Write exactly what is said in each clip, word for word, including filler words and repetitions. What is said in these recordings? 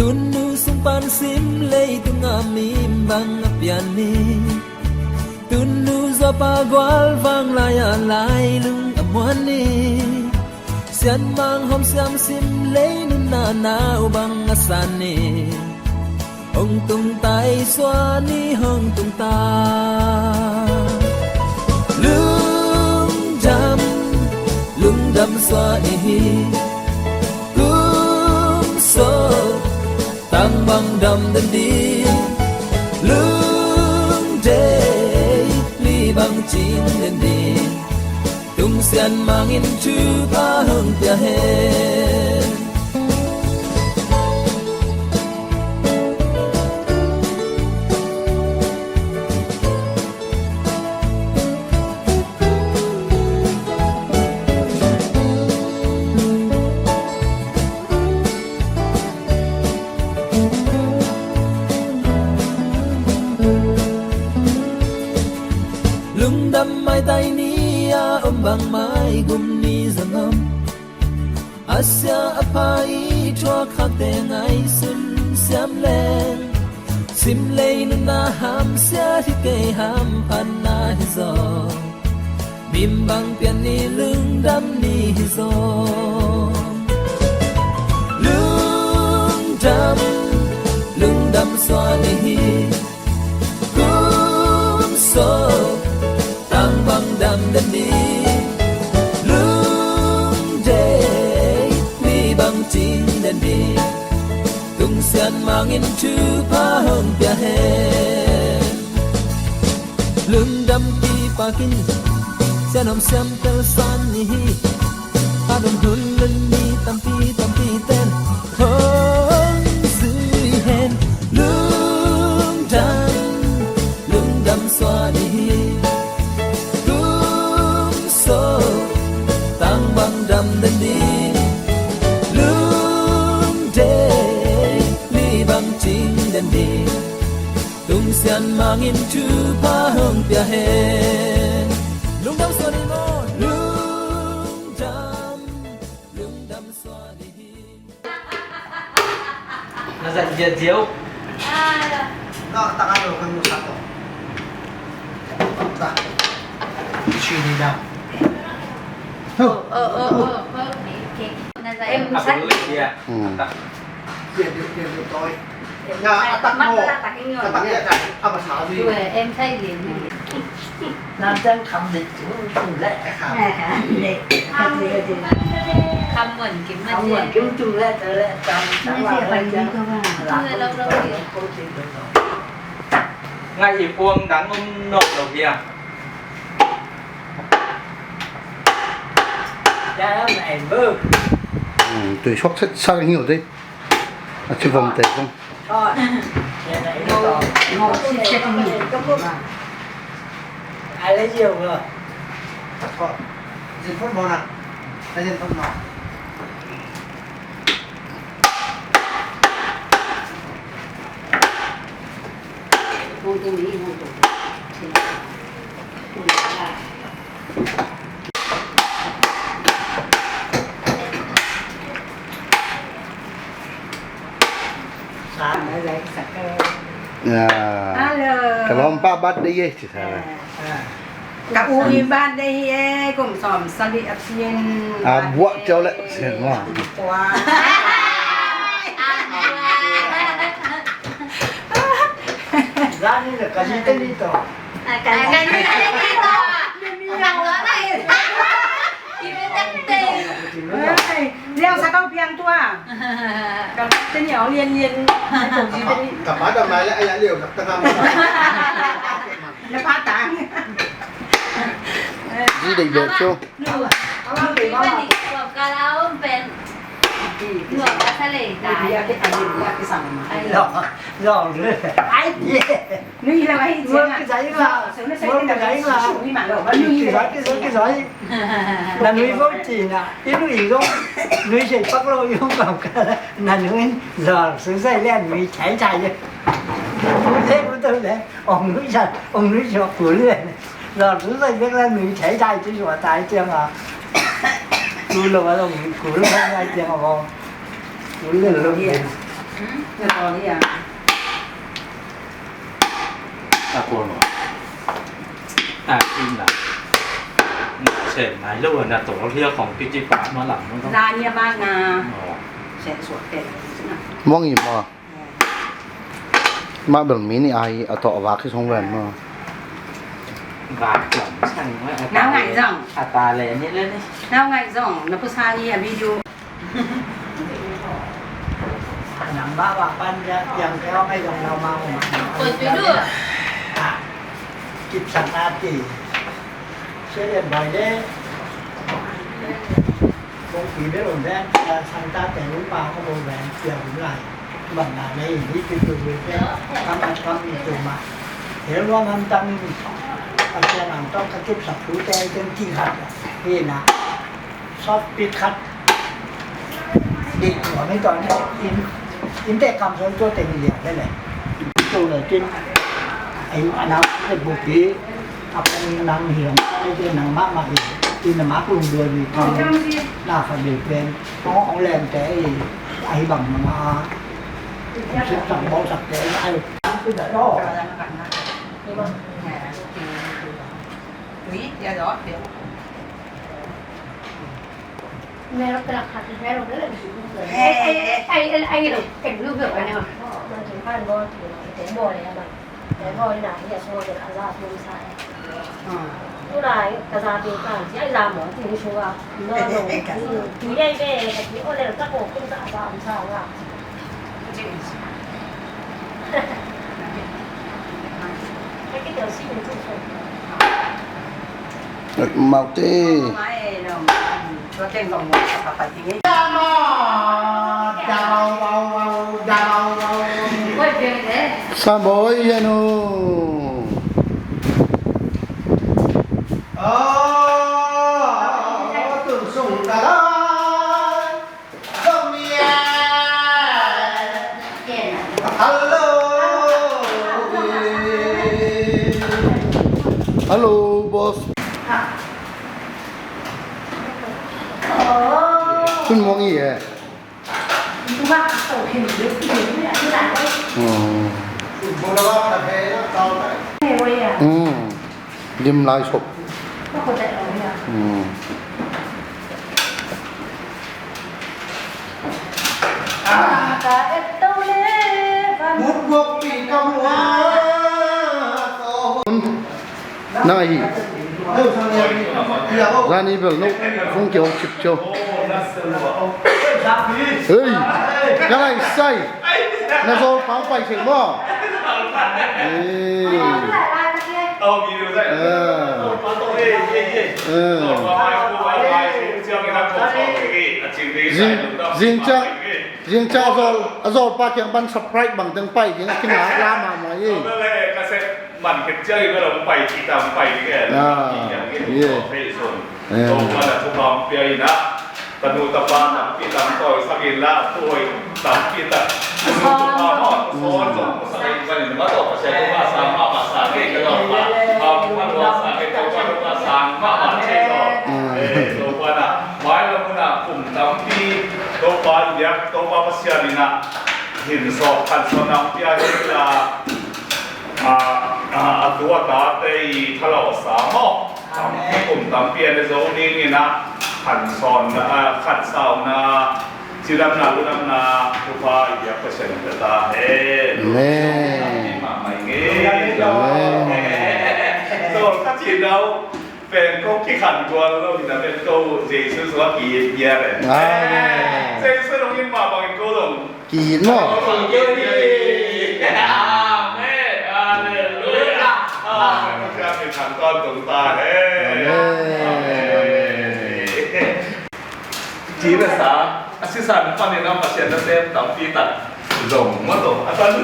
Tunu sung pan sim leitung a mi bang a pian ni. Tunu zawpa gual vang lai a lai lung a muan ni. Sianmang hawm siam sim lei nunna nau bang a san ni. Hong tung tai suan ni hong tung tai. Lungdam, lungdam suan ni hi. Kum so tang bang dam den di. Lungdei li bang cing den di. Tung Sianmangin thupha hong pia hen. Lungdam maitai ni a om bang mai gum ni zong om. A sia a pha i thuak khakte ngaihsun siam leng. Sim lei nunna hamsia hi kei hamphatna hi zaw. Bimbang pian ni lungdam ni hi zaw. Lungdam, lungdam suan ni hi. Kum so tang bang dam den di. Lungdei li bang cing den di. Tung Sianmangin thupha hong pia hen. Lungdam kipakin sian om siam tel san ni hi. A dong dun lun ni tampi tampi ten hong zui hen. Lungdam, lungdam suan ni hi. Kum so tang bang dam den di. Lungdei li bang cing den di. Tung Sianmangin thupha hong pia hen. Lungdam suan ni maw. Lungdam, lungdam suan ni hi. Na zat ziahziah uh. Na, taka lo kan musak ko. Ta. Sini dah. Oh, oh, oh, oh. Okay, okay. Na zat em musak. Aku dulu ya. Hmm. Ta. Dia, dia, dia, dia, toy. Ya, atak mo. Atak dia, atak. Apa sabi? Em sai din. Nam cang kam de tu tu le. Kam de. Kam wan kim ma kam wan kim tu le tu le. Kam kam wan kim. Ngai i puang dang om nok lo hia. Dang ai bu. Tui suak set sak hiu de. A ci vom te kong. Ya. Hello. Ka lawmpa birthday e, ci sa. Ka u i birthday hi e, kum sawm sali a pian. A buak ciau le. Buak. Zani le ka ni te ni to. Ka ni te ni to. Ka ni te ni to. Liang sa kau piang tua. Ka te ni ong lian lian. Ka pa da mai le aya liu nak tengah. Na pa tang. Ji dei bek chu. Ai. Nui la ai. Nui la. Nui la. Na nui vo ci na. I nui zong. Nui sei pak lo zong pau ka. Na nui zor su sai le nui chai chai. Le bu to le. Ong nui sa, ong nui sa ku le. Lawr su zai bek la nui thei thai ci sua tai ciang a. Ku lo a lo ku lo thai ciang a ko. Ku lo lo. Na tawl hi a. A tawl maw? A kim la. Na sem nai lo a na tawl hi a khong kiki pa ma lam maw. Zan hi a ma na. Aw. Sem suak te. Mong i maw. Ma bel mi ni ai a tawh a vak hi song ven maw. Vak lam sang maw. Nau ngai zong. A ta le ni le ni. Nau ngai zong. Na pu sang i a video. Nang ba wa pan ya yang keo ngai dong lau ma ma. Koi tui du. Kip sang na ti. Sia lian bai le. Kong pi be lon ben ya sang ta te lu pa ko bo ben ya lu lai. Bang na le ni ti tu be ben. Kam at kam i tu ma. He lu ma tam. A sia nang tong ka kip sak tu te ken ki hat. He na. Sawt pit khat. Dik tua mi tua nih in, in te kam sawt tua te ni liang te le. Tua le tin. Ai a nang te bu pi. A pen nang hiam. Ai te nang ma ma hi. Tin na ma kung dua ni kam. Na fa de pen. Ong ong lem te ai. Ai bang ma ma. Sip sang bau sak te ai. Ai ku da do. Ui, ya do. Mẹ nó cái là hạt mẹ nó rất là ai ai ai ai ai nó cái nước nước này mà. Mà chúng ta ăn bò thì nó cái bò này mà. Cái bò này là cái số cái là ra không sai. Tôi là cái giá thì cả chỉ ai ra mà thì nó số à. Nó nó cái ai về cái chỉ có là các bộ cũng ra ra không sao à. Maute. Sa boi yanu. Hello. Hello, boss. Kun mong i e. Oh. Mm. Dim lai sop. Mm. Nang ahi. Zani bel no fung kio chip cho. Hei, ka lai sai. Na zo pang pai thei mo. Eh. Eh. Zing, zing cha, zing cha a zol, a zol pa kiang ban surprise bang teng pai ding a kinga la ma ma i. Man khit ciangin a lo pai ci tam pai ding e. Ah, yeah. Topa na thupha pia in a, tanu tapa tampi tam tawi sak in la, tuai tampi tak. Tanu tapa maw, tuai zong sak in, kan in ma tawh Pasian thupha sang mahmah sa ngei ka tawh pa. Am ma tua sa ngei Topa thupha sang mahmah thei tawh. Eh, Topa na mailam hun a kum tampi Topa in diak, Topa Pasian in a hin sawk khan sawk nampi a hi la. A, a, a tu a tate i thalawhsa maw? Tampi kum tampi a ne zo dingin a khansawnna, a, khansauna, cidamna, ludamna, thupha i biak Pasian in pia ta hen. Amen. Mahmah i ngei. Amen. Zo ka ci dau. Pen ko kikhan gual lo hi na pen ko Jesu sungah ki-it giat eh. Amen. Jesu dong in mah bangin ko dong ki-it maw? Ko dong ki-it giat eh. Amen. Halleluia. Amen. Amen. Kikhan gual tung ta hen. Amen. Amen. Ci le sa, a sisan panin a Pasian na sem tampi tak zong maw tawh a tan.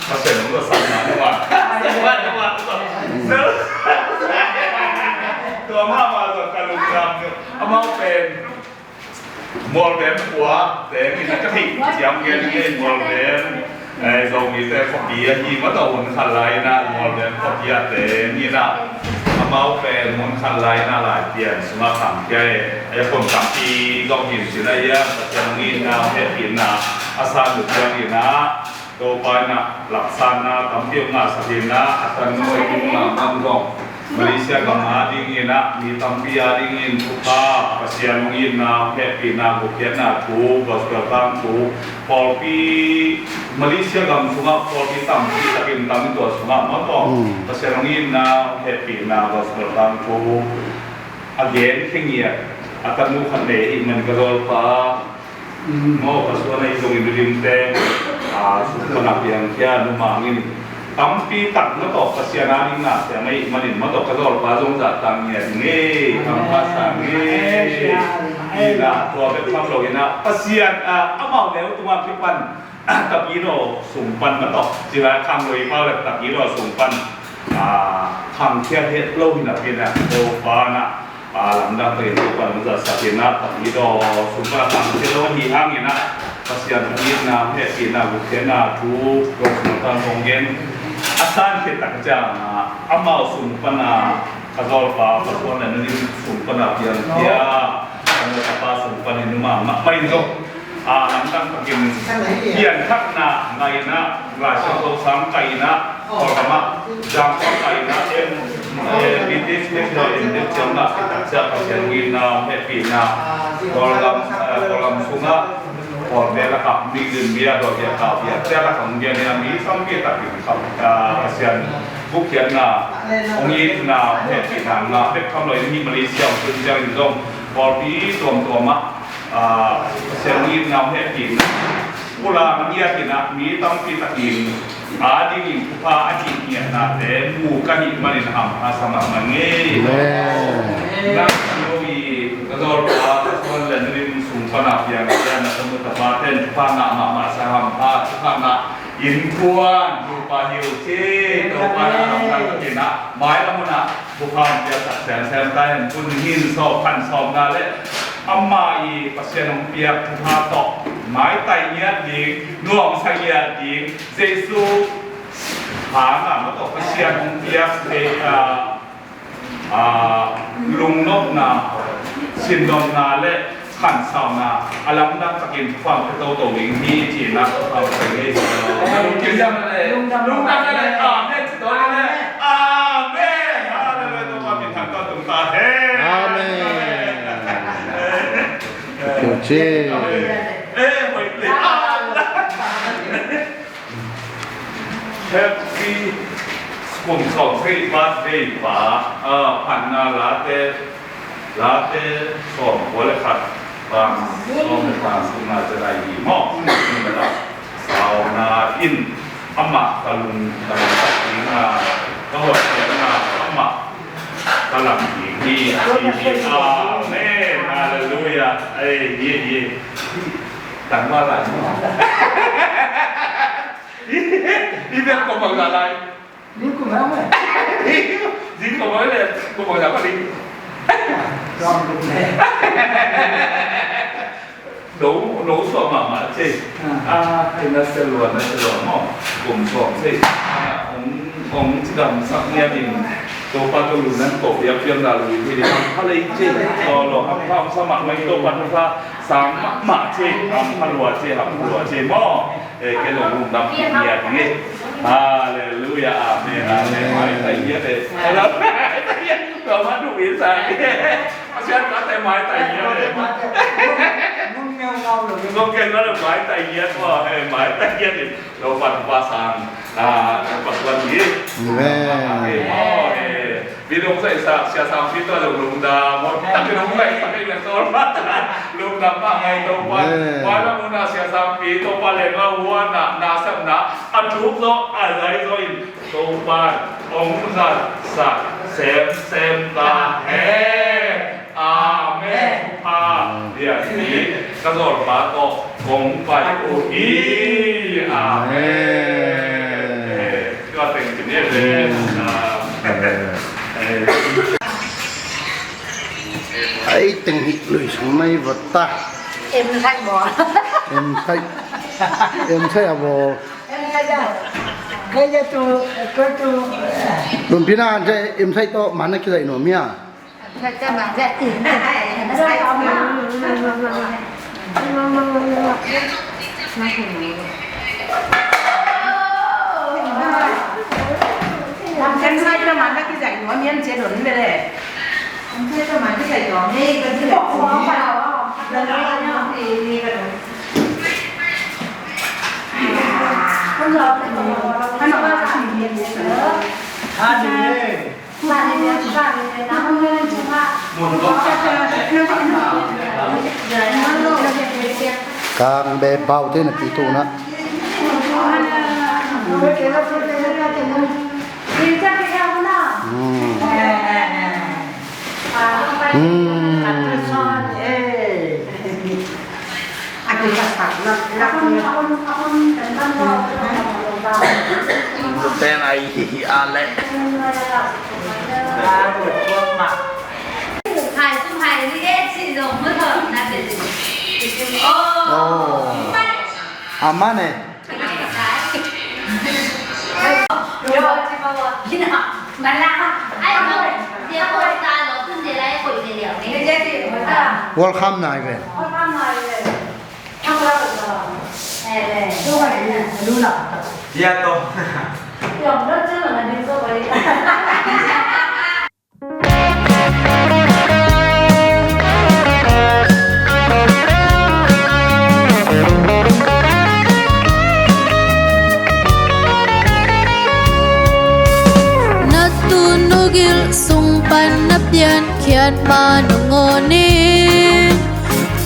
Pasian zong sang mah nuam. Sang mah nuam tawh. Tua mahmah zong ka lungdam. Amau pen Mualvem khua teng in a ka theih ciam gen in Mualvem. Eh, Zomite khuapi ahi mah tawh hun khat lai in a Mualvem khuapi a teng in a, a Amau pen mun khat lai-in ah Laipian sungah khangkhia e. A kon tampi zong hi in cih leh, Pasian hong itna, hehpihna a san uh ciangin ah, Topa in ah laksanna tampi hong ngahsak in ah, a tanu a inn manman zong Malaysia gam a dingin ah, mi tampi a dingin thupha, Pasian hong itna, hehpihna, gupkhiatna thu, gospel tangthu, pawlpi, Malaysia gam sungah pawlpi tampi takin tam in, tua sungah maw tawh, mm, Pasian hong itna, hehpihna, gospel tangthu a gen khe ngiat a tanu khat nei ahih man ka zawlpa. Mm. Maw, ka suan ahi zongin Nudim teng, a, sum pan a piang khia, Nu Mang in tampi tak maw tawh Pasian a ding na siam ahih manin maw tawh ka zawlpa zong zahtak ngiat ing e, hampha sa ing e. Amen. Amen. Ina, tua bek tham lo in ah, Pasian, a, amau neu tungah kipan, a, Tapidaw sung pan maw tawh, ci lai khangluipa le Tapidaw sung pan, a, khangkhia het lo hi napi in ah, Topa in ah, a, lamdang takin Topa in hong zatsak in ah, Tapidaw sung pan a khangkhia lo ahih hangin ah, Pasian hong itna, hehpihna, gupkhiatna thu, Topa sung pan hong gen a san khit tak ciang, a, amau sung pan a, ka zawlpa, ka suan le Nudim sung pan a piang khia, ka nu ka pa sung panin Nu Mang mahmah in zong, a, lamdang takin pianthakna ngah in ah, Lai Siangtho sang kai in ah, Kawlgam ah, Zangkong kai in ah, em, eh, British National India ciang ah, kitak ciang Pasian hong itna, hehpihna, Kawlgam, eh, Kawlgam sungah, Kawlbe lakah, mi lim bia, dawh bia, kau bia, ciang lakah hong gen in ah, mi tampi takin, ah, Pasian gupkhiatna, hong itna, hehpihna ngah bek tham lo in, hih Malaysia hong tun ciangin zong, pawlpi tuamtuam ah, a, Pasian hong itna, hong hehpihna pulak ngiat in ah, mi tampi takin a dingin thupha a hih ngiatnate mu ka hih manin hampha sa mahmah ing e. Amen. Nang lo i ka zawlpa, ka suan le Nudim sung pan a piang khia, na tanu tapa ten thupha ngah mahmah sa, hampha thupha ngah, innkuan, nupa hi uh ci, Topa in a lamdang takin ah, mailam hun ah thupha hong piaksak semsem ta hen. Hun hi in, sawm, khan sawmna le amah i Pasian hong piak thupha tawh maitai ngiat ding, nuamsa ngiat ding, Jesu hang a maw tawh Pasian hong piak, eh, ah, a, lungnopna, sinnopna le khansauna a lamdang takin thupha pia toto ding hi ci-in ah thupha pia hi. Lungdam le, lungdam le, amen ci tawh le, amen. Hallelujah, Topa min thang tawh tung ta hen. Amen. Amen. Amen. Eh, hoih peuh. Happy kum sawmsagih birthday pa, ah, phatna late, late sawmkua le khat, bang sawm le bang sawmna ciang lai hi maw. Sauna in amah ka lung, ka lungsak ding a, ka hoih ding a, amah ka lam ding hi, hi, hi. Amen. Halleluia. Ei, hi, hi. Tang ma lai maw. I biak kong bang za lai. Zing kong bang le, zing kong bang le, kong bang za bang ding. No, no suak mahmah ci. Ah, ai na sia lua, na sia lua maw. Kum sawm ci. Ah, ong, ong ci dam sak nia ding. Topa to lu nan ko piak piak na lu hi ding. Halei ci. Lo, lo, ham, ham sa mahmah, Topa to sa, sa mahmah ci. Ham, ha lua ci, ham, ha lua ci maw. Eh, kei zong lungdam kik ngiat ing e. Halleluia, amen, amen. Maitai ngiat e. Maitai ngiat. Tua mah duh in sa. Pasian mate maitai ngiat e. Nong ken mah le maitai ngiat maw, eh, maitai ngiat e. Lo pan pa sang. Ah, pa suan ngiat. Amen. Eh, maw, eh. Midong sa isa, Sia Sangpi tawh lungdam, mawk tak midong sa isa kay Sia Sangpi tawh lungdam mahmah ing. Topa in, amen, mailam hun ah Sia Sangpi, Topa leh nga huan ah, na sep na a thuk zaw, a zai zaw in, Topa in hong zatsak semsem ta hen. Amen. Amen. Lian hi, ka zawlpa tawh kong pai uh hi. Amen. Amen. Tua teng ci ni le. Amen. Amen. Ai teng hi lui sung mai va ta. Em sai bo. Em sai. Em sai a bo. Em sai a. Kaya tu, kau tu. Lungpi na, im sai to, mana kita ino mia. Kang be pau te na pi tu na. Hmm. Hmm. Oh. Aman eh. Welcome nai ve. Na tun u gil sung pan na piankhiat ma nangawn in,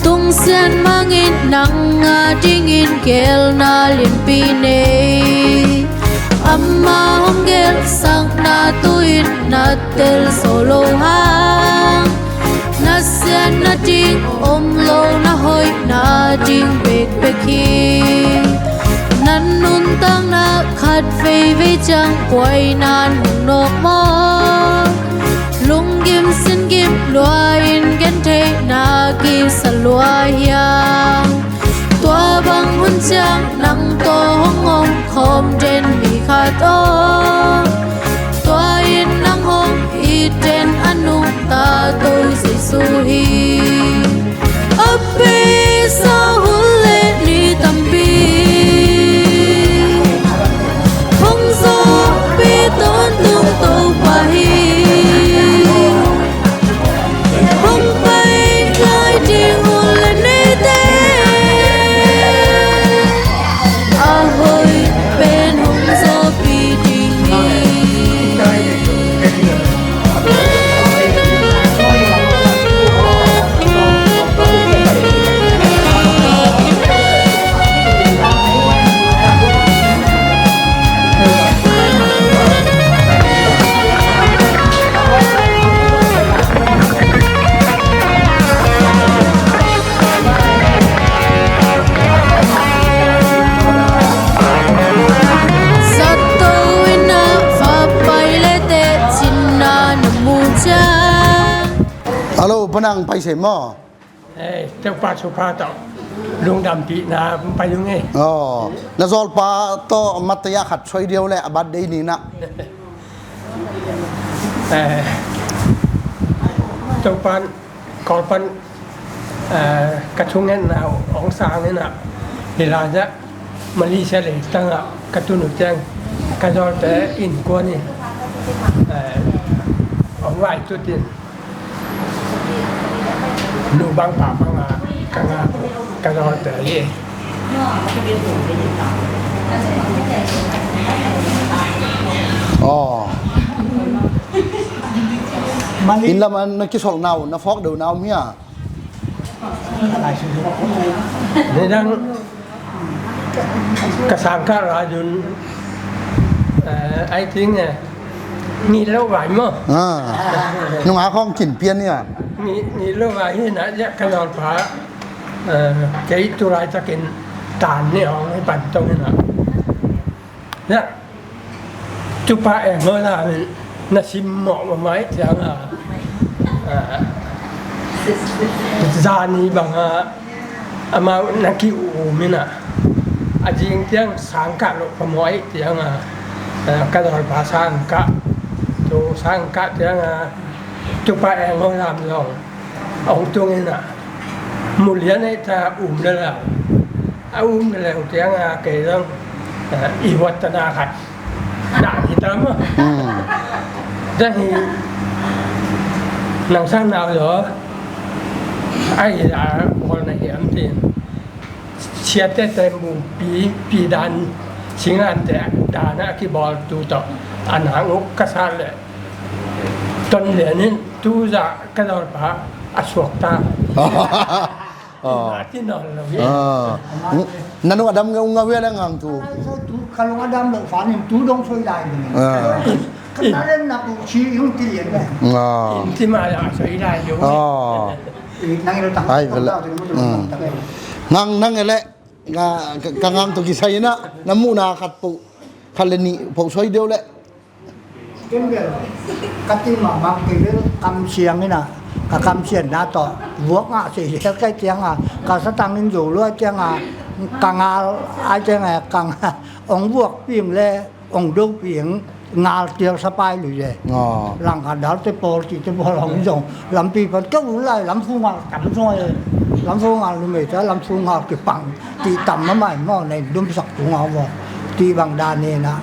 tungsian mangin nang a dingin geelna lianpi nei. Ama hong geelsakna tu-in na tel zo lo hang, na siatna ding om lo, na hoihna ding bekbek hi. Na nuntakna khat veivei ciang buaina hong nawk maw? Lunggim singim lua-in gentheihna kisa lua hiam? Tua bang hun ciang nang tawh hong om khawm den mi khat aw. Tua in nang hong it den a nungta Topa Jesu hi. A beisa hun le ni tampi hong zawhpih tawntung Topa hi. Hong pai lai ding hun le nite a hoih pen hong zawhpih ding hi. Zato in a va pai le teh cinna na mu ciang. Hello, Panang pai se maw? Eh, Topa thupha tawh lungdampihna pai ung e. Aw, na zawlpa tawh mataya khat soi diau le a birthday ni na. Eh, Topan, Kawlpan, eh, ka thungetna hong sang in a, hi lai-ah Malaysia leitangah ka tun uh ciang ka zawlte innkuan in, eh, hong vaitut in, nu bang pa bang a ka ngak, ka zawlte hi. Aw. Inn lam a na kisolhna uh, na phawk deuna om hia? Nidang ka sangkah lai un, eh, I think, eh, ngih lo vai maw? Ah. Nungak hong kin pian hia? Ngih, ngih lo vai hi na, ya ka zawlpa, eh, kei tu laitakin tan ni hong hi pan tong hi na. Ya. Tupa eng ho na, na simmawh mahmah ih ciang a, a, zani bang a, amau na ki-um in a, a zing ciang sangkah loh phamawh ih ciang a, Ka dawlpa sang kah, tu sang kah tiang a, tupa eng hong lam zong hong tung in a, mulian ei ta um le lau. A um le leng tiang a kei zong i huat tana khat dah hi tam a. Dah hi nang sang nau zaw. Ai a bawl na hiam tin. Siate te bumpi pi dan, singlante dan a kibawl tu tawh a nang uk ka sa le. Ton lian in tu za ka dawlpa a suak ta. Tina lo hi. Nanu adam nge unga wia le ngang tu. Tu kalung adam lo fanin tu dong soi lai ni. Ka talent na ku chi yung ti lian le. Ti ma ya soi lai yo. Nang ilo tang. Ai vele. Ngang nang ele. Nga ka ngang to kisai na namu na khat pu khat le ni pu soi deu le. Ken bel ka ti mahmah kei bel kam siang ina, ka kam sian na tawh vuak ngah seh hial kai tiang a, ka satang in zo lua tiang a, ka ngal ai tiang a, ka ngal ong vuak piang le ong do piang ngal tial sapai lui le. Langkhat dal te pawl ti te pawl ong zong lampi pan keu lai lam fu ngal tam zong lamfu ngal lu mei ta lamfu ngal kipang. Ti tam ma mai maw nei dum sak tu ngau maw. Ti bang dan ne na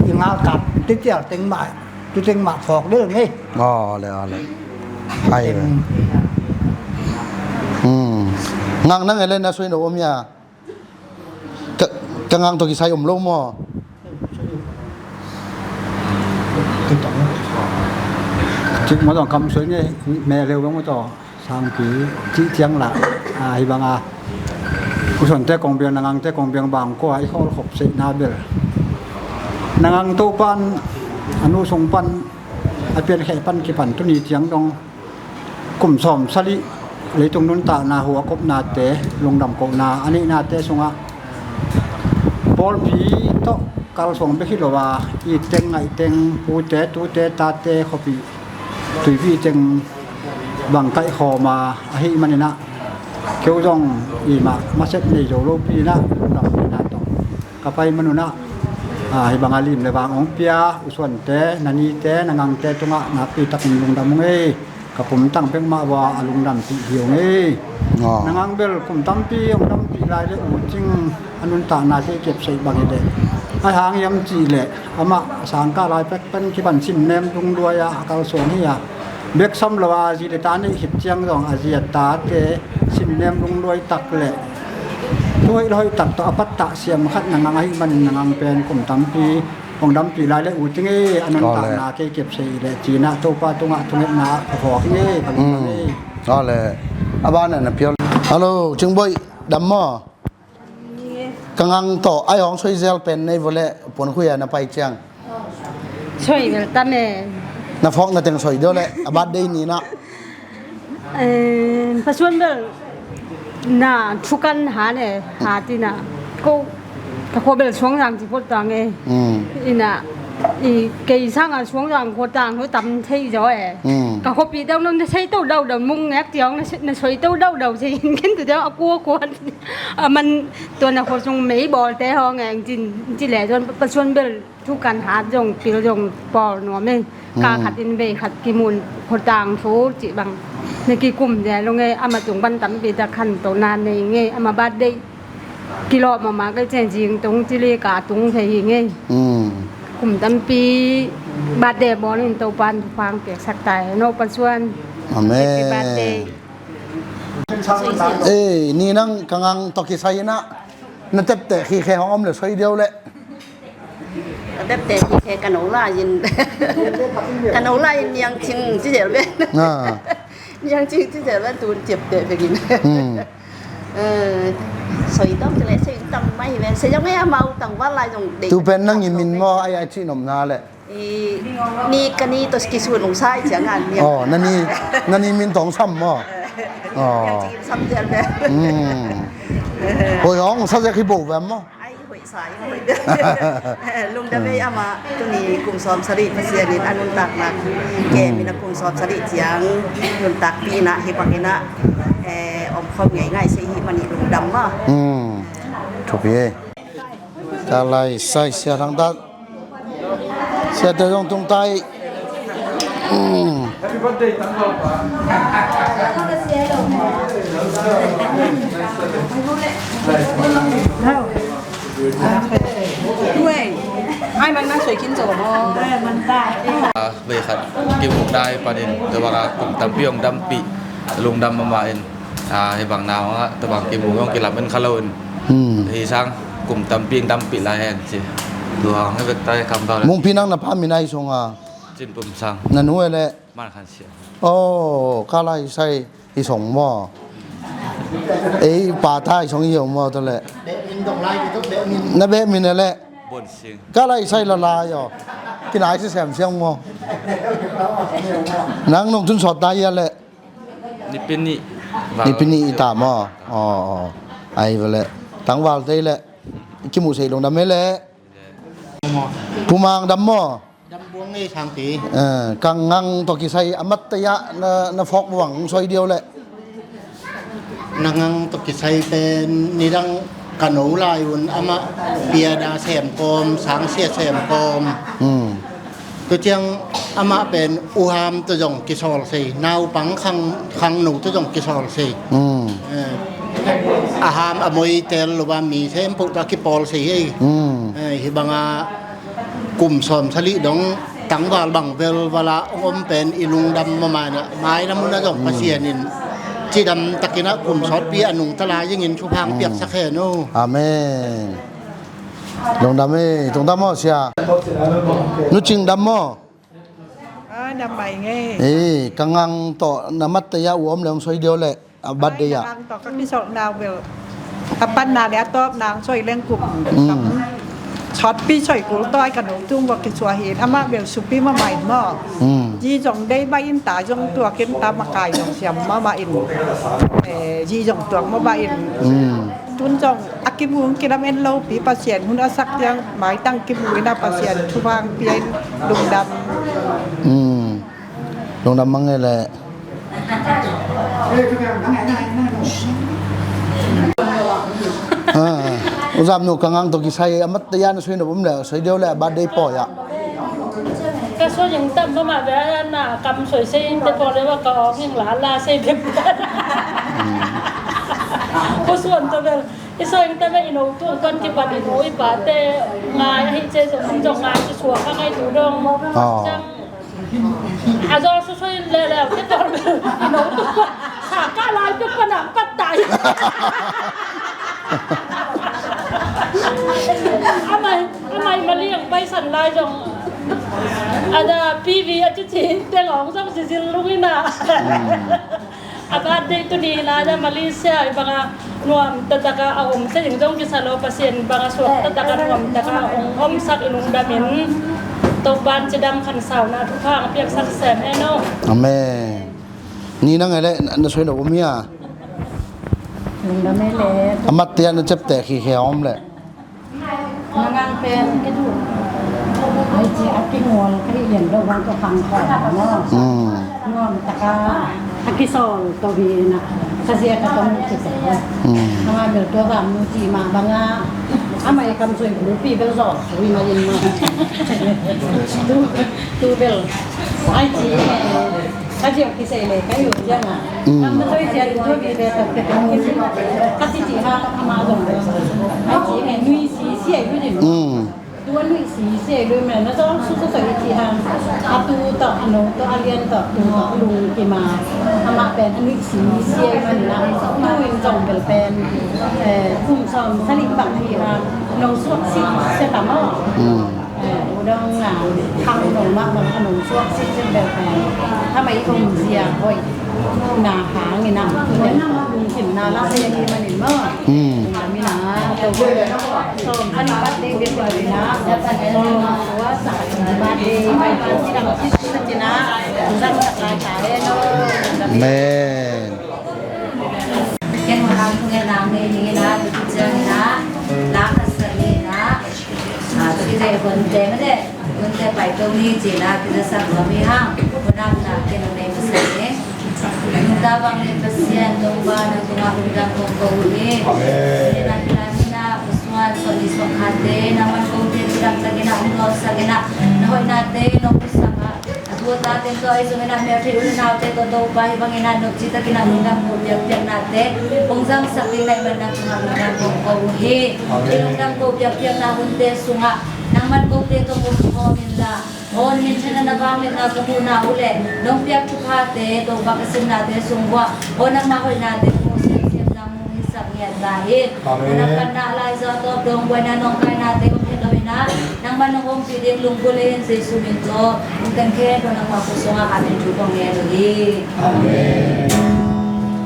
i ngal kap ti tial teng mai tu teng ma phok del ngei. Aw le aw le. Ai. Ngang nang ele na soi no om ya. Ka ngang to kisai om lo maw. Cik ma dong kam soi ngei me leu bang ma to. Sangpi cih ciang lah a hi banga u suante kong biang na ngangte kong biang bang kua i khawl khop seihna bel na ngang to pan a nu sung pan a pian kheh pan kipan tuni ciang dong kum sawm sali leitung nuntakna hu a kopnate lungdam kohna a neihnate sungah pawlpi tawh kalsuang bek hi lo a itteng ngaihteng pute tute tate khuapi tuipi teng bang kaihkhawm a ahih maninah keu zong imah maset nei zo lopi inah lungdam pina tawh ka pai manunah hi banga lim le vang hong pia u suante na nite na ngangte tungah nakpi takin lungdam ung ei. Ka pumtang pek mah vua a lungdampih hi ung ei. Na ngang bel kum tampi hong dampih lai le u cing a nuntakna kei kepseih bang hi leh a hang hiam cih leh amah a sangkah lai pek pen kipan simnem lungduai ah a kalsuan hi a beksam lo a zi le ta neih khit ciang zong a zi a tate simnem lungduai tak le tuhoih lahoih tak tawh a pattah siam khat na ngang ahih manin na ngang pen kum tampi hong dampih lai le u cing ei a nuntakna kei kepseih le cinah Topa tungah thungetna a phawk hi ei ka lungdam ei. Aw le a banah na pial. Hallo Cingboih dam maw? Ka ngang tawh ai hong soi zel pen nei vua le puan khuia na pai ciang. Soi vel tam e. Na phawk na teng soi deuh le a birthday ni na. Pasuan bel na thukan ha ne ha tina ko ka khua bel suangzang ci phot tang e. Ina i kei sanga suangzang khua tang ho tam thei zaw e. Ka khuapi deuh nong na sei to dau dau mung ngek tiang na soi to dau dau sei in ken tu deuh a kua kua. A man tua na khua sung mei bawlte hawng e ang cin ci le tuan pasuan bel. Thu kan hat zong pil zong pawl nuam ei. Ka khat in vei khat kimun khotang thu cih bang na kikum zel ung ei. Amah tung pan tampi ta khantohna nei ngei amah birthday kilawh mahmah kei cian zing tung cili ka tung thei hi ngei. Kum tampi birthday bawl in Topan thupha piaksak ta hen aw pasuan. Amen. Happy birthday. Ei ni nang ka ngang tawh kisai inah na tepteh khikhe hong om le soi deuh le. Ka tepte ti khe ka no lai in ka no lai in niang cing ci zel ve. Niang cing ci zel ve tun tepte begin. Soi tam ci le soi tam mai ve soi jong e amau tang va lai jong de. Tu pen nang i min maw ai ai ci nom na le. Ni ka ni tawh kisun ung sai ciang an niang. Aw na ni na ni min tawng sam maw. Niang cing sam zel ve. Hoi hong sa zek hi bo ve maw. Ai hoih sa ing hoih. Lungdam ei amah tuni kum sawm sarih Pasian in a nuntakna kem in a kum sawm sarih ciang nuntakpi inah hi bang inah omkhawm ngei ngai sei hi manih lungdam mah. Thupi ei. Ka lai sai sia thangtak. Siate zong tung tai. Mm. Ai man na soi kin zo mo. Ah, bei khat kimuk dai panin tua baka kum tampi hong dampi lungdam mama in. Ah, hi bang na hong ah tua bang kimuk hong kilam in kha lo in. Hmm. Hi sang kum tampi hong dampi lai hen ci. Tua hong hi bek tai kam bang. Mungpi nang na pa min ai song a. Cin Pum Sang. Na nu e le. Man Khan Siam. Oh, ka lai sai hi song mo. Ei pa ta hi song hi maw ta le. Na beh min e le. Bon Sing. Ka lai sai la lai yo. Kinai si sem siang mo. Nang nong tun sot ta ya le. Ni pini. Ni pini i ta mo. Oh, oh. Ai va le. Tangval te le. Kimu sei lungdam e le. Pu Mang dam mo. Dam buang ngei sang ti. Eh, ka ngang tawh kisai a mat taya na, na phawk buang soi diau le. Na ngang tawh kisai pen nidang ka no lai un amah piada sem kawm, sangsia sem kawm. Hmm. Tu ciang amah pen uham tawh zong kisawl sei, naupang khang, khang no tawh zong kisawl sei. Hmm. Eh, a ham a moi tel lo ba mi sem puk ta kipawl sei ei. Hmm. Eh, hi banga kum sawm sali dong tangval bang velvala ong om pen i lungdam mamaina mailam una zong Pasian in cidam takin a kum sawtpi a nungta lai zingin thupha piaksak hen o. Amen. Lungdam e, tungdam maw sia. Nu Cing dam maw? Ah, dam mai nge. Eh, ka ngang tawh na mat taya u om le ong soi diau le. A birthday ah. Ai, nang tawh ka kisolh nau bel. A patna le a tawpna ang soi leng kum. Mm. Sawtpi soi kul tawh ai ka no tung bawk kisua hi. Amah bel supi mama in maw. Mm. Zi zong dei ba in ta zong tuak in ta makai zong siam mama in. Eh, zi zong tuak mama in. Mm. Tun zong a kimu kilam en lo pi Pasian hun a sak tiang maitang kimu in a Pasian thupha pia in lungdam. Mm. Lungdam mang e le. Ah, u Zam nu ka ngang tawh kisai a mat taya na soi na bum le soi diau le birthday pawi ah. Ka soi ing tam mama be a na kam soi sei te paw le wa ka ong ing la la sei bek. Ko suan to bel i soi ing tam i no tu kan ki pan i no i pa te ngai hi che zong zong ngai si suak ka ngai tu dong. Oh. A zaw susui leleu te tawh no tuk pa sa ka lai tuk pa na pat tai. Amai amai maliang paisan lai zong ada P V a cici tengong zong zizil lungina. A birthday tuni lai-a Malaysia i banga nuam taktak a om se ding zong kisa lo, Pasian banga suak taktak a nuam taktak a om, omsak i lungdam in Topa'n cidam khansauna thupha a piaksak sem hen o. Amen. Ni nang ele na soi na om hia? Lungdam ele. A mat tia na cep te khi khe om le. Nangang pen kitu ai ci a kingol ka hi lian do bang ko khang ko mo. Nuam taka a kisol to bi na ka zia ka tong ci pe. Nanga bel to bang nu ci ma banga amai kam soi bu pi bel zo wi ma yin ma. Tu tu bel ai ci. Ka ziau kisai le ka yu ziang a. Kam na soi sia tu bi le ka pe ka mu. Ka ti ci ha ka ma zong. Ai ci he nui si si ai lu din. Tu nui si si ai lu me na zong su su soi ci ha. A tu to a no to a lian to tu to lung ki ma. A ma pen a nui si si ai man na. Tu in zong bel pen. Eh, kum som sa li bang hi ha. No suak si se ta mo. Udang na khang nong mah bang a nong suak sit cin bel pen. Tha mai kong zia hoih na hang ina. Lungkim na la se ni manin mo. Mina to som an bat ding ding na. Som tua sa bat ding bai pan ci dang sit sa cina. Zan tak lai ta le no. Amen. Ken hong hang thungen nang nei ni na, tu ciang na, la khat sa ni na. Ah, tu kita i hun te ma de, hun te pai to ni ci na, kita sa ko mi hang, ko nam na ken nei ma sa ni. Nung ta bang ni Pasian, nung ba na ko ma hun dang ko ko ni. Amen. Ni na, ni na, ni na, Suahni suahkhate nangman kote cidamtakin ah hong dawnsakin ah, na hoihnate nong pusak ah, a tu a tate tawh ahi zongin ah meltheih u le naute tawh Topa hih bangin ah nopcitakin ah lungdam ko biakpiaknate hong zangsak ding na hih man nang tungah lungdam kong ko uh hi. Amen. Hih lungdam ko biakpiakna hunte sungah nangman kote tawh hong om inla, aw, minthanna, vangliatna ka muhna uh le nong piak thuphate, Topa, ka sinnate sung uah, aw, nangmah hoihnate kong aw semsem nang hong hisak ngiat ta in. Amen. Aw, na panna laiza tawh dong buaina nong kainate hong het lo in ah, nangmah nong ompih ding lunggulh in Jesu min tawh hong teng khen tawh nangmah khuasungah amen thu kong ngen uh hi. Amen.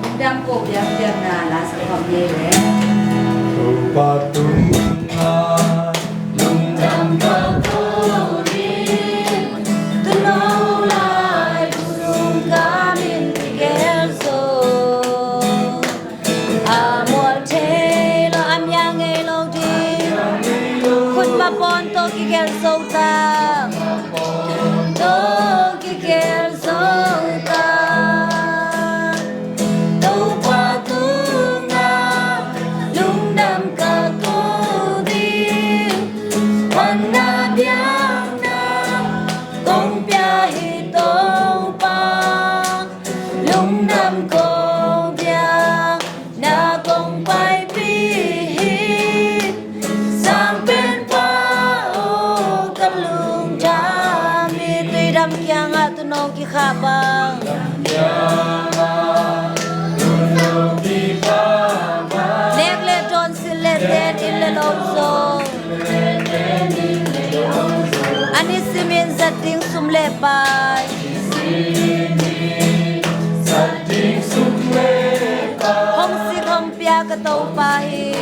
Lungdam ko biakpiakna last ka hong hi le. Topa tungah lungdam ka ko ding, tuuno lai lungdam in kigelh zo. A mual thei lo, a mia ngei lo ding, khutma pawn tawh kigelh zo ta, tawh kigelh zo ta. Topa tungah lungdam ka ko ding, panna biakna kong pia hi Topa, lungdam ko biakna kong paipih hi. Sangpenpa aw, ka lungdam hi. Tuidam kiangah tuuno kikhah bang, nek le dawn, silh le ten, inn le lo zong, a nisimin zat ding sum le pai, hong sik hong pia ka Topa hi,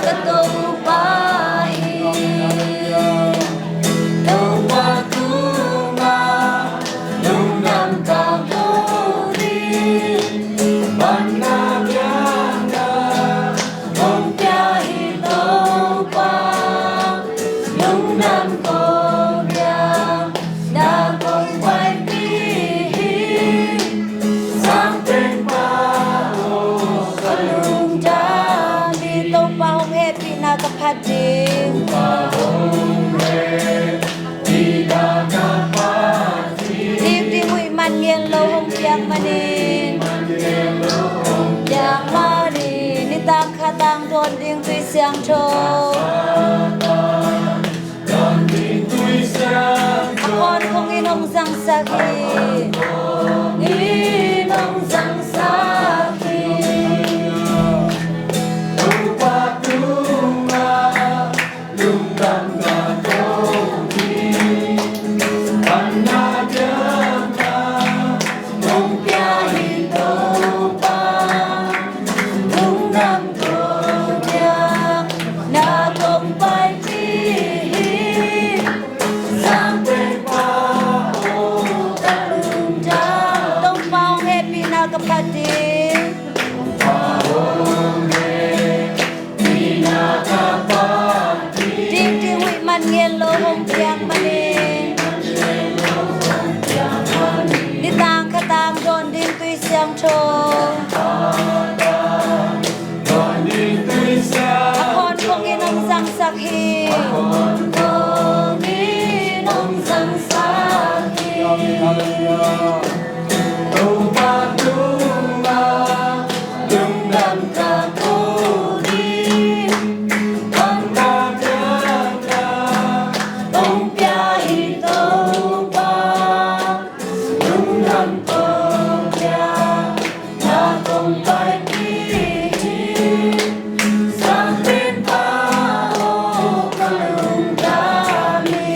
ka Topa hi. Topa tungah lungdam ka ko ding, panna biakna kong pia hi Topa, lungdam ko biakna kong paipih hi. Sangpenpa aw, ka lungdam hi. Topa hong hehpihna ka phat ding, ding ding uh i man ngen lo hong piak manin, piak manin, nitang khatang dawn ding tui siangtho, a khawn khong in hong zangsak hi, in hong zangsak hi. Topa tungah lungdam ka ko hi, panna biakna kong pia hi Topa, lungdam ko biakna kong paipih hi. Sangpenpa aw, ka lungdam. Topa hong hehpihna ka phat ding, ding ding uh i man ngen lo hong piak manin, nitang khatang dawn ding tui siangtho, a khawn khong in hong zangsak hi, hong zangsak hi. Topa tungah lungdam ka ko ding, panna biakna kong pia hi Topa, lungdam ko biakna kong paipih hi. Sangpenpa aw, ka lungdam hi.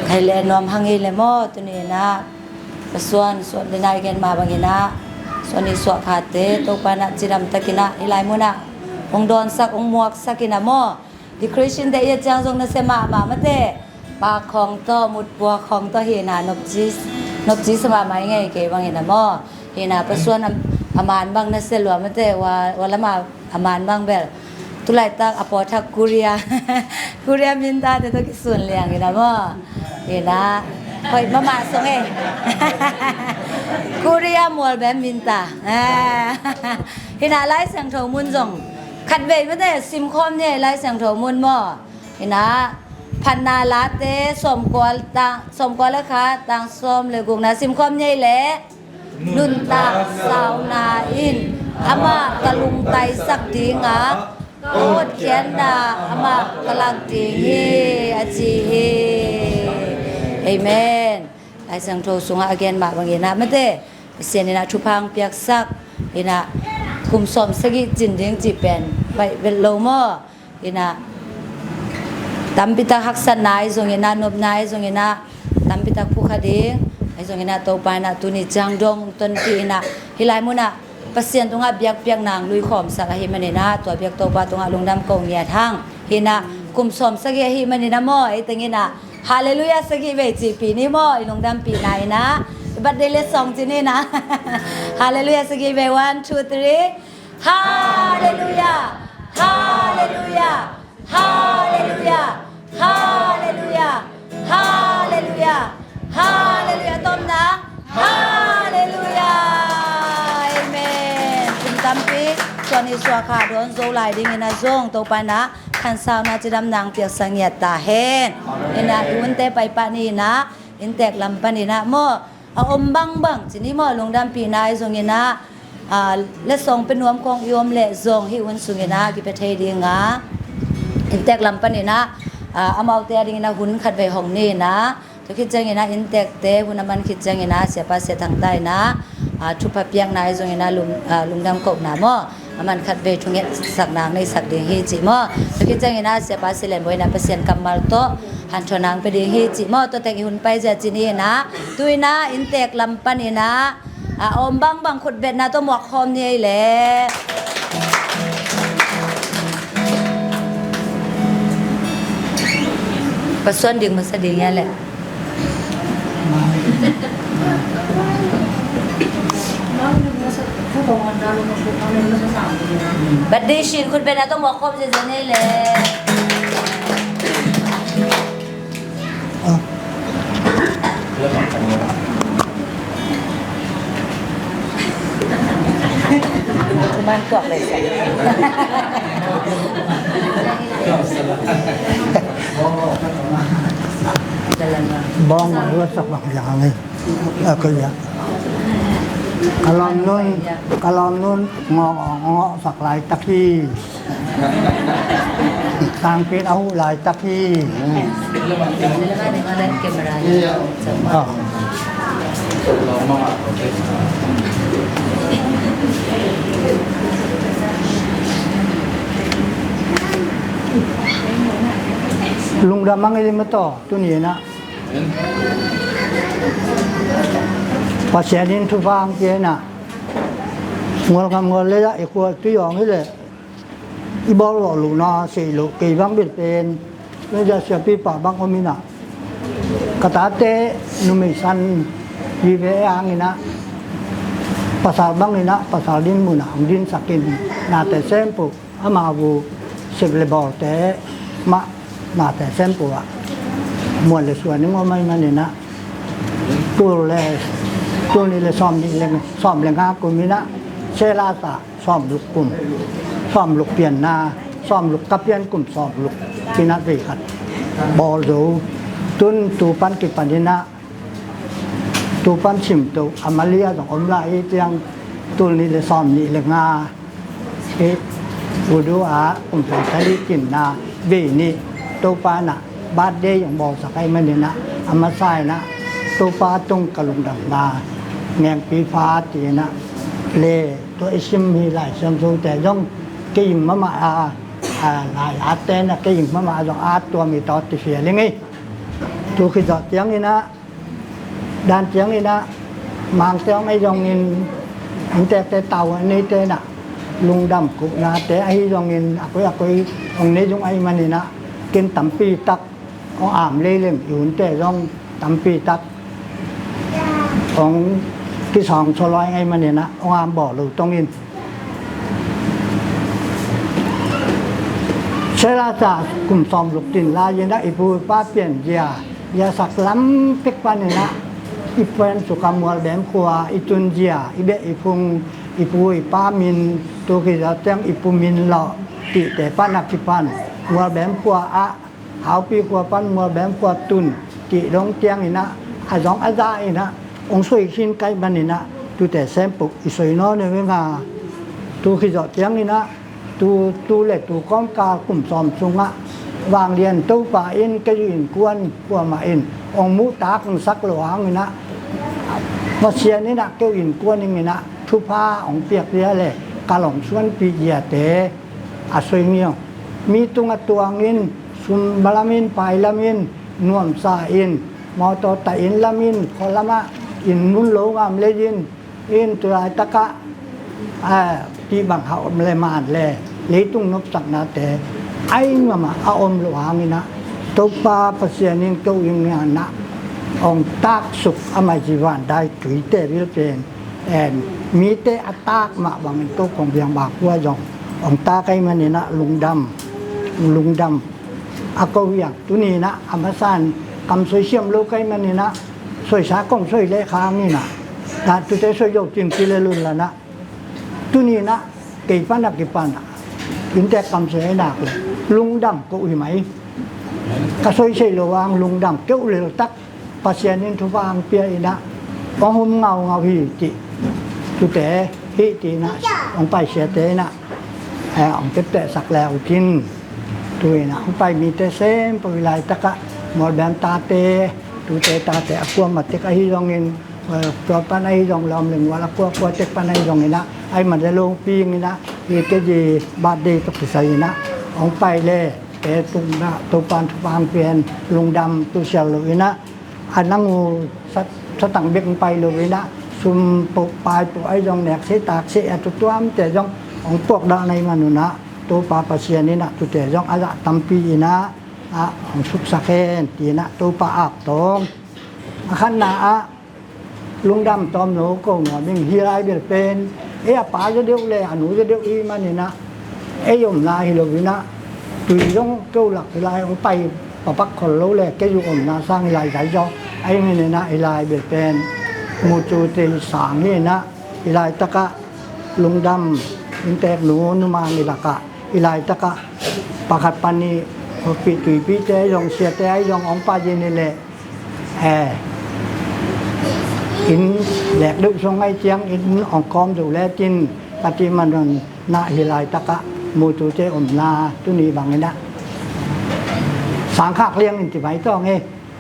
Khai le nuam hang hi le maw, tuni in ah Pasuan suah dena i gen mah bangin ah, suahni suahkhate Topa in ah cidamtakin ah hih lai munah hong dawnsak, hong muaksak in ah maw. Decoration te i et ciang zong nasia mahmah mate. Pak khawng tawh, mutpuak khawng tawh hi in ah, nopci, nopci sa mahmah i ngei kei bangin ah maw. Hi in ah pasuan a, a man bang nasia lua mate, wa, wa lam a a man bang bel. Tulaitak a pawthak Korea, Korea mintate tawh kisun liang in ah maw. Hi in ah, Hoih mahmah song e. Korea mual bem minta. Hi na, Lai Siangtho mun zong khatvei mate simkhawm ni, Lai Siangtho mun maw. Hi na, Phatna Late sawmkua tang, sawmkua le khat, tang sawm le gukna simkhawm ni leh. Nuntak sauna in amah ka lungtaisak ding a, ka hotkhiatna amah ka lak ding hi, a ci hi. Amen. Lai Siangtho sungah a gen mah bangin ah mate, Pasian in ah thupha hong piaksak in ah kum sawmsagih cin ding cih pen baih vet lo maw? In ah tampitak haksatna ahi zongin ah, nopna ahi zongin ah, tampitak phukha ding ahi zongin ah, Topa in ah tuni ciang dong tonpih in ah, hih lai munah Pasian tungah biakpiakna hong luikhawmsak ahih manin ah, tua biak Topa tungah lungdam ko ngiat hang. Hi na, kum sawmsagih ahih manin ah maw, ei teng in ah Halleluiah sagih vei cihpih ni maw, i lungdampihna in ah. I birthday letsong ci ni na. Halleluiah sagih vei, one, two, three. Halleluiah, halleluiah, halleluiah, halleluiah, halleluiah, halleluiah. Tawpna, halleluiah. Amen. Kum tampi suan i suak kha dawn zo lai dingin ah zong Topa in ah khansauna cidamna hong piaksak ngiat ta hen. In ah i hunte paipah ni in ah, inntek lam panin ah maw, a om bangbang ci ni maw, lungdampihna ahi zongin ah, a, letsong pia nuam khawng i om leh zong hih hun sungin ah kipia thei ding a, inntek lam panin ah, a, amaute a dingin ah hun khatvei hong ni in ah, tua khit ciangin ah inntekte hun a man khit ciangin ah, Siapa Sia Thang ta in ah, a, thupha piakna ahi zongin ah lung-, a, lungdam kohna maw, a man khatvei thungetsakna hong neisak ding hi cih maw. Tua khit ciangin ah Siapa Sia Lian Bawi in ah Pasian kammal tawh hanthawn hong pia ding hi cih maw. Tua teng i hun pai zia ci ni in ah, tu in ah inntek lam panin ah, a om bangbang khutbetna tawh muak khawm ni ei leh. Pasuan ding masa ding ia leh. Birthday sin khutbetna tawh muak khawm ziazia ni leh. Kuman tuak leh sa. Bawng a ruatsak bang ziang e. A, koi a. Ka lawmnun, ka lawmnun ngawh, ngawhsak laitak hi. Sangpin a huh laitak hi. A. Lungdam mang i lim a taw, tuni in ah. Pasian in thupha hong pia in ah, Mualkham Muallei ah i khua tui awng hi leh, i bawl lawh luhna sei loh kei bang bel pen, Malaysia siapipa bang om in ah, ka tate numei san vive hang in ah, pasal bang in ah, pasal din mun ah hong dinsak in, nate sempuh, amau sep le bawlte mah, nate sempuh ah muan le suan in om ahih manin ah, tul le, tul nih le sawm nih le, sawm le nga kum in ah, Selasa sawmluk kum, sawmluk pianna, sawmluk ka pian kum sawmluk in ah vei khat bawl zo. Tun tu pan kipan in ah, tu pan simto a mali a zong om lai hi ciang, tul nih le sawm nih le nga hi. Udu a kum sawm sali kinna vei nih, Topa in ah birthday hong bawlsak ahih manin ah, a masa in ah Topa tung ka lungdamna ngengpi pha ci in ah, le tua i sim hi Lai Siangthote zong kei ing mahmah a, a, lai atte in ah kei ing mahmah a zong a tuam hi tawh ti fial ing ei. Tu khit zawh ciangin ah, dan ciangin ah, Mangte hong ahi zongin, inntekte tau a neite in ah, lungdam kuhnate ahi zongin, a koi a koi hong nei zong ahih manin ah, ken tampi tak hong am leilem, i hunte zong tampi tak hong kisawng sawlai ahih manin ah, hong am bawl lo tong in. Selasa kum sawmluk tin lai in ah i pu i pa pianzia Biasak lam pek paninah i puan suka Mualbem khua i tunzia, i beh i phung, i pu i pa min, tu khit zawh ciang i pu min lawh tihte pan a kipan Mualbem khua ah, Haupi khua pan Mualbem khua tun tih dong cianginah a zong a za inah hong soi khin ka hih maninah tute sempuh i soi nawn uh hi nga. Tu khit zawh cianginah tu, tu le tu kawmkal kum sawm sungah Vanglian Topa in kei innkuan kuamah in hong muhtak hong sak lo hanginah Pasian inah kei innkuan inginah thupha hong piak zia le kal hong suanpih ziate a soi ngiau. Mi tungah tuangin, sum lamin, pai lamin, nuamsa in, mawtaw tah in lamin, khua lamah inn mun lo ngam lei in, in tu laitakah, ah, tih bang hauh le man le leitung nopsaknate ai ngamah a om lo hanginah Topa Pasian in keu inginah hong taksuk a mai zivan dai tuite bil pen, en, mite a tak mah bangin ko kong biang bak hua zong hong tak ai maninah lungdam, lungdam a ko hiang. Tuninah a masan kam soi siam lo kai maninah soisa kong soi leh khanginah, na tute soi zo cin kilelun lanah tuninah kei pan a kipanah inntek kam soi ai nak le lungdam ko hi mai. Ka soi sei lo ang lungdam keu leltak Pasian in thupha ang pia inah hong hum ngaungau hi tih. Tute hi ti inah hong paisiate inah, eh, hong teptehsak le uh tin. Tu inah hong pai mite sempo hi laitakah Mualbem tate, tute tate a kuamah tek ahi zongin, eh, tua pan ahi zong lawm le mual a kuakua tek pan ahi zonginah ai man le longpi inginah hi kei zi birthday tawh kisai inah hong pai le te tungah Topan thupha ang pian lungdam tu sial lo inah a nang uh sat, satang bek pai lo inah sum poh pai poh ai zong nek sei tak sei a tutuamte zong hong puak dah nai manunah Topa Pasian inah tute zong a zah tampi inah ah hong suksak hen ti inah Topa ap tawng. A khatna ah lungdam tawm lo ko nuam ing. Hi lai bel pen ei a pa za deuh le a nu za deuh i maninah ei omna hi lo inah tui zong keu lak hi lai hong pai papak khol lo le kei zu omna sang hi lai zai zaw. Ai maninah hi lai bel pen mucu tei sang hi inah hi laitakah lungdam inntek nu numang i lakah hi laitakah pakhat panih khuapih tuipihte ai zong siate ai zong hong pai zin hi leh, eh, inn lek deuh song ai ciang inn hong kawm zo le tin ka ti manun nah hi laitakah mucute omna tuni banginah sangkhak liangin ti mai tawng hi.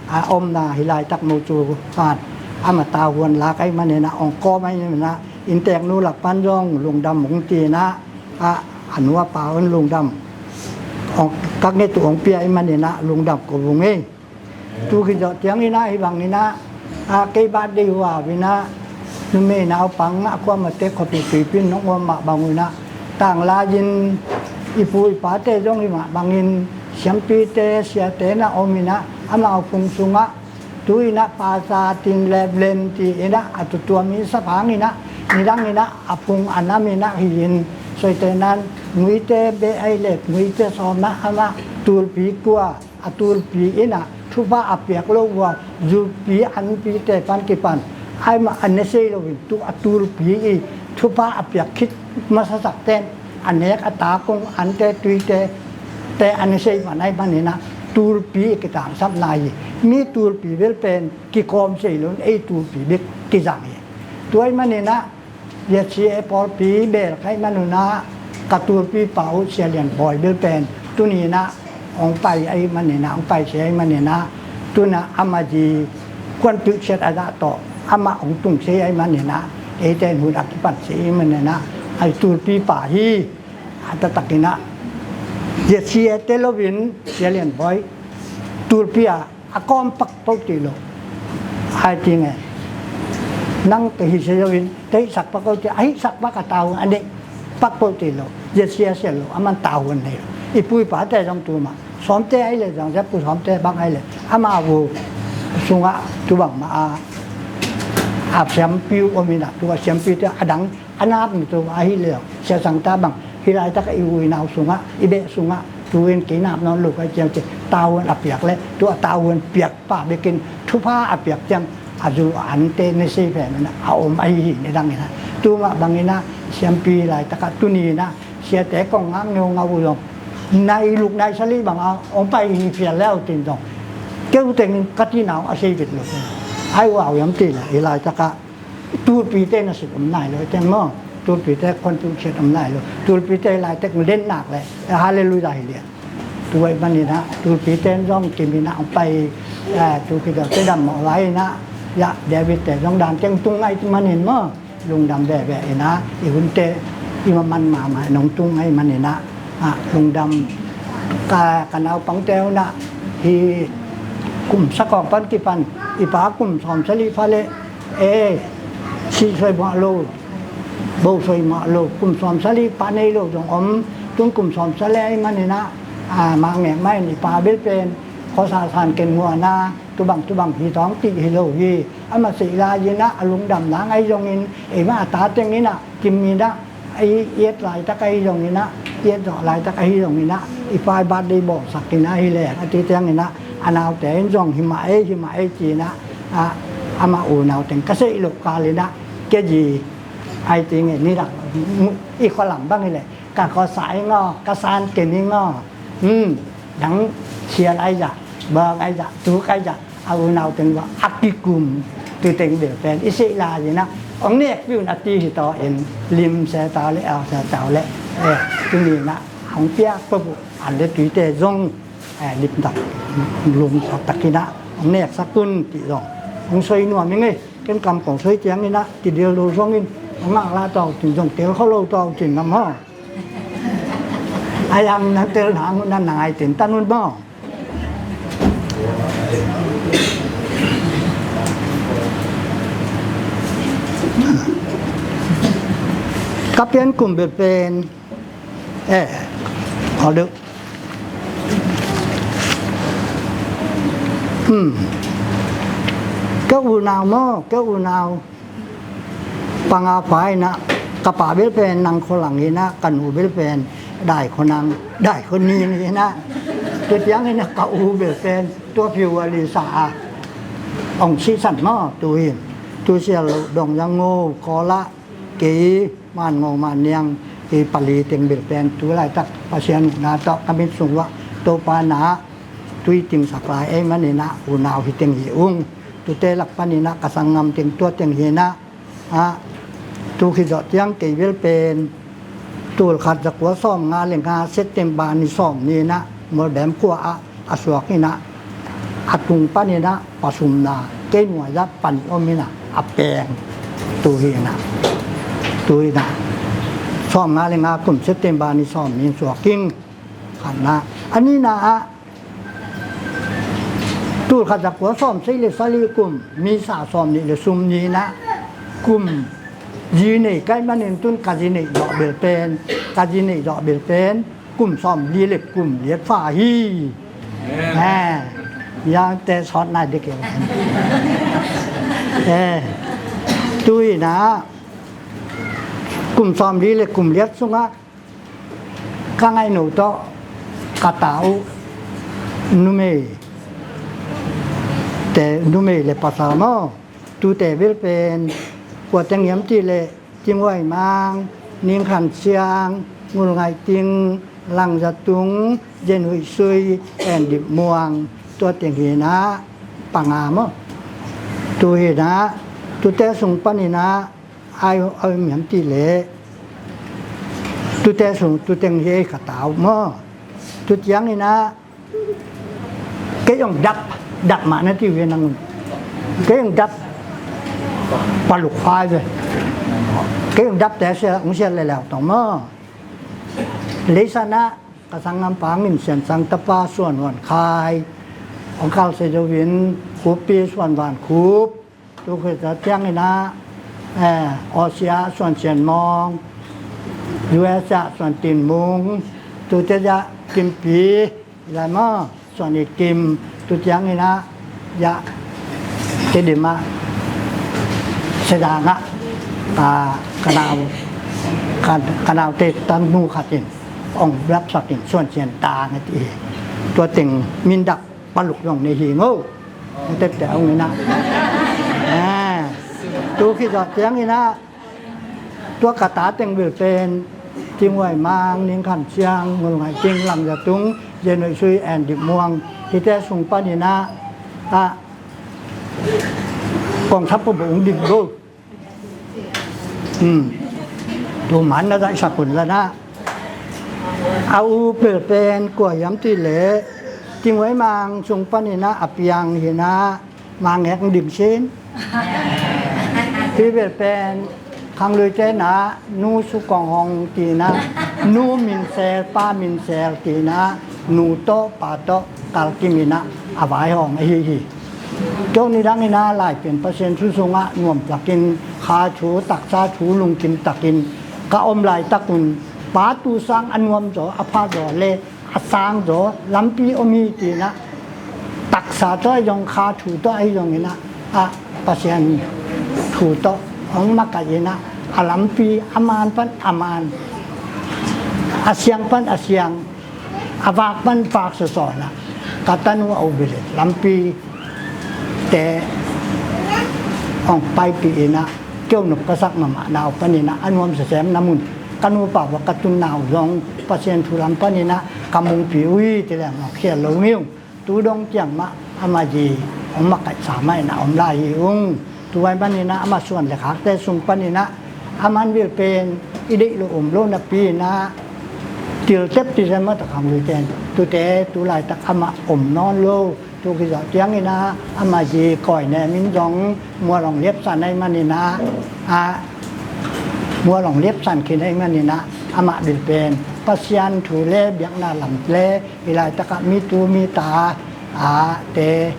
A omna hi laitak mucu pan ama tahuan lak ai maninah hong kawm ai maninah inntek nu lak pan zong lungdam hong ti inah a, a nu a pa un lungdam hong kak nget uh hong pia ai maninah lungdam ko vung hi. Tu khit zawh cianginah hi banginah a kei birthday hua inah numei naupang a kuamah tek khuapih tuipin nong om mah bangunah tanglai-in i pu i pate zong hi mah bangin siampite siate na om inah amau phung sungah tu inah pasa tin leplem ti inah a tutuam in sap hanginah nidang inah a phung a nam inah hi-in soite nan nuite beh ai le nuite sawmna amah tulpi kua a tulpi inah thupha a piak lo uh a zulpi anpite pan kipan ai mah a ne sei loin tu a tulpi i thupha a piak khit masasak ten a nek a takung ante tuite te a ne sei pan ai maninah tulpi i kitangsapna hi. Mi tulpi bel pen kikawm sei loin ei tulpi bek kizang hi. Tua ai maninah Zia C A pawlpi bel ka hih manunah ka tulpi pa uh Sia Lian Bawi bel pen tuninah hong pai ahih maninah hong pai sia ahih maninah tunah amah zi kuan pilsiat a zah tawh amah hong tung sia ahih maninah eite in hun a kipan sia ahih maninah a tulpi pa hi. A taktakinah zia C A te loin Sia Lian Bawi tulpi ah a kawm pak po ti lo. Ai ti nge nang ka hi se loin ka hihsak pak ko ti a hihsak pak a tahu a neih pak po ti lo. Zia sia sia lo a man tahu a neih lo. I pu i pate zong tu mah sawmte ai le zong zia pu sawmte bang ai le amau sungah tu bang mah a a siampi uh om inah tu a siampite a dang a nap mi tu a hi le zong sia sangta bang hi laitak a i u i nau sungah i beh sungah Tu-in kei nap nawn lo ka hi ciang ci, tavuan a piak le tua tavuan piak pa bekin thupha a piak ciang a zu a ante na sei pen a om ahi hi. Nidang in ah tu mah bangin ah siampi laitak ah tuni in ah siate kong ngak ngeungau uh zong nai luk nai sali bang a hong pai hi phial le au tin zong keu tengin ka tina uh a sei vit lo. Ai uh au hiam ti le hi laitak ah tulpite na sik om nai lo teng maw? Tulpite khonpung khet om nai lo. Tulpite laitak len nak le halleluiah hi lian. Tua ahih manin ah tulpite zong kimin ah hong pai, eh, tu kidawte dam mawh lai in ah, ya David te zong dan teng tung ngai manin maw? Lungdam veve in ah i hunte i maman mahmah nong tung ngai manin ah, ah, lungdam. Ka, ka naupangte hun ah hi kum sakawng pan kipan i pa kum sawm sali pha le e, sih soi mah lo, bo soi mah lo, kum sawm sali pa nei lo zong om. Tun kum sawm sali ahih manin ah, ah, mah ngek mah in i pa bel pen khuasa san ken muan a tubang tubang hi tawng ti hi lo hi. Amah sih lai in ah a lungdam nang ahi zongin eimah a ta teng in ah kim in ah i et laitak ahi zongin ah, i et zawh laitak ahi zongin ah i pa i birthday bawlsak in ah hi leng a ti ciangin ah a naute in zong hi mah ei, hi mah ei ci in ah, ah, amah unau teng ka seih loh kal in ah ke zi ai ti nge ni dak i khualam bang hi leh ka khuasa i ngaw, ka san ken i ngaw. Hmm, dang sial ai zah, bang ai zah, tuk ai zah, a unau teng bang a kikum tu teng bel pen i seih lai in ah hong nek piun a ti hi taw in lim se taw le au se taw le, eh, tuni in ah hong piak pabuh an le tuite zong, eh, limtak lungsak takin ah hong neksak un ti zong hong soi nuam i ngei. Ken kam kong soi ciangin ah kidil lo zongin hong ngak la taw tin zong tel kho lo taw tin nam haw. A yang na tel na ngun na ngai tin tan un maw? Ka pian kum bel pen, eh, aw deuh. Hmm. Ka unau maw, ka unau panga pa in ah, ka pa bel pen nang khualang in ah, ka nu bel pen dai khuanang, dai khuaning in ah. Tua ciangin ah ka u bel pen tua February sa a hong sisan maw, tu in, tu sial lo dong zang ngo khawl ah, kei man ngo man niang, kei pali teng bel pen tu laitak Pasian huhna tawh ka mit sung uah Topa na tui tingsak lai ei manin ah unau hi teng hi ung. Tute lak panin ah ka sanggam teng tua teng hi in ah, ah, tu khit zawh ciang kei bel pen tul khat za kua sawm nga le nga September ni sawm ni in ah Molbem khua ah a suak in ah, a tung panin ah pasumna kei nuai zah pan om in ah a peng tu hi in ah, tu hi in ah sawm nga le nga kum September ni sawm ni in suak ing. Khatna. A nihna ah tul khat za kua sawm sagih le sagih kum, May sa sawm nih le sawm nih in ah kum zi neih ka hih manin tun ka zi neih zawh bel pen, ka zi neih zawh bel pen kum sawm li le kum liat pha hi. Amen. Eh, yang te sawt nai dek hi. Eh, tu hi in ah kum sawm li le kum liat sungah ka ngaihno tawh ka ta uh numei te, numei le pasal maw, tute bel pen kua teng hiam ti le Cing Huai Mang, Ning Khan Siang, Ngul Ngaih Ting, Lang Za Tung, Zen Huih Sui, En Dip Muang, tua teng hi in ah panga maw. Tu hi in ah, tute sung panin ah ai, ai miam ti le tute sung tu teng hi ei ka ta uh maw. Tu ciangin ah kei hong dap, dap mah na ti uh ve nang un. Kei hong dap paluk fai ve. Kei hong dap te sia, hong sia le leu tong maw. Leisan ah ka sanggam pa Ngin Sian Sang tapa Suan Huan Khai, hong kal se zo in Khup pi Suan Van Khup, tu khit ciangin ah, eh, Aussie ah Suan Sian Mawng, U S ah Suan Tin Mung, tu te ah Kim Pi, i lai maw, Suan It Kim, tu ciangin ah, ya, Tedim ah, Sedang ah, ah, ka nau, ka, ka naute tan nu khat in, ong blap sakin suan sian tang a ti hi. Tua teng mindak paluk zong nei hi ngo. Tep te ong ina. Eh, tu khit zawh ciang ina, tua ka ta teng bil pen Cing Huai Mang, Ning Kham Siang, Ngul Ngai Ting, Lam Za Tung, Zen Huai Sui, En Dip Muang, hite sung pan ina, a, kong thap ko bung dim go. Hmm. Tu man na zaihsak hun la na. A u pel pen kua hiam ti le, Cing Huai Mang sung pan ina a piang hi na, Mang Ngek Dim Sin. Pi pel pen Khang Lui te na, Nu Su Kong Hong ti na, nu min sel, pa min sel ti na, nu tawh, pa tawh, kal kim ina, a vaihawm ahi hi. Tua ni dang ina lai pen Pasian thu sungah nuam takin, kha thu, taksa thu lungkim takin ka om laitak un, pa tu sang a nuam zaw, a pha zaw le a sang zaw lampi om hi ti ina, taksa tawh ahi zong, kha thu tawh ahi zong ina, a Pasian thu tawh hong makaih ina, a lampi, a man pan a man, a siang pan a siang, a vak pan vak sawsawn a, ka tanu a ubi le lampi te hong paipih ina, keu nop ka sak mahmah nau pan ina, a nuam sasem na mun ka nupa va ka tun nau zong Pasian thu lam pan ina ka mungpi uh hi ti leng hong khial lo ngiu. Tu dong ciang mah ama zi hong makaihsa mah ina om lai hi ung. Tu vai man ina ama suan le khakte sung pan ina, aman vil pen i deih lo om lo napi ina, tiltep ti zan mah ta Khang Lui ten, tute tu laitak ama om nawn lo. Tu khit zawh ciang ina ama zi kawi ne min zong mual hong liapsan ahi man ina, a, mual hong liapsan khin ahi man ina, amah vil pen Pasian thu le biakna lam le i laitakah mi tu mi ta, a, te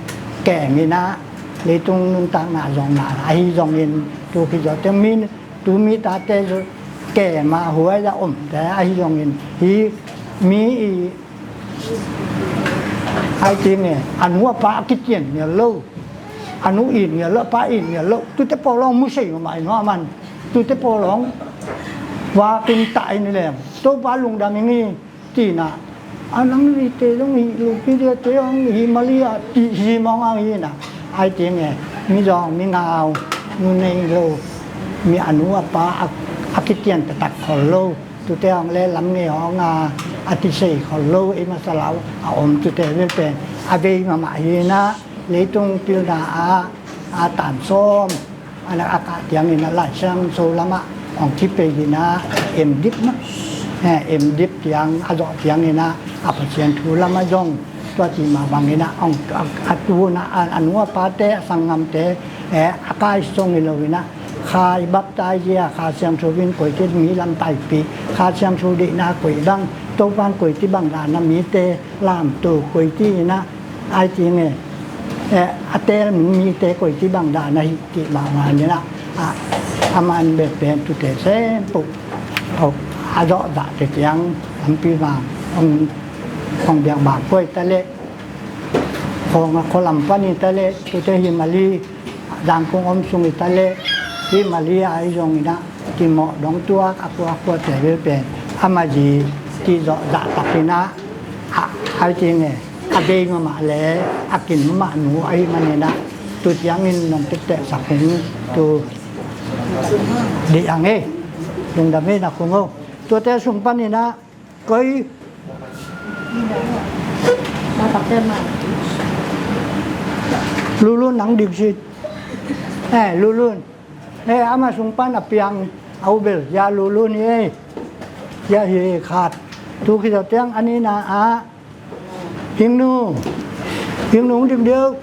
kem ina, leitung nuntakna zong na ahi zongin, tu khit zawh ciang mi tu mi tate kem a huai a om te ahi zongin, hi mi i, ai ti nge, a nu a pa a kitian ngial lo, a nu it ngial lo, a pa it ngial lo, tute pawl hong mu sei mahmah in hua man, tute pawl hong vakin ta in lem, Topa lungdam ing hi. Ti na, a nang vite zong hi lo, pi dia te zong hi mali a, ti hi mawng a hi na. Ai ti nge, mi zong mi ngau, nu nei lo, mi a nu a pa a, a kitian taktak khol lo, tute hong le lam nge hong a, a ti sei khol lo, ei masa lau a om tute vel pen a vei mahmah hi na, leitung pilna a, a tan sawm a nak a kah ciangin a Lai Siangtho lamah hong ci pei hi na, em dip na, eh, em dip ciang a zawh ciangin a, a Pasian thu lamah zong tua ci mah bangin a hong, a, a tu na, a, a nu a pate, a sanggamte, eh, a kai song hi lo in a, Kha i baptize a, Kha Siangtho in koi ci mi lam paipih, Kha Siangtho deihna koi bang, Topan koi ci bang dan a mite lamto koi ci in a, ai ti nge, eh, a teel mite koi ci bang dan a hi cih mah bangin a, a, a man bek pen tute sem peuh, a, a zawhzah te ciang lampi bang hong, hong biak bang koi ta leh, khawng a khualam pan hi ta leh, tute hi mali, Zangkong om sung hi ta leh, hi mali a hi zongin a, kimawh dong tuak a kua kua te bel pen, a mazi ci zawhzah takin a, a, ai ti nge, a bei mahmah le a kin mahmah nu ahih manin a, tu ciangin nong tekteh sak hing tu dih ang e. Lungdam e na khung o. Tuate sung panin a koi Lulun nang ding sit. Eh, Lulun. Eh, ama sung pan a piang a ubel ya Lulun hi e. Ya hi khat. Tu khit zawh ciang a nihna ah Hingnu. Hingnu hong dim deuh.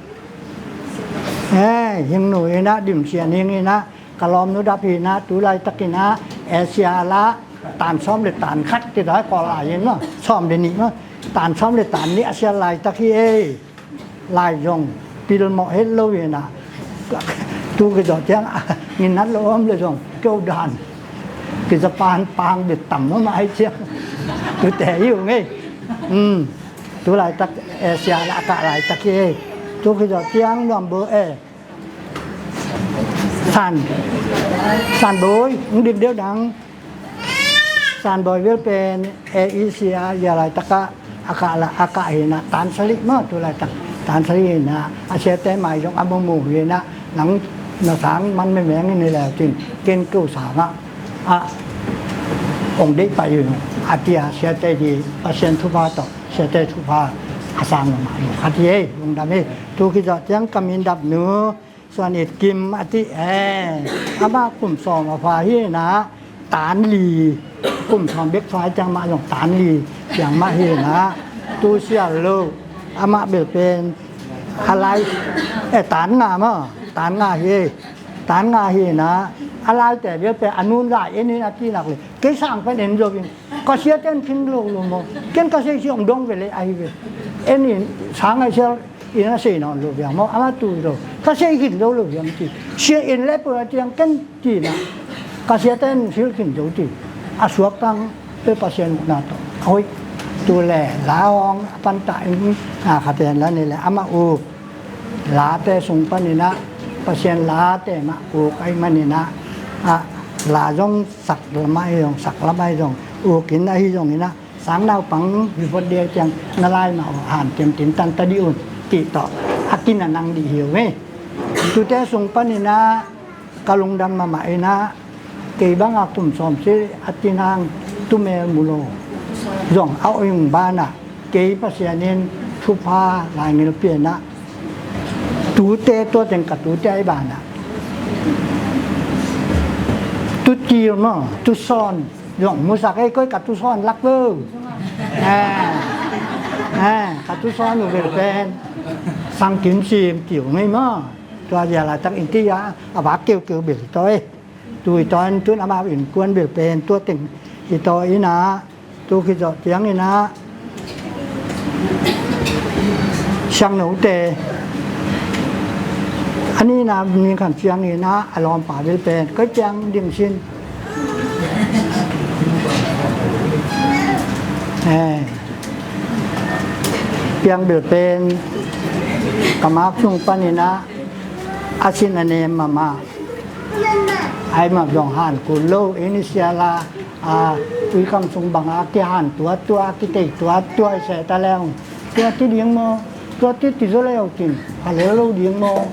Eh, Hingnu in a dim sian hing in a, ka lawmnu dap hi in a, tu laitakin a, Asia la tan sawm le tan khat ti dai Kawllai in maw, sawm le nih maw, tan sawm le tan nih a sial laitak hi e. Lai zong pilmawh het lo hi in a, tu khit zawh ciang a, nginat lo om le zong keu dan kiza pan pang bit tam maw mah hi ciang. Tute hi uh ngei. Um, tu laitak, eh, Asia la a kah laitak hi e. Tu khit zawh ciang nuam bo e. San. San boi, hong dim deuh dang. San Bawi bel pen A E C a, zia laitak ah a kah la, a kah hi in ah, tan sali maw, tu laitak tan sali hi in ah, a siate mai zong a mumu hi in ah, nang na sang man memeng in hi leu cin, ken ko sang ah, a, ong deih pah hi ung, a ci a, siate di Pasian thupha tawh, siate thupha a sang mahmah hi khat hi ei, lungdam hi. Tu khit zawh ciang ka min dap nu Suan It Kim a ci e, amah kum sawm a pha hi in ah, tan li, kum sawm bek pha ciang mah zong tan li ciang mah hi in ah, tu sial lo, amah bel pen a lai, e, tan nga maw, tan nga hi, tan nga hi in ah, a laite bel pen a nun lai en in a ci nak le, kei sang pen en zo in, ka siate in phin lo lo maw, ken ka sei si ong dong ve le ahi ve, en in sang ai sial in a sei nawn lo viang maw, ama tu lo, ka sei khin zo lo viang ci. Sia in le pua ciang ken ci na, ka siate in sil khin zo ci. A suak tang pe Pasian ukna tawh a hoih. Tu le la hong a panta in, a, khaten la ni le ama u late sung panin ah, Pasian late mah uk ahi manin ah, a, la zong sak lam ahi zong, sak lam ahi zong, uk in ahi zong in ah, sang naupang hi phot dia ciang na lai mah uh han ciamtin tan ta dih un, cih tawh a kin a nang dih hi uh hi. Tute sung panin ah ka lungdam mahmah in ah, kei bang a kum sawm si a ci nang, tu mel mu lo zong a oi ung ban ah, kei Pasian in thupha laingil pia in ah, tute tua teng ka tute ahi ban ah, tu til maw, tu sawn zong musak ei, koi ka tu sawn lak lo. Eh, eh, ka tu sawn uh bel pen sang kim sim kiu ngei maw. Tua zia laitak in ti a, a vak kiukiu bel hi taw ei. Tu hi taw in tun amau innkuan bel pen tua teng hi taw in ah, tu khit zawh ciangin ah, siangnote a nihna ning khan ciangin ah, a lawmpa bel pen koi piang ding sin. Eh, piang bel pen ka mak sung panin ah, a sin a nem mahmah. Ai mah zong han kul lo, initial a, a, ui kam sung bang a kihan tuatua, kitei tuatua i seh ta leng, tua ti ding maw, tua ti ti zaw leu kin, a lel lo ding maw,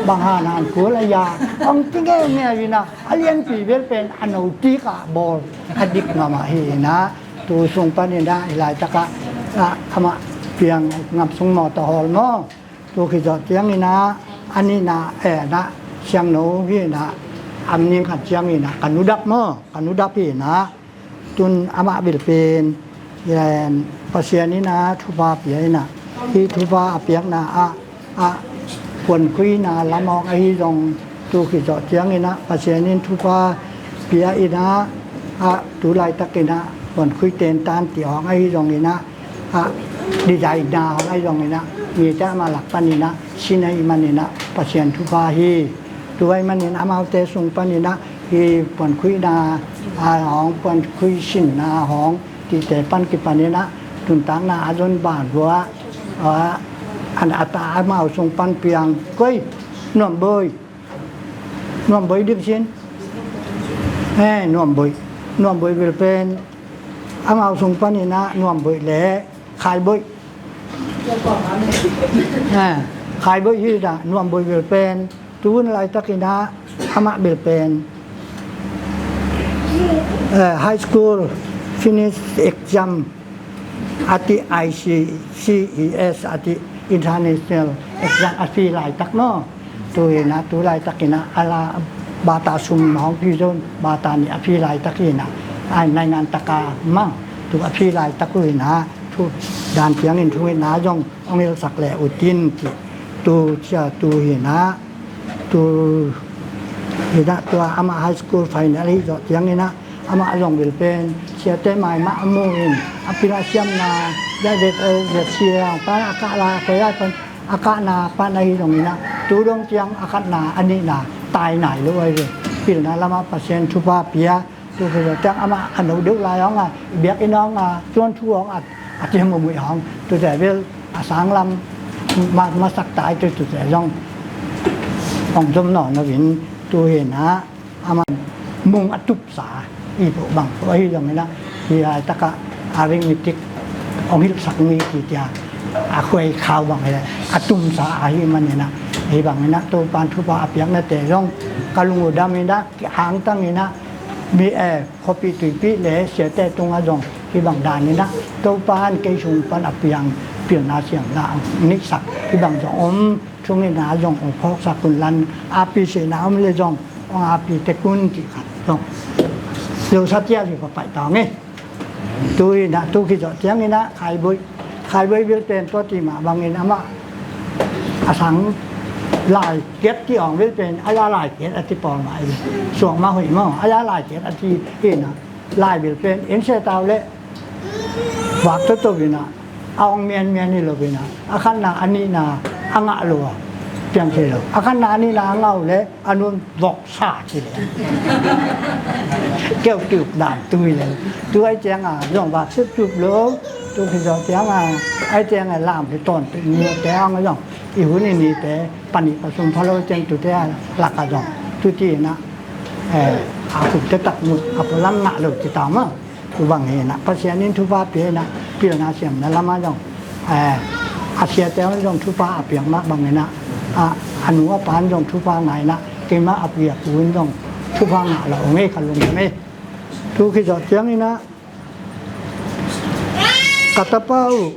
bang han han kul a ya, ong ti ngeungeu in ah, a lianpi bel pen a no ti kah bawl a dik mahmah hi in ah, tu sung panin ah, i laitak ah, a, amah piang ngam sung maw, ta hawl maw. Tu khit zawh ciangin ah, a nihna, eh, na, siangno hi in ah, a ning khat ciangin ah, ka nu dap maw, ka nu dap hi in ah, tun amah bel pen, eh, Pasian in ah thupha pia in ah, hih thupha a piakna ah, ah, puankhuina lam awng ahi zong, tu khit zawh ciangin ah, Pasian in thupha pia in ah, ah, tu laitakin ah, puankhui tentan ti awng ahi zongin ah, a, design na hong ahi zongin ah, mite amah lak panin ah sin ahih manin ah, Pasian thupha hi. Tu ahih manin amaute sung panin ah, hih puankhuihna, a, hong puankhui sinna hong cihte pan kipanin ah, tuntakna a zon ban hua, a, an a ta amau sung pan piang koi, Nuam Bawi, Nuam Bawi dik sin. Eh, Nuam Bawi, Nuam Bawi bel pen amau sung panin ah Nuam Bawi le Khai Bawi. Eh, Khai Bawi hi dah, Nuam Bawi bel pen tu hun laitakin ah amah bel pen, eh, high school finish exam a ti, I C C E S a ti, international exam a phi laitak no. Tu hi in ah, tu laitakin ah, a la bata sum hong phi zon, bata nih a phi laitak hi in ah, ai naingan taka mang, tu a phi laitak uh hi in ah, thu dan piangin thu hi in ah zong hong hilhsak leh uh tin cih, tu cia tu hi in ah, tu hi in ah, tua amah high school final hi zawh ciangin ah, amah zong bel pen siate mai mah a mu in, a pil a siamna, zia zet, eh, zet siang pan a kah la, koi lai pan a kahna pan ahi zongin ah, tu dong ciang a khatna, a nihna tai nai lo ahi ve. Pilna lamah Pasian thupha pia, tu khit zawh ciang amah a no deuh lai hong a, i biakinn hong a, tuanthu hong a, a ciam a muih hong, tute bel a sang lam ma, masak tai, tu, tute zong hong zom nawn lo in, tu hi in ah, amah mung a tupsa i poh bang poh ahi zongin ah, Hi laitakah a ring mitik hong hilhsak mi ci cia a khuai khau bang hileh a tumsa ahih maninah, hih banginah Topan thupha a piaknate zong ka lung uh daminah kihangtanginah mi e khuapih tuipih le siate tungah zong hih bang daninah Topan kei sung pan a piang pilna siamna hong neihsak hih bang zong om. Thunginah zong hong phawksak un lan api sihna om le zong hong api tek un cih khat zong zosa cia hi ka paih tawng e. Tu inah tu khizawh cianginah khaibuai khaibuai bil pen tua ti mah bangin amah a sang lai kiat ti awng bil pen a ya lai kiat a ti pawl mah i suak mah hoih maw a ya lai kiat a ti inah lai bil pen in se tau le vak toto inah a awng mianmian hi lo inah a khatna a nihna a ngah lo a piang thei lo a khatna a nihna a ngah uh le a nun vok sa ci le keu tiuk dan tui le tu ai cianga zong vak sip tup lo tu khi zong cianga ai cianga lam khi ton tu ni te ang zong i hun i ni te pani pasum phalo ciang tu te laka zong tu ti na a kum te tak mu a pulam ngah lo ci ta ma. Tu bang hi na Pasian in thupha pia hi na pilna siamna lama zong a siate hon zong thupha a piak mah bang hi na a nu a pan zong thupha ngai na keima a pi a pu in zong thupha ngah lo ngei ka lung ngei. Tu khi zawh ciang hi na ka tapa uh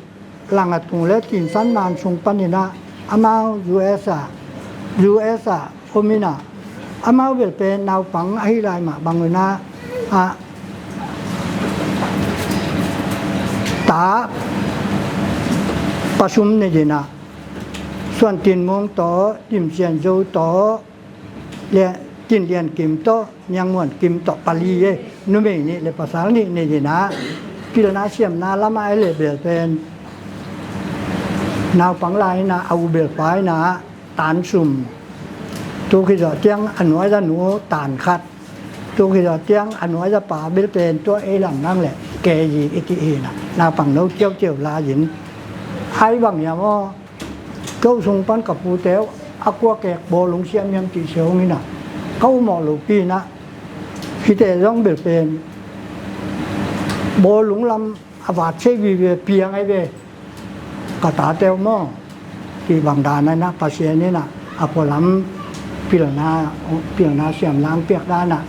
Langat kung le Tinsan man sung paninah amau U S a U S a om inah amau bel pen naupang ahi lai mah bang unah a ta pasum nei dinah Suan Tin Mung tawh Tim Sian Zo tawh le Tin Lian Kim tawh Niang Muan Kim tawh pali e numei nih le pasal nih nei dinah pilna siamna lamah e le bel pen naupang lai inah a u bel pa inah tan sum tu khi zawh tiang a nuai za nu tan khat tu khi zawh tiang a nuai za pa bil pen tua ei lam nang le ke yi i ti hi na naupang no ciauciau lai in ai bang hiam aw. Ko sung pan ka pute uh a kua kek bawlung siam hiam ti se hong inah ka umawh lopi inah hite zong bel pen bawlung lam a vat sei vive piang ai ve ka tate uh maw. Ti bang dan ai na Pasian inah a pualam pilna pilna siamna ang piak danah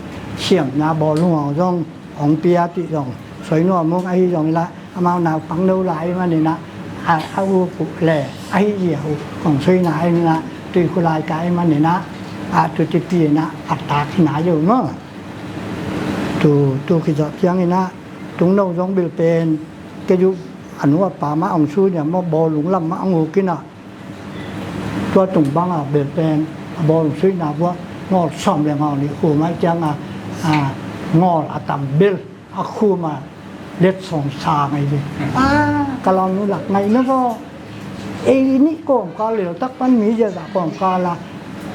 siamna bawlung aw zong hong pia ti zong soi nuam ung ahi zong inah amau naupang no lai maninah a uk uh le ahi zia uh kong soina ai inah tui khulai ka ai maninah a tu tipi inah a tak hina yo maw. Tu tu khi zawh ciang inah tung no zong bil pen ke ju a nu a pa mah ong su nia maw bawlung lam mah ong uk inah tua tung banga bel pen a bawlung suihna vua ngawl sawm le ngawl nih khum ai cianga ngawl a tam bel a khuma let sawng sa ngai ve. A ka lawm nu lak ngai na vaw ei nih kawmkal leutak pan mi ziazah kawmkal a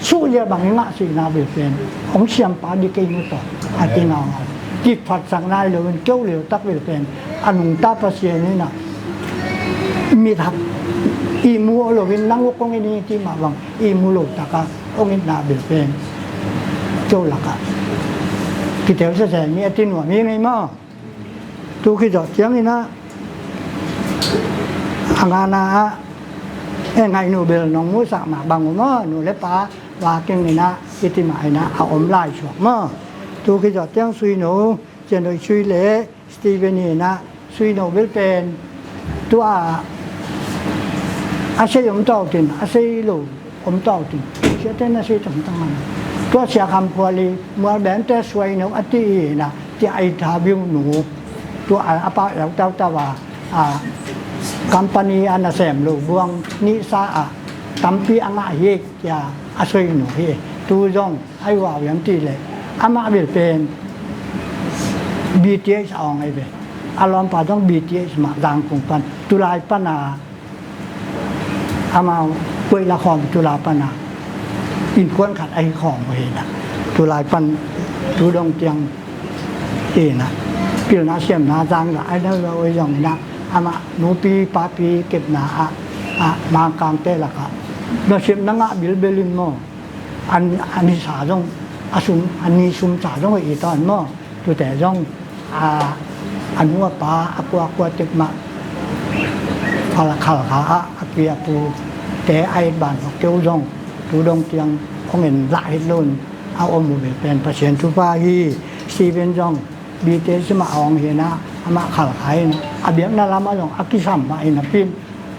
suh zia bang i ngah sihna bel pen hong siampa di kei nu tawh a ti ngaungau kiphatsak nai loin keu leutak bel pen a nungta Pasian inah mithak ihmu aw loin nang uh kong in hi ti mah bang ihmu lo taka hong itna bel pen keu lakah kiteu sese mi a ti nuam hi ngei maw. Tu khi zawh ciang inah a ngana ah e ngaih nu bel nong musak mah bang uh maw nu le pa vaking inah i ti mah inah a om lai suak maw. Tu khi zawh ciang sui nu cian doi sui le Stephen hi inah sui no bel pen tua a sei om tawh tin a sei lo om tawh tin siate na sei tamtang an tua sia kham khuali mual bente suai no a ti hi inah tia a interview nu tua a pa lau tau tau a company a nasem lo buang nihsa a tampi a ngah hi tia a soi nu hi tu zong ai vau hiam ti le amah bel pen B T H a ong ai ve a lawmpa zong B T H mah Zangkung pan tulai pana amau koih la khawm tula pana innkuan khat ahi khawm uh hi na tulai pan tu dong tiang hi na pilna siamna zang la ai na lo zong hi na amah nupi papi kepna ah ah mangkangte lakah na siamna ngah bilbel in maw. An, an hisa zong a sum an ni sum sa zong i ton maw tute zong a A nu a pa a kuakua tek mah Khalkha ah a pi a pute a et ban keu zong tu dong tiang hong en lah het loin a om uh bel pen Pasian thupha hi. Stephen zong B T S mah a hong hi na, amah Khalkha hi na, a biakna lamah zong a kisam mah hi na pin,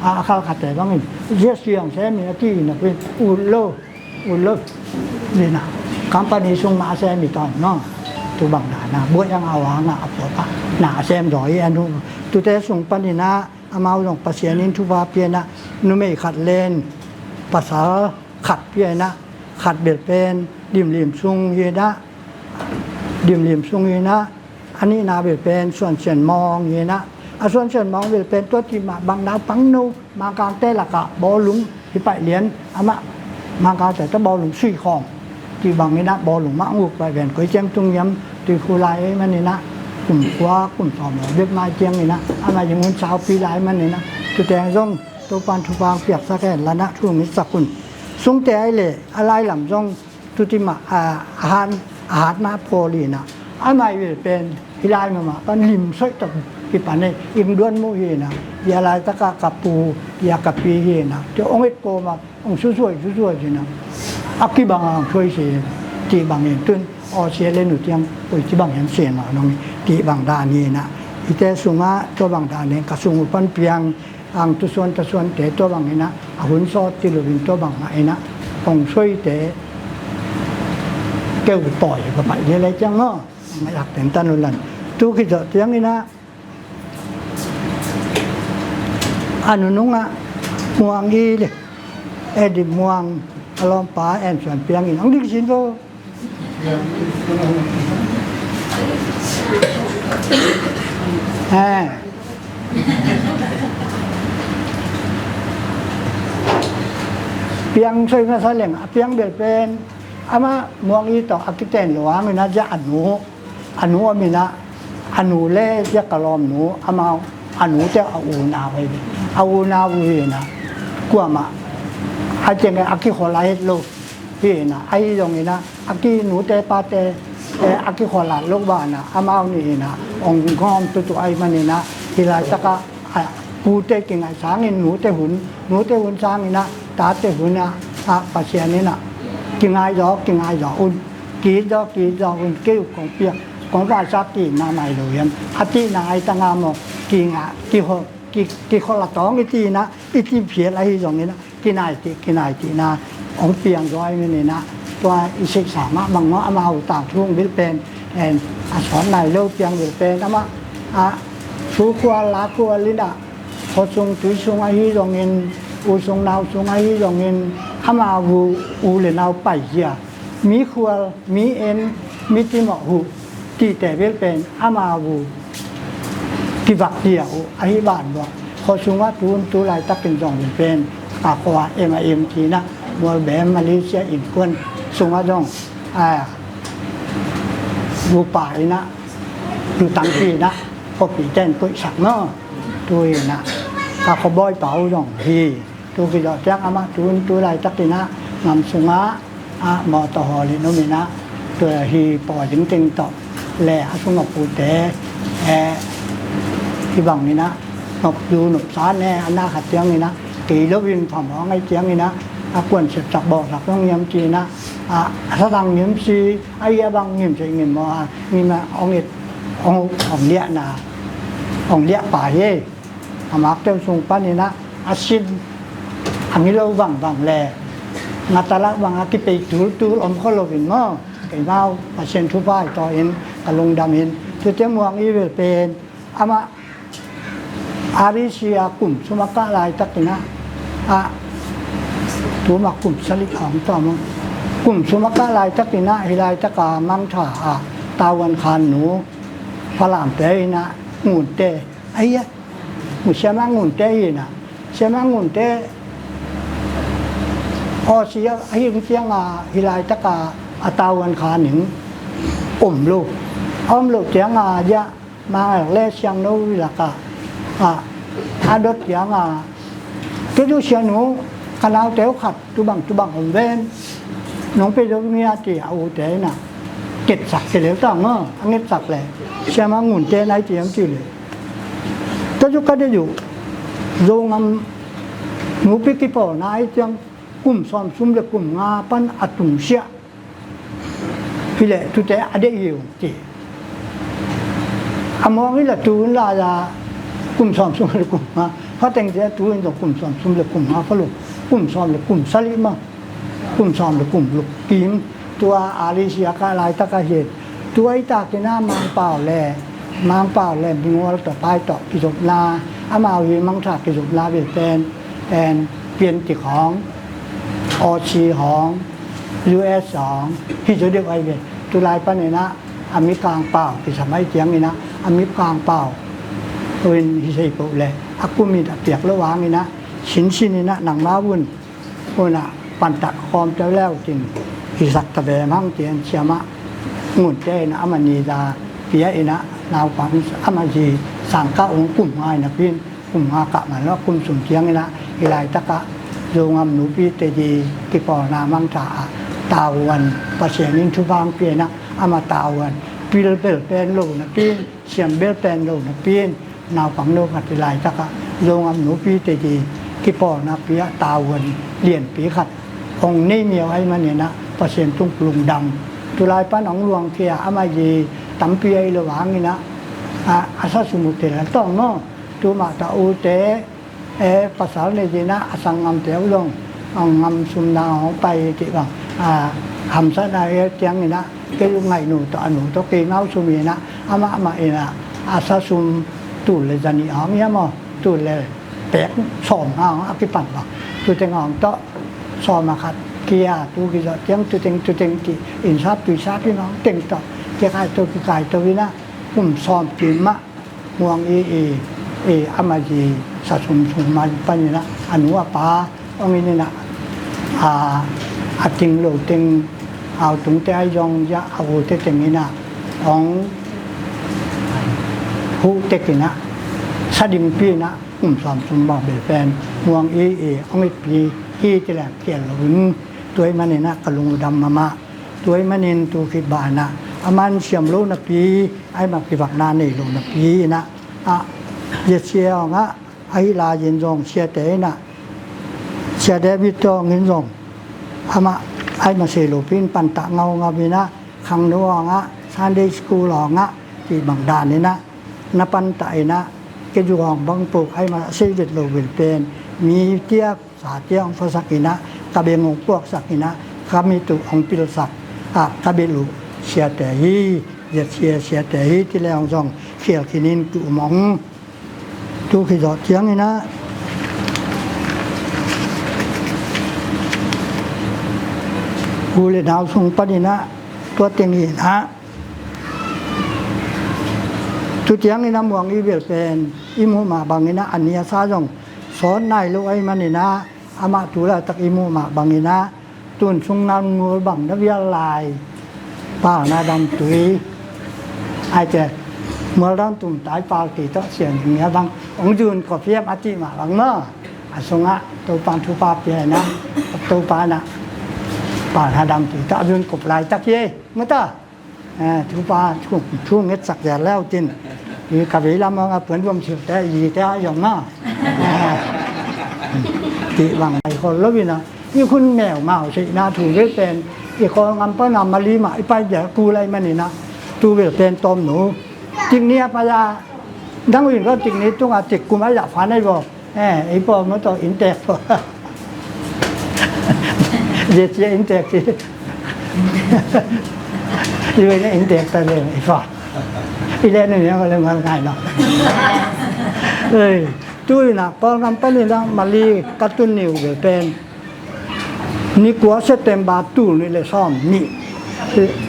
a Khalkhate bangin zia siang sem hi na ti hi na pin, ut lo, ut lo. Hi na, company sung mah a sem hi tawn maw. Tu bang dan a buai ang a wang a a puak a na a sem zaw hi a nu. Tute sung pan hi na, amau zong Pasian in thupha pia na, numei khat len pasal khat pia hi na, khat bel pen Dimlim sung hi na, Dimlim sung hi na, a nihna bel pen Suan Sian Mawng hi na, a Suan Sian Mawng bel pen tua ti mah bang naupang no Mangkangte lakah bawlung hi paih lian, amah Mangkangte tawh bawlung sui khawng ti bang hi na, bawlung mah nguk paih ven koi ciang tung hiam, Tuikhu lai ei man hi na, kum kua kum sawm lo bek mai ciang hi na, amah zing hun saupi lai man hi na, tuteng zong Topan thupha piaksak hen la na thu ngisak un. Sungte ai le a lai lam zong tuti mah a, a han, a hatna pawl hi na, amah i vel pen hi lai mahmah pan lim soih tawh kipan ei, ing duan muh hi na, bia laitak a ka pu, bia ka pi hi na, tua hong et kawm a hong susuai susuai hi na, a kibang a hong suai se ti bang in tun aw sia le nu tiang oi ci bang hiam se na nong ti bang dan hi na, i te sungah tua bang dan in ka sung uh pan piang ang tusuan tasuante tua bang hi na, a hun sawt ti lo in tua bang mah hi na, hong suaite keu pawi ka paih le lai ciang maw. Ngaih hak teng tan uh lan. Tu kizawh ciang hi na, a nunung ah Muang i le, Edim Muang a lawmpa En Suan Piang in hong ding sin lo. Eh. Piang soi masa leng a piang bel pen amah Muang i tawh a kiten lo ang in a zia a nu, a nu a min a, a nu le zia ka lawm nu amau a nu te a unau hi, a unau uh hi na, kuamah a teng a kikhol a het lo hi na, ahi zong hi na, a ki nute pate, eh, a kikholh lo bana amau nih hi na, hong gawm tutu ai man hi na, hi laitak a, a, pute kingai sangin nute hun, nute hun sang hi na, tate hun a, a, Pasian hi na, kingai zaw, kingai zaw un, ki zaw, ki zaw un, kei uh kong piak, kong vaisak ki na mai lo hiam, a ti na ai ta nga maw, kinga, kiho, ki, kikholh a tawng i ti na, i ti phial ahi zong hi na, kinai ti, kinai ti na, hong piang zaw ai min hi na, tua i seisa mah bang maw, amau tangthung bil pen, en, a sawt nai lo piang bil pen, amah, a, thu khual, la khual in a, khuasung, tuisung ahi zongin, u sung, nau sung ahi zongin, amau u, u le nau paizia, mi khual, mi en, mi timawh uh, tite bil pen, amau u, kivak dia uh, ahi ban bawh. Khuasungah tun tu laitakin zong bil pen, a khua em a em kina, Mualbem Malaysia innkuan sungah zong, a, lupa ina, lutang kina, khuapi ten koihsak maw. Tu ina, a khuabawi pau zong hi. Tu kizawh ciang amah tun tu laitakin a ngam sungah a mawtaw hawl in um in a, tua hi pawi ding teng tawh le a sung a pute, eh, hi bang in a nop du nop sa ne a na khat ciang in a kei lo in phamawh a ngai ciang in a, a kuan sepsak bawlsak zong hiam ci in a, a, a sa dang ngim si a, ia bang ngim si ngim maw a, ngim a ong it, ong, ong liahna, ong liah pa hi. A mak teu sung panin ah a sin a ngilo vangbang le ngatalak bang a kipei tultul om kho loin maw? Keimau Pasian thupha hi tawh in ka lungdam in. Tute Muang i vel pen amah R E C a kum sum a kah laitakin ah, a, tuma kum salik a hong tawm kum sum a kah laitakin ah, hi laitaka mangtha a Tavuan Khan nu Falamte in ah Ngunte, ahi a, Siama Ngunte hi in ah, Siama Ngunte Aussie a hing cianga hi laitaka a Tavuan Khan in om lo, a om lo cianga zia Mangkang le Siangno laka a, a dot cianga, kei tu sianu, ka naute uh khat tubang tubang om ven, nong pe zo ngia ci a ute in ah, Ketsak ke leu tang maw, a ngetsak le siama ngunte nai tiam ti le. Tua zu ka de zu Zongam nupi kipawlna ai tiang kum sawm sum le kum nga pan a tungsiah hi le tute a deih hi ung ti. A muang hi la tu un la ya kum sawm sum le kum nga fa teng te tu in zong kum sawm sum le kum nga fa lo kum sawm le kum sali ma kum sawm le kum luk kim tua a li sia ka lai taka hi. Tua i takin a Mangpau le Mangpau le Mingual tawh Pai tawh kizopna amau hi Mangtha kizopna bil pen en pian ti khawng Aussie hawng U S hawng hi zo deuh ai ve. Tulai paninah a mi kangpau kisam ai tianginah a mi kangpau in hi sei poh le a kumin a piak lo hanginah sinsininah nangma un unah pantak khawm teu leu tin hisak ta ve hang tian siamah ngunte inah amah ni za pia inah naupang amah zi sangka ung kum ngai napin kum nga kah man lo kum sung tianginah i laitakah Zongam nupi te di kipawlna Mangtha ah tauan Pasian in thupang pianah amah tauan pil bel pen lo napin siam bel pen lo napin naupang no khat i laitakah Zongam nupi te di kipawlna piah tauan lianpi khat hong nei miau ai maninah Pasian tung lungdam. Tulai pan hong luangkhia amah zi tampi ai lo hanginah a sa sumute la tawng maw. Tumah ta ute e pasal ne zinah a sangngamte uh zong a ngam sumna hong pai ti bang a hamsatna e tianginah kei uh ngaihnu tawh a nu tawh kei ngau suminah amah amah inah a sa sum tul le zanih hong ia maw tul le pek sawm hong a kipan bang tuteng hong tawh sawm a khat kia tu kizawh tiang tuteng tuteng ti insap tuisap in hong teng tawh kikai to kikai to inah kum sawm kim mah muang i i i amah zi sa sum sum man paninah a nu a pa hong ininah a a ting lo teng au tungte ai zong zia a ute tenginah hong huh tekinah sa dingpi inah kum sawm sum bang bel pen muang i i hong itpi hi ti leng khial lo in tuai maninah ka lungdam mahmah. Tuai manin tu khit banah a man siam lo napi ai mah kivakna nei lo napi inah a zia sia hong ah ahi lai in zong siate inah sia David tawng in zong amah ai mah sei lopi in pantah ngaungau inah khangno hong ah Sunday school hong ah ti bang dan inah na pantah inah kei zu hong bang pok ai mah sei vet lo vel pen mi tiak sa tiang hong phasak inah ka beng hong puaksak inah ka mit uh hong pilsak ah ka bel uh siate hi zia sia siate hi ti le hong zong khial khinin ki um hong tu khizawh tianginah u le nau sung paninah tua tenginah tu tianginah muang i bel pen i muh mah banginah a ni a sa zong sawt nai lo ai maninah amah tu laitak i muh mah banginah tun sung nang ngul bang na vial lai pal na dam tui ai te mual dang tum tai pal ti tawh sian nia bang hong zun kop hiam a ti mah bang maw a sungah Topa thupha pia inah Topa inah pal na dam tui tawh a zun kop laitak hi ei mata. Thupha thu ngetsak zia leu tin i ka vei lam hong a puan duam silte i te a zong a ti bang ai khol lo inah i hun mel mau seihna thu vei pen i khawl ngam pana mali mah i pai zia ku lai maninah tu vei pen tawm nu tik ni a pai a dang win ko tik ni tunga tik kum ai zah fan ai bo. Ei pawl maw tawh inntek pawl zia cia inntek ci i wei na inntek ta le i fa i le na miang le mal ngai lo. Tu inah pawl ngam paninah mali ka tun niu ve pen ni kua September tul nih le sawm nih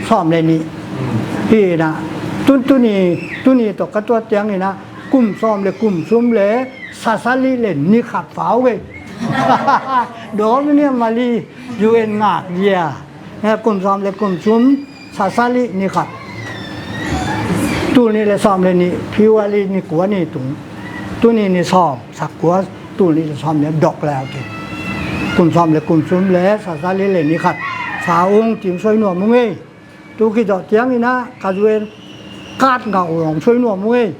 sawm le nih hi inah tun tuni tuni tawh ka tuat tianginah kum sawm le kum sum le sasali le ni khat fau ve. Dawm ni mali U N ngak zia kum sawm le kum sum sasali ni khat tul nih le sawm le nih February ni kua ni tung tuni ni sawm sak kua tul nih le sawm le dok le au te kum sawm le kum sum le sasali le ni khat fa ung tim soi nuam ung ei. Tu khit zawh ciangin ah ka U N card ngah uh hong soi nuam uh ei.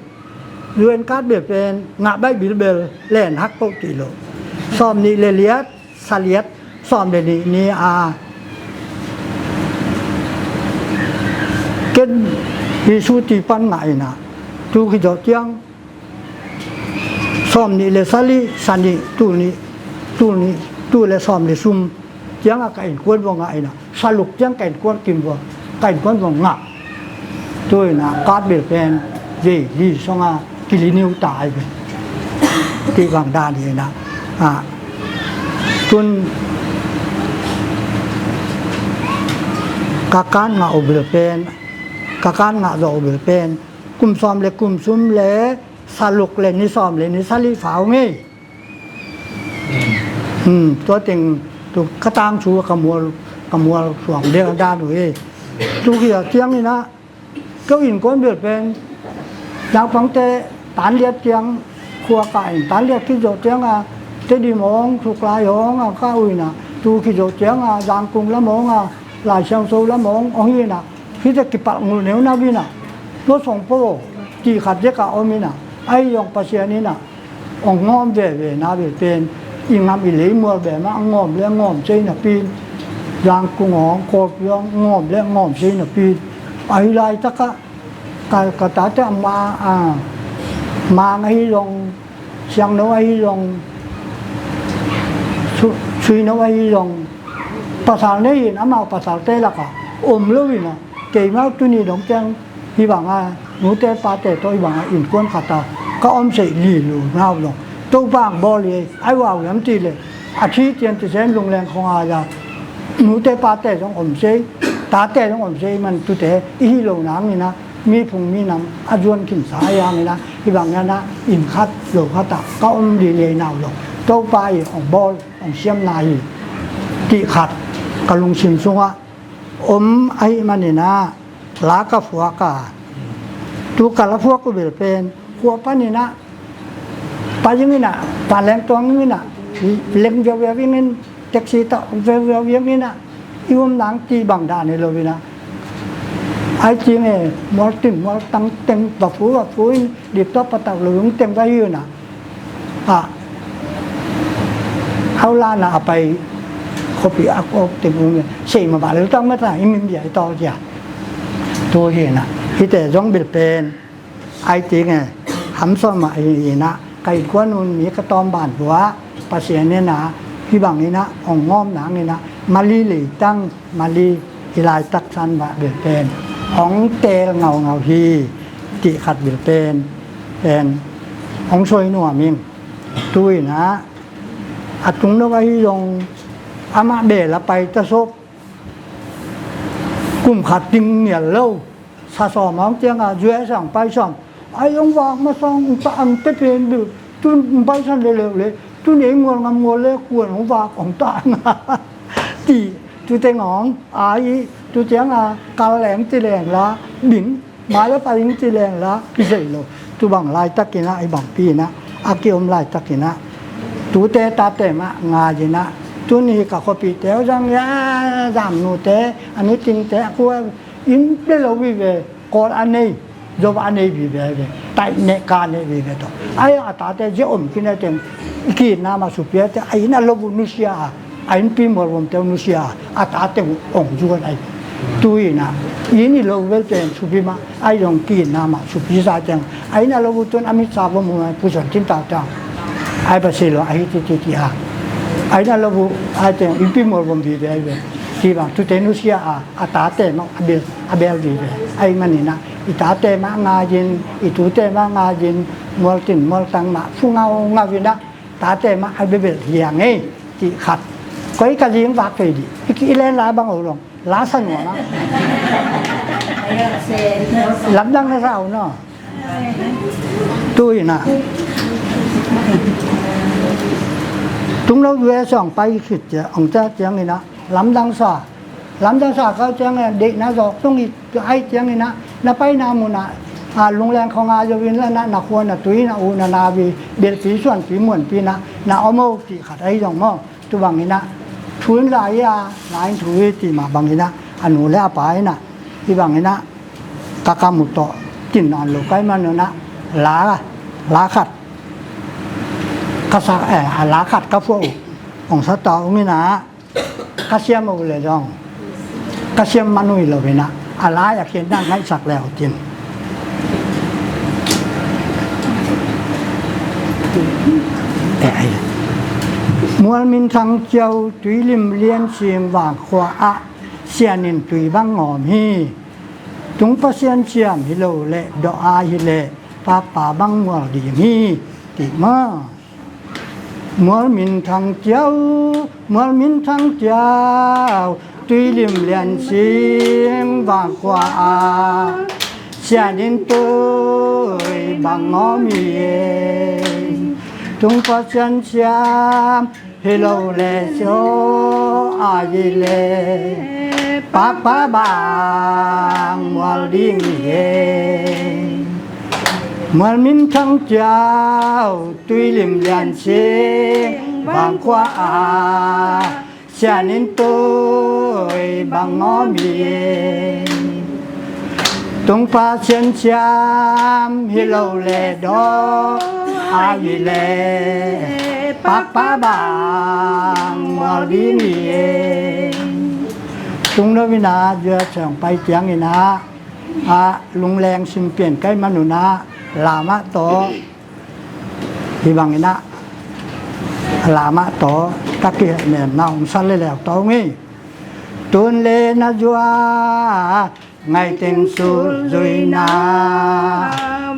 U N card bel pen ngah baih bilbel len hak poh ti lo. Sawm nih le liat, sa liat, sawm le nih ni a ken hi su ti pan ngah in ah. Tu khit zawh ciang sawm nih le sa li, sa nih, tul nih, tul nih, tul le sawm le sum ciang a ka innkuan vua ngah in ah, sa luk ciang ka innkuan kim vua, ka innkuan vua ngah. Tu in ah card bel pen vei li song a kili niu ta ai ve. Ti bang dan hi in ah. Ah. Tun ka card ngah uh bel pen, ka card ngah zawh uh bel pen kum sawm le kum sum le sa luk le ni sawm le ni sa li fa uh ngei. Hmm, tua teng tu ka tang cu ka mual, ka mual suang deuh dan uh hi. Tu hi a ciangin ah ka innkuan bel pen naupangte tan liat ciang khua kah in tan liat khit zawh ciang a Tedim hong, Suklai hong a kah uh in ah, tu khit zawh ciang a Zangkung lam hong a Lai Siangtho lam hong hong hi in ah, hih teh kipalh ngulh neu na uh in ah, tua song po ti khat zek a om in ah, ahi zong Pasian in ah hong ngawm veve na bel pen i ngam i lei mual beh mah ngawm le ngawm sei napi in, Zangkung hong, Kawlpi hong ngawm le ngawm sei napi in, ahi laitak ah ka, ka tate a ma, a, Mang ahi zong, Siangno ahi zong, Su-, Suino ahi zong, pasal nei in amau pasalte lakah om lo in ah, keimah tuni dong ciang hih bang a nute pate tawh hih bang a innkuan khat a ka om sei li lu nau zong Topa ang bawl hi. Ai vau hiam ti le a thi cian ti sen lungleng khong a za nute pate zong om sei, tate zong om sei man tute i hi lo nang in ah, mi phung mi nam a zuan khinsa a yang in ah, hih bang in ah inn khat lo khat ah ka om li le nau zong Topa i hong bawl hong siam na hi ti khat ka lungsim sungah om ahih manin ah la ka phuak a, tu ka la phuak uh bel pen khua panin ah pa zing in ah, pa leng tuang in ah, leng viauviau in, taxi tawh viauviau in ah i um nang ti bang dan hi lo in ah, ai cing e, mual tin mual tang teng va phu va phu in dip tawh patau lo ung teng va hi in ah, a, hau la na a pai khuapi a kop teng ung e, sei ma ba lo tang ma ta i min bia i tawh cia. Tu hi in ah hihte zong bel pen ai ting e, hamsawn mah hi in ah ka innkuan un mi ka tawm ban hua Pasian in ah hih bang in ah hong ngawm nang in ah Mali leitang Mali i laitak san bah bel pen hong teel ngaungau hi ti khat bel pen, pen hong soi nuam ing. Tu in ah a tung nok ahi zong amah bel a pai ta sop kum khat ding nial lo. Sa sawm hong ciang a zuai sang pai sawm ai hong vak ma sang ta ang te pen bel tun pai san le leu le tun ei ngual ngam ngual le kuan hong vak hong ta nga ti tu teng hong ai tu ciang a kal leng ci leng la bing mai a pai ing ci leng la i zei lo. Tu bang laitak in ah i bangpi in ah a kiom laitak in ah tute tate mah ngai in ah tun hi ka khuapi teu zang ya zam nute a nu ting te a kua in le lo vive, Kawl a nei, Zo a nei vive ve, taih neh ka nei vive tawh. Ai a tate zia om khin a teng, i ki-itna mah supia te, a inn a lo bu nusia a, a innpi mualvom teu nusia a, a tate ong zuan ai. Tu in ah, inn i lo vel pen supi mah, ai zong ki-itna mah supi sa teng, a inn a lo bu tun a mitsa vom hum a pusuan tin tau tang. Ai ba si lo, a hi ti ti ti a. A inn a lo bu, ai teng, innpi mualvom vive ai ve. Ti bang, tute nusia a, a tate mah a bel, a bel vive. Ahih manin ah i tate mah ngai in, i tute mah ngai in, mualtin mualtang mah phu ngaungau in ah tate mah a bebel hi a ngei ti khat. Koi ka zing vak thei dih. I ki i len lai bang o long la sa nuam ah. Lamdang na sa o no. Tu in ah tung lo U S ong pai khit ciang, ong ciah ciangin ah lamdang sa. Lamdang sa kau ciangin ah deihna zawk tung i ai ciangin ah na paina mun ah, a, lungleng khong a zo in la na, na khua na tui na u na na vi belpi suanpi muanpi na na om o ti khat ahi zong maw. Tu bangin ah thu in lai a, lai in thu hi ti mah bangin ah a nu le a pa in ah Hih bangin ah ka kam uh tawh tin nawn lo ka hih man un ah la, la khat ka sa, eh, a la khat ka phuah uh hong sa ta ung in ah, ka siam uh leh zong ka siam man uh hi lo in ah, a lai a khin na ngaihsak le uh tin. Eh, ai. Mual Min Thang Ciau, Tuilim Lian Sing, Vangkhua ah Sian in tui bang ngawm hi. Tung Pasian siam hi lo leh dawh a hi leh pakpa bang mual ding hi, ti maw. Mual Min Thang Ciau, Mual Min Thang Ciau, Tuilim Lian Sing, Vangkhua ah Sian in tui bang ngawm hi. Tung Pasian siam hi lo leh, siam a hi leh pakpa bang mual ding hi. Mual Min Thang Ciau, Tuilim Lian Sing, Vangkhua ah Sian in tui bang ngawm hi. Tung Pasian siam hi lo leh dawh a hi leh pakpa bang mual ding hi. Tung no in ah zia ciang pai ciangin ah, a lungleng sim pian ka hih man un ah la mah tawh, hih bangin ah la mah tawh ka kihel nem na hong sa le leu tawh ung hi. Tun le na zua ngaiteng sul zuina,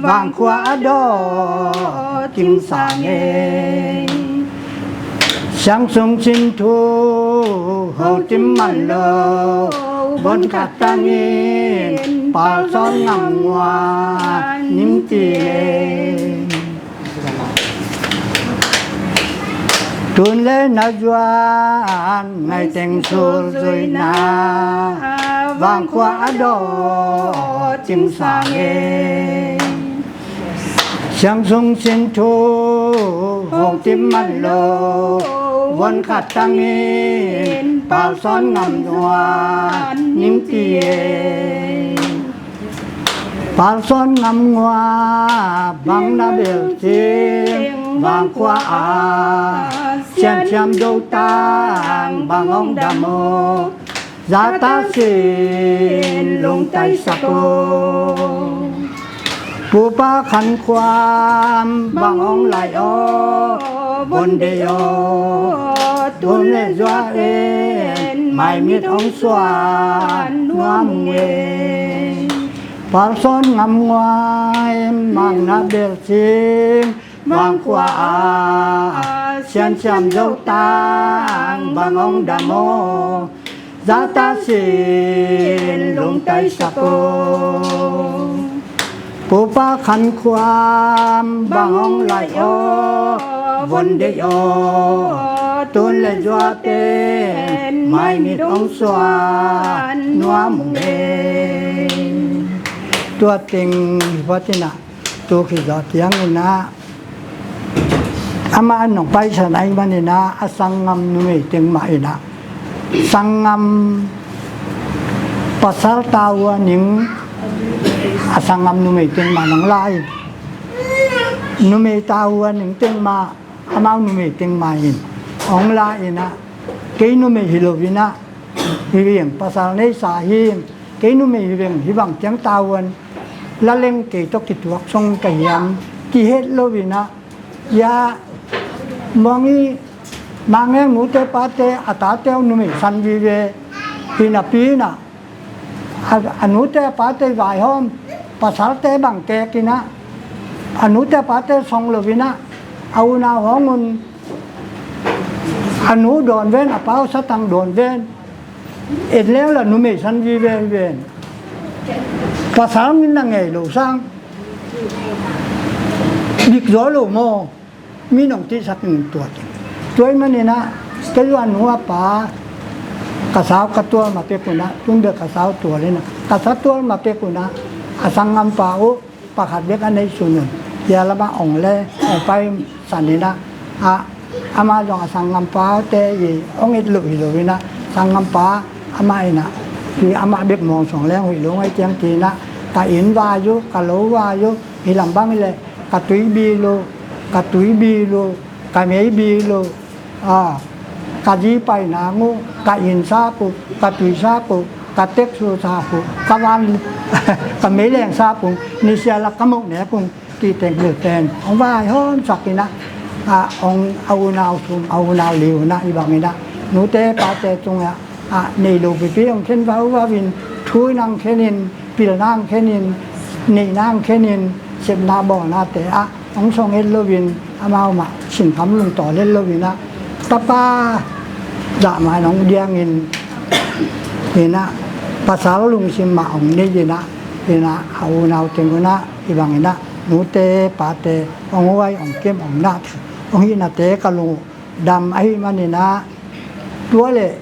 Vangkhua a dawh ting sang e. Siang sung sin thu ho tim man lo, von khat tangin pal sawn ngam ngua ning ti e. Tun le na zuan ngaiteng sul zuina, Vangkhua a dawh ting sang e. Siang sung sin thu ho tim man lo, von khat tangin pal sawn ngam ngua ning ti e. Pal sawn ngam ngua bang na bel cing, Vangkhua ah Sian siam zo tang bang hong dam aw, zahtak sin lungtai sak aw. Pupa Khan Khuam bang hong lai aw, von deih aw, tun le zua in mai mit hong suan nuam ung e. Pal sawn ngam ngua bang na bel cing, Vangkhua ah Sian siam zo tang bang hong dam aw, zahtak sin lungtai sak aw. Pupa Khan Khuam bang hong lai aw, von deih aw, tun le zua pen mai mit hong suan nuam ung e. Tua teng hi pah in ah, tu khit zawh ciangin ah, amah a nong paisan ahih manin ah, a sanggam numei teng mah in ah, sanggam pasal ta uh a ning, a sanggam numei teng mah nong la in, numei ta uh a ning teng mah, amau numei teng mah in hong la in ah, kei numei hi lo in ah, hi ing, pasal neisa hi ing, kei numei hi ing, hi bang ciang ta uh an, la leng kei tawh kituak song ka hiam, kihet lo in ah, ya, mawng i, Mangeng nute pate a tate uh numei san vive hi napi in ah, a, a nute a pate vaihawm, pasalte bang kek in ah, a nute a pate song lo in ah, a unau hawng un, a nu dawn ven, a pa uh satang dawn ven, et leng la numei san vive hi ven. Pasal min na ngei lo sang, dik zaw lo maw? Mi nong cihsak in tua teng. Tua ahih manin ah, kei zong a nu a pa, ka sau ka tual ma pek un ah, tun bek ka sau tual in ah, ka sa tual ma pek un ah, a sanggampa uh pakhat bek a neih sun un, tua lamah ong le, ong paisan in ah, a, amah zong a sanggampate i ong et loh hi lo in ah, sanggampa amah in ah, Hi amah bek mawng suang leng hoih lo ngai ciang ci-in ah, ka inn vai uh, ka lo vai uh, hi lam bang hi leh ka tui bil uh, ka tui bil uh, ka mei bil uh, a, ka zi pai nang uh, ka inn sap uh, ka tui sap uh, ka tek su sap uh, ka van ka mei leng sap uh, nisia lak ka moh nek uh, cih teng bil pen hong vai hawmsak in ah, a, hong a unau sum, a unau li un ah, hi bang in ah nute pate tungah, a, nei lo pipi hong khen vau vau in, thu in hong khen in, pilna hong khen in, neihna hong khen in, sepna bawlnate ah hong song het lo in, amau mah sinkham lungtawl het lo in ah, tapa zah mah in hong diang in, in ah pasal lungsim mah hong nei in ah, in ah a unau teng un ah, hi bang in ah nute pate hong huai, hong kem, hong nah, hong hihnate ka lung uh dam ahih manin ah, tua leh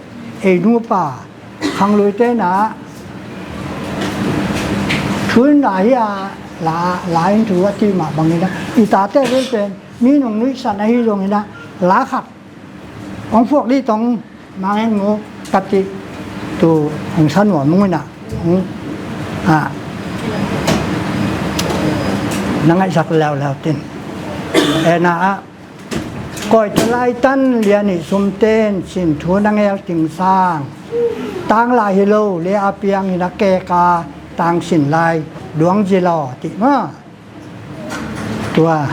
ei nupa khangluite in ah thu in la hi a, la, la in thu a cih mah bang in ah, i tate vel pen mi nong nuihsan ahi zong in ah, la khat hong phuak dih tong, Mang Heng Nu, ka cih, tu hong sa nuam ung in ah, hong, a, na ngaihsak leuleu tin. En ah, Kawitaw laitan lian ih sumten sin thu na ngel ting sang, tang lai hi lo, lia a piang hi na kek a, tang sin lai duang zi law, cih maw. Tua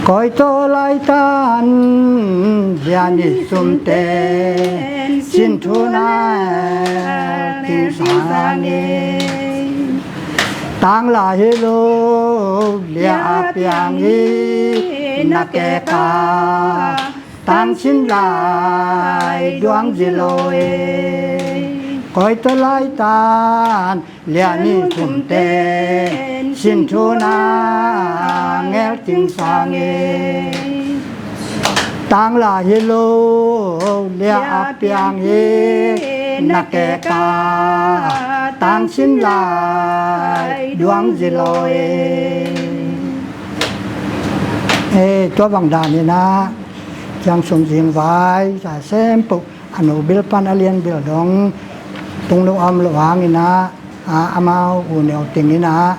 Kawitaw laitan lian ih sumten sin thu na ngel ting sang, tang lai hi lo, lia a piang hi na kek a, tang sin lai duang zi law e. Kawitaw laitan lian ih sumten sin thu na ngel ting sang e, tang lai hi lo, lia a piang hi na kek a, tang sin lai duang zi law e. E, tua bang dan in ah, ciang sung zing vai sa sem puh, a nu bil pan a lian bil dong tung lo om lo hang in ah, a, amau u neu teng in ah,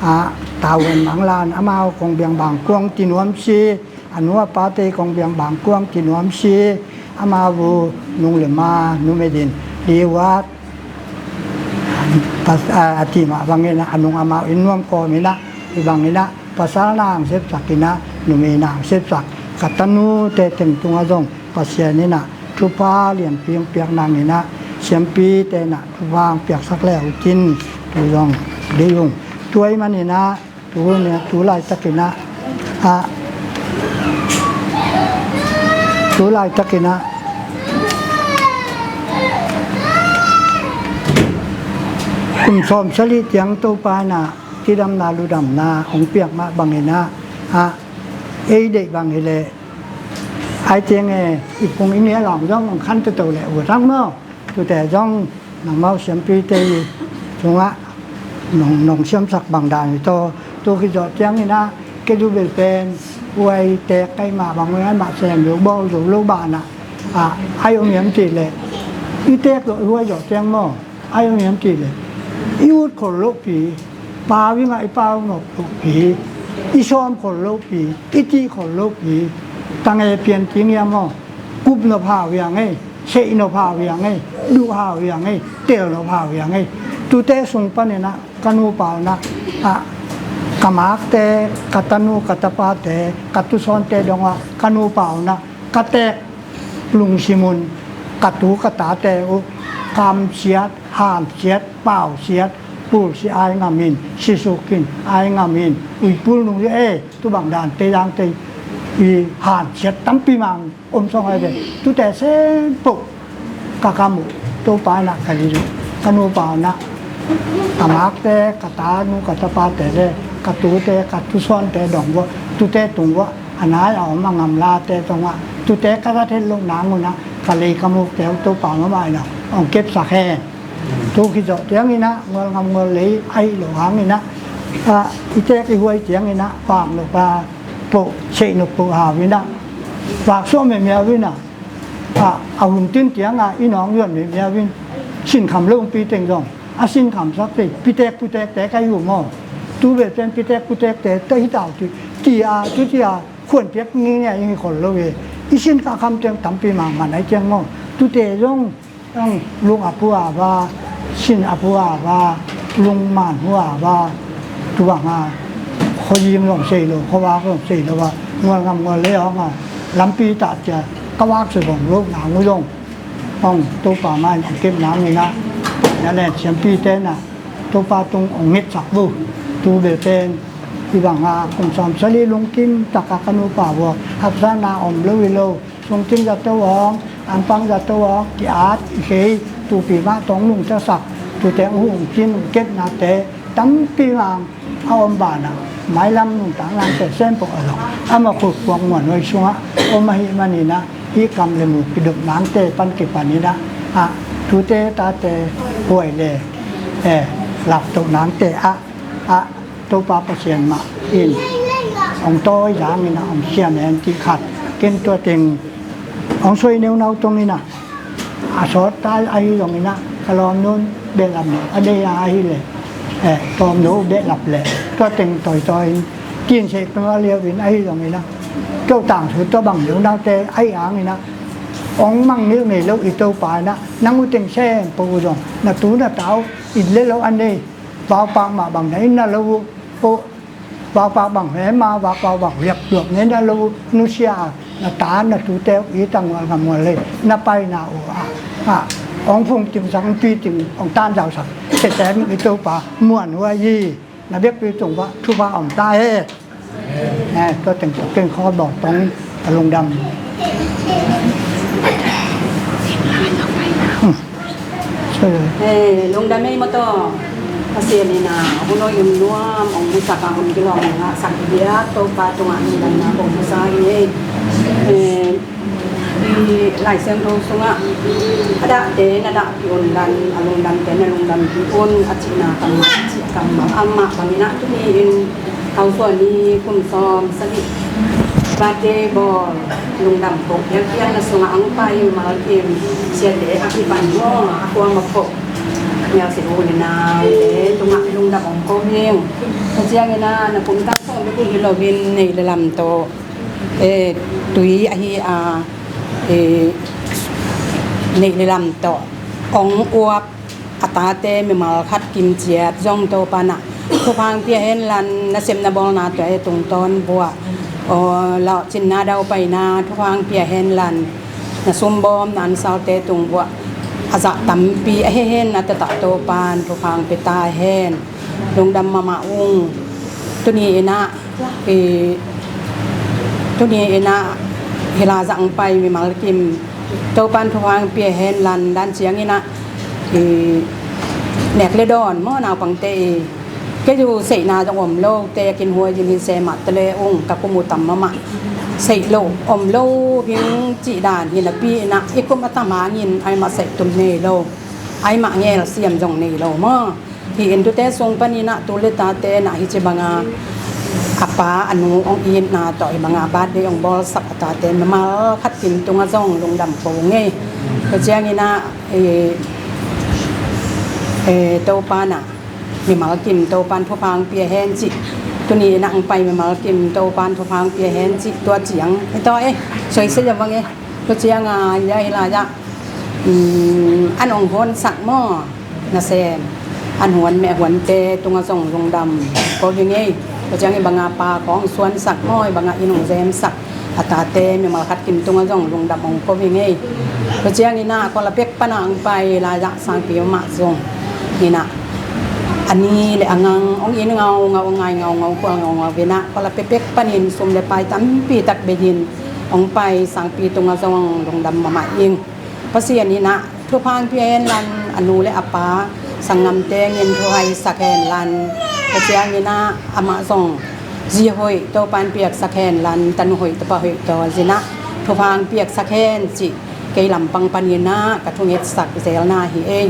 a, tau en mang lan, amau kong biang bang kuang ti nuam si, a nu a pate kong biang bang kuang ti nuam si, amau u nung le ma nu medin liwat, a, a cih mah bang in ah, a nung amau inn nuam kawm in ah, hi bang in ah, pasal na hong sepsak in ah, numei na hong sepsak, ka tanute teng tungah zong Pasian in ah thupha lianpi hong piak nang in ah, siampite in ah thupha hong piaksak le uh cin, tu zong deih ung. Tua ahih manin ah, tu ni, tu laitak in ah, a, tu laitak in ah kum sawmsagih ciang Topa in ah cidamna ludamna hong piak mah bang in ah, a, ei deih bang hi leh, ai ciang e, i kung i mi a lawng zong hong khan toto le uh thang maw. Tute zong nangmau siampite i tungah nong, nong siamsak bang dan hi taw. Tu khit zawh ciang in ah, kei tu bil pen huai teek kei mah bang, huai mah sem lo, bawl zo lo banah, a, ai om hiam cih leh, i teek zawh, i huai zawh ciang maw, ai om hiam cih leh, i ut khol lohpi, pau i ngah i pau nop lohpi, i sawm khol lohpi, i cih khol lohpi, tang e pian cing hiam maw, kup nop hau hiang ei, seih nop hau hiang ei, duh hau hiang ei, tel nop hau hiang ei. Tute sung panin ah ka nupa un ah, a, ka makte, ka tanu, ka tapate, ka tusawnte dongah ka nupa un ah ka teek lungsim un ka tu ka tate uh kamsiat, hansiat, pausiat, pulsi ai ngam in, sisuk in ai ngam in, uipul nung e, tu bang dan te dang te i hansiat tampi mang om sawng ai ve. Tute sem poh ka kam uh, Topa in ah ka lih uh, ka nupa un ah ka makte, ka tanu, ka tapate le ka tute, ka tusawnte dong uh, tute tung uh, a nai a om a ngamlate tungah tute ka rat het loh nang un ah ka lei ka mukte uh Topa mahmah in ah hong kepsak hen. Tu khit zawh ciang in ah ngual ngam ngual lei ahih loh hang in ah, a, i teek i huai ciang in ah vak nop a poh, seih nop poh hau in ah, vak suah miamiau in ah, A, a hun tin tiang a i nawng yuan mi mia vin sin kham lo pi teng zong a sin kham sak te pitek putek te kai hu maw? Tu ve pen pitek putek te te hi tau ti ti a tu ti a khuan piak ngi nge i ngi khol lo ve. I sin ka kham tiang tampi mang man ai tiang maw? Tu te zong ang lung a pu a va, sin a pu a va, lung man hu a va, tu bang a khuayim long sei lo, khuavak long sei lo va, ngual ngam ngual le ong a lampi ta tia ka vak su bong lo na ngu zong ong Topa mai ong kep na ngi na na len siampi te na Topa tung ong ngit sak bu tu bel ten i bang a kum som sali lungkim taka ka nu pa vua haksa na om lo i lo. Sungtin zato hong, angpang zato hong, ki-at i khei, tupi mah tong nungta sak, tute hong hung kin, hong kepnate tampi ngang a om banah, mailam nungtang nangte sempoh a zong, ama khut kuang muan hoi sungah om ahi maninah, hih kam le mu kidop nangte pan kipaninah, ah, tute tate huai le, eh, laptoh nangte ah, ah, Topa Pasian mah in hong tawi zangin ah hong siam hen cih khat. Ken tua teng hong soi neunau tong in ah a sawt ta ahi zongin ah ka lawm nun behlap nih a nei a ahi leh, eh, tawm no behlap leh tua teng tawitawi in kin seh peng a liau in ahi zongin ah tua tang thu tua bang neunaute ahi hangin ah hong mang nih nei lo i Topa in ah nang uh teng sem po uh zong na tu na tau in le lo a nei. Vaupak mah bang na in na lo uh, vaukpak bang hema, vaukpak bang riap luak ne na lo nusia a, na ta na tute uh i tang ngual ngam ngual lei na paina uh a, a, ong phung tim sang pi tim ong tan zau sak te tem i Topa muan hua hi. Na biakpi tung va thu va om ta he. Eh, tua teng tua teng kho bawng tong a lungdam. Hmm. Sorry. Eh, lungdam ei maw taw. Pasian in a hun awi hun nuam ong musak a hun kilawm ong ngahsak bia Topa tungah lungdamna kong musak hi ei. Eh, i Lai Siangtho sungah a dahte na dahpih un lan, a lungdamte na lungdampih un a cihna kammal, cih kammal amah bangin ah tuni in Hausuan ni kum sawm sagih birthday bawl lungdam ko piangpiang na sungah ang pai malkim siate a kipan maw a kuang maphoh mial si u le naute tungah lungdam ong ko hing. Tua ciangin ah na kum tak sawm bek uh hi loin neih le lam tawh, eh, tui ahi a, eh, neih le lam tawh ong uap a tate mimal khat kim ciat zong Topa nah thupha hong pia hen lan, na sepna bawlna tua e tungtawn buah aw lauh cinna daupaina thupha hong pia hen lan, na sumbawm na ansalte tung buah a zah tampi a he hen a taktak Topa in thupha hong pia ta hen. Lungdam mahmah ung. Tuni in ah, i, tuni in ah hih lai zah hong pai mimal kim Topa in thupha hong pia hen lan dan ciangin ah, i, nek le dawn maw naupangte i, kei zu seihna zong om lo te kin huai zin hin se mah te le ung ka kum uh tam mahmah. Seih lo om lo hing cih dan hi napi in ah i kum a tam hangin ai mah seih tum nei lo, ai mah ngel siam zong nei lo maw. Hih in tute sung panin ah tu le tate nah hih ci banga a pa a nu hong itna tawh hih banga birthday hong bawlsak a tate mimal khat kim tungah zong lungdam ko ngei. Tua ciangin ah, eh, eh, Topa nah mimal kim Topa in thupha hong pia hen cih. Tuni in ah hong pai mimal kim Topa in thupha hong pia hen cih tua ciang hi taw e. Soisel a vang e. Tua ciang a hia hih lai ah, um, an hong huansak maw. Nasem an huan meh huante tungah zong lungdam ko hi ngei. Tua ciang i banga pa kong suansak maw, i banga in hong zemsak a tate mimal khat kim tungah zong lungdam ong ko hi ngei. Tua ciang in ah kol a pek pana ang pai lai zah sangpi mahmah zong in ah a ni le a ngang ong in ngaungau, ong ngai ngaungau, kual ngaungau in ah kol a pek pek panin sum le pai tampi tak bei in ong pai sangpi tungah zong lungdam mahmah ing. Pasian in ah thupha hong pia hen lan, a nu le a pa sanggam tengin thuhaisak hen lan. Tua ciangin ah amah zong zi hoih, Topa in piaksak hen lan, tanu hoih, tapa hoih tawh zin ah thupha hong piaksak hen cih kei lampang panin ah ka thungetsak zelna hi ei.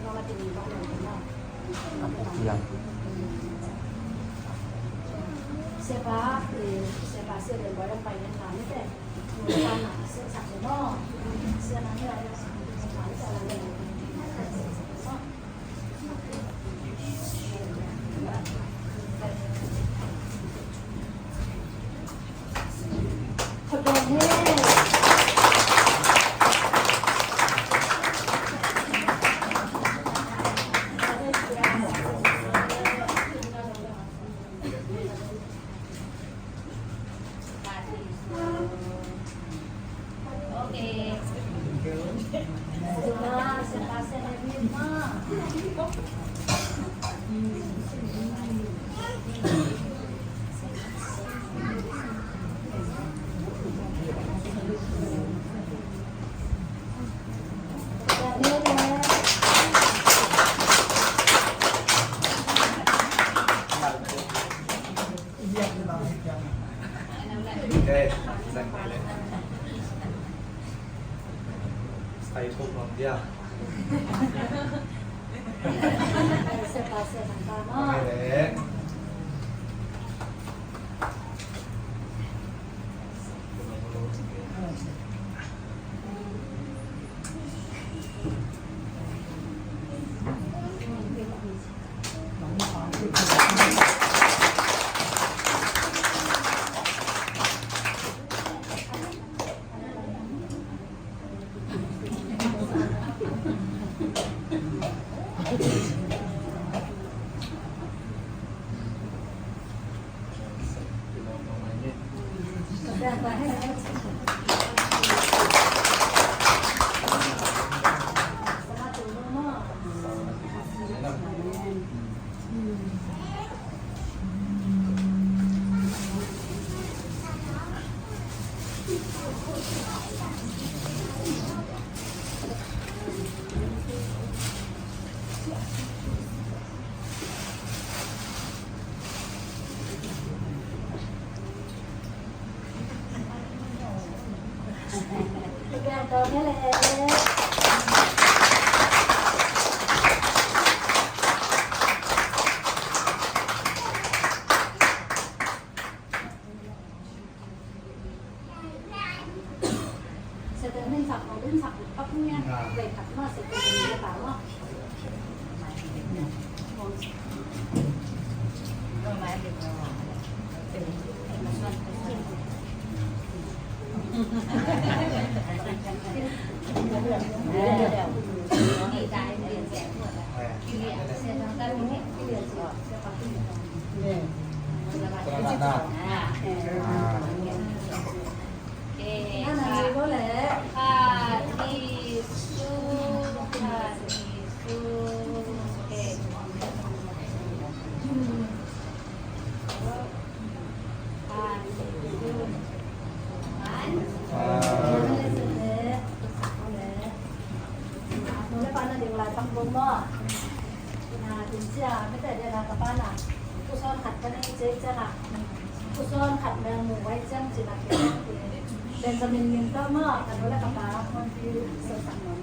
Benjamin min tawh maw, ka nu le ka pa hong pi, sa sang maw.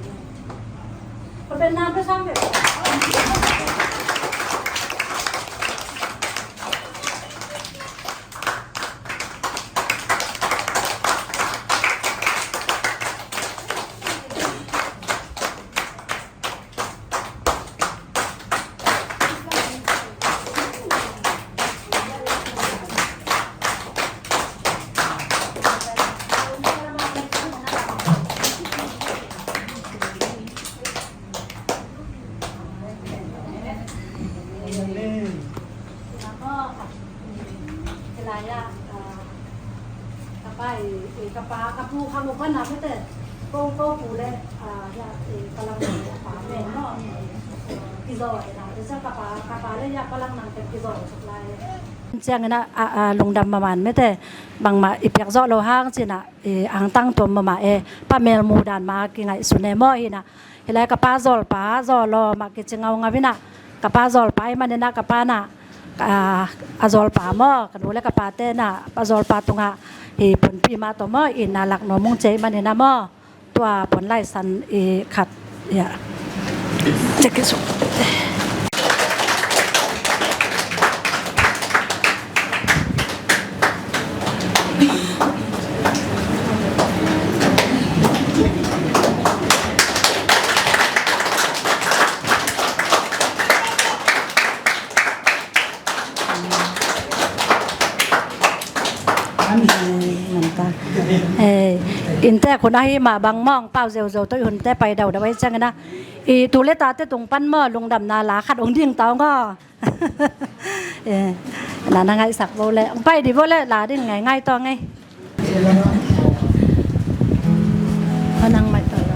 Ka pen na pe sang pe. Amen. Ka pa, eh, eh, ka pa, ka pu, ka mu pa na mete. Ko, ko pu le, ah, ya, eh, ka lang pa men no. Kizo, eh, na, sa ka pa, ka pa le ya ka lang nang kizo, sa lai. Ciangin a, a, a, lungdam mahmah mete. Bangmah i piak zawh lo hang cin a, eh, angtang tuam mahmah e. Pa mel mu dan mah kingaihsun e maw hi na. Hi lai ka pa zawlpa, zawlaw mah kici ngaungau in a. Ka pa zawlpa ahih manin a ka pa na, a, a zawlpa maw, ka nu le ka pate na, pa zawlpa tungah, hi punpi mah tawh maw, inn a lak nuam ung ci ahih manin a maw. Tua puan laisan i khat, ya. Cek i suk. Amen. Nanta. Eh, innte khun ahi mah bang mawng pau zeuzo tawh i hunte pai daudau ahi ciangin a. I tu le tate tung pan maw lungdamna la khat ong ding tau ngaw. Eh, na na ngaihsak vo le. Ong pai di vo le la ding ngai ngai tawh ngai. Hanang mai tawh.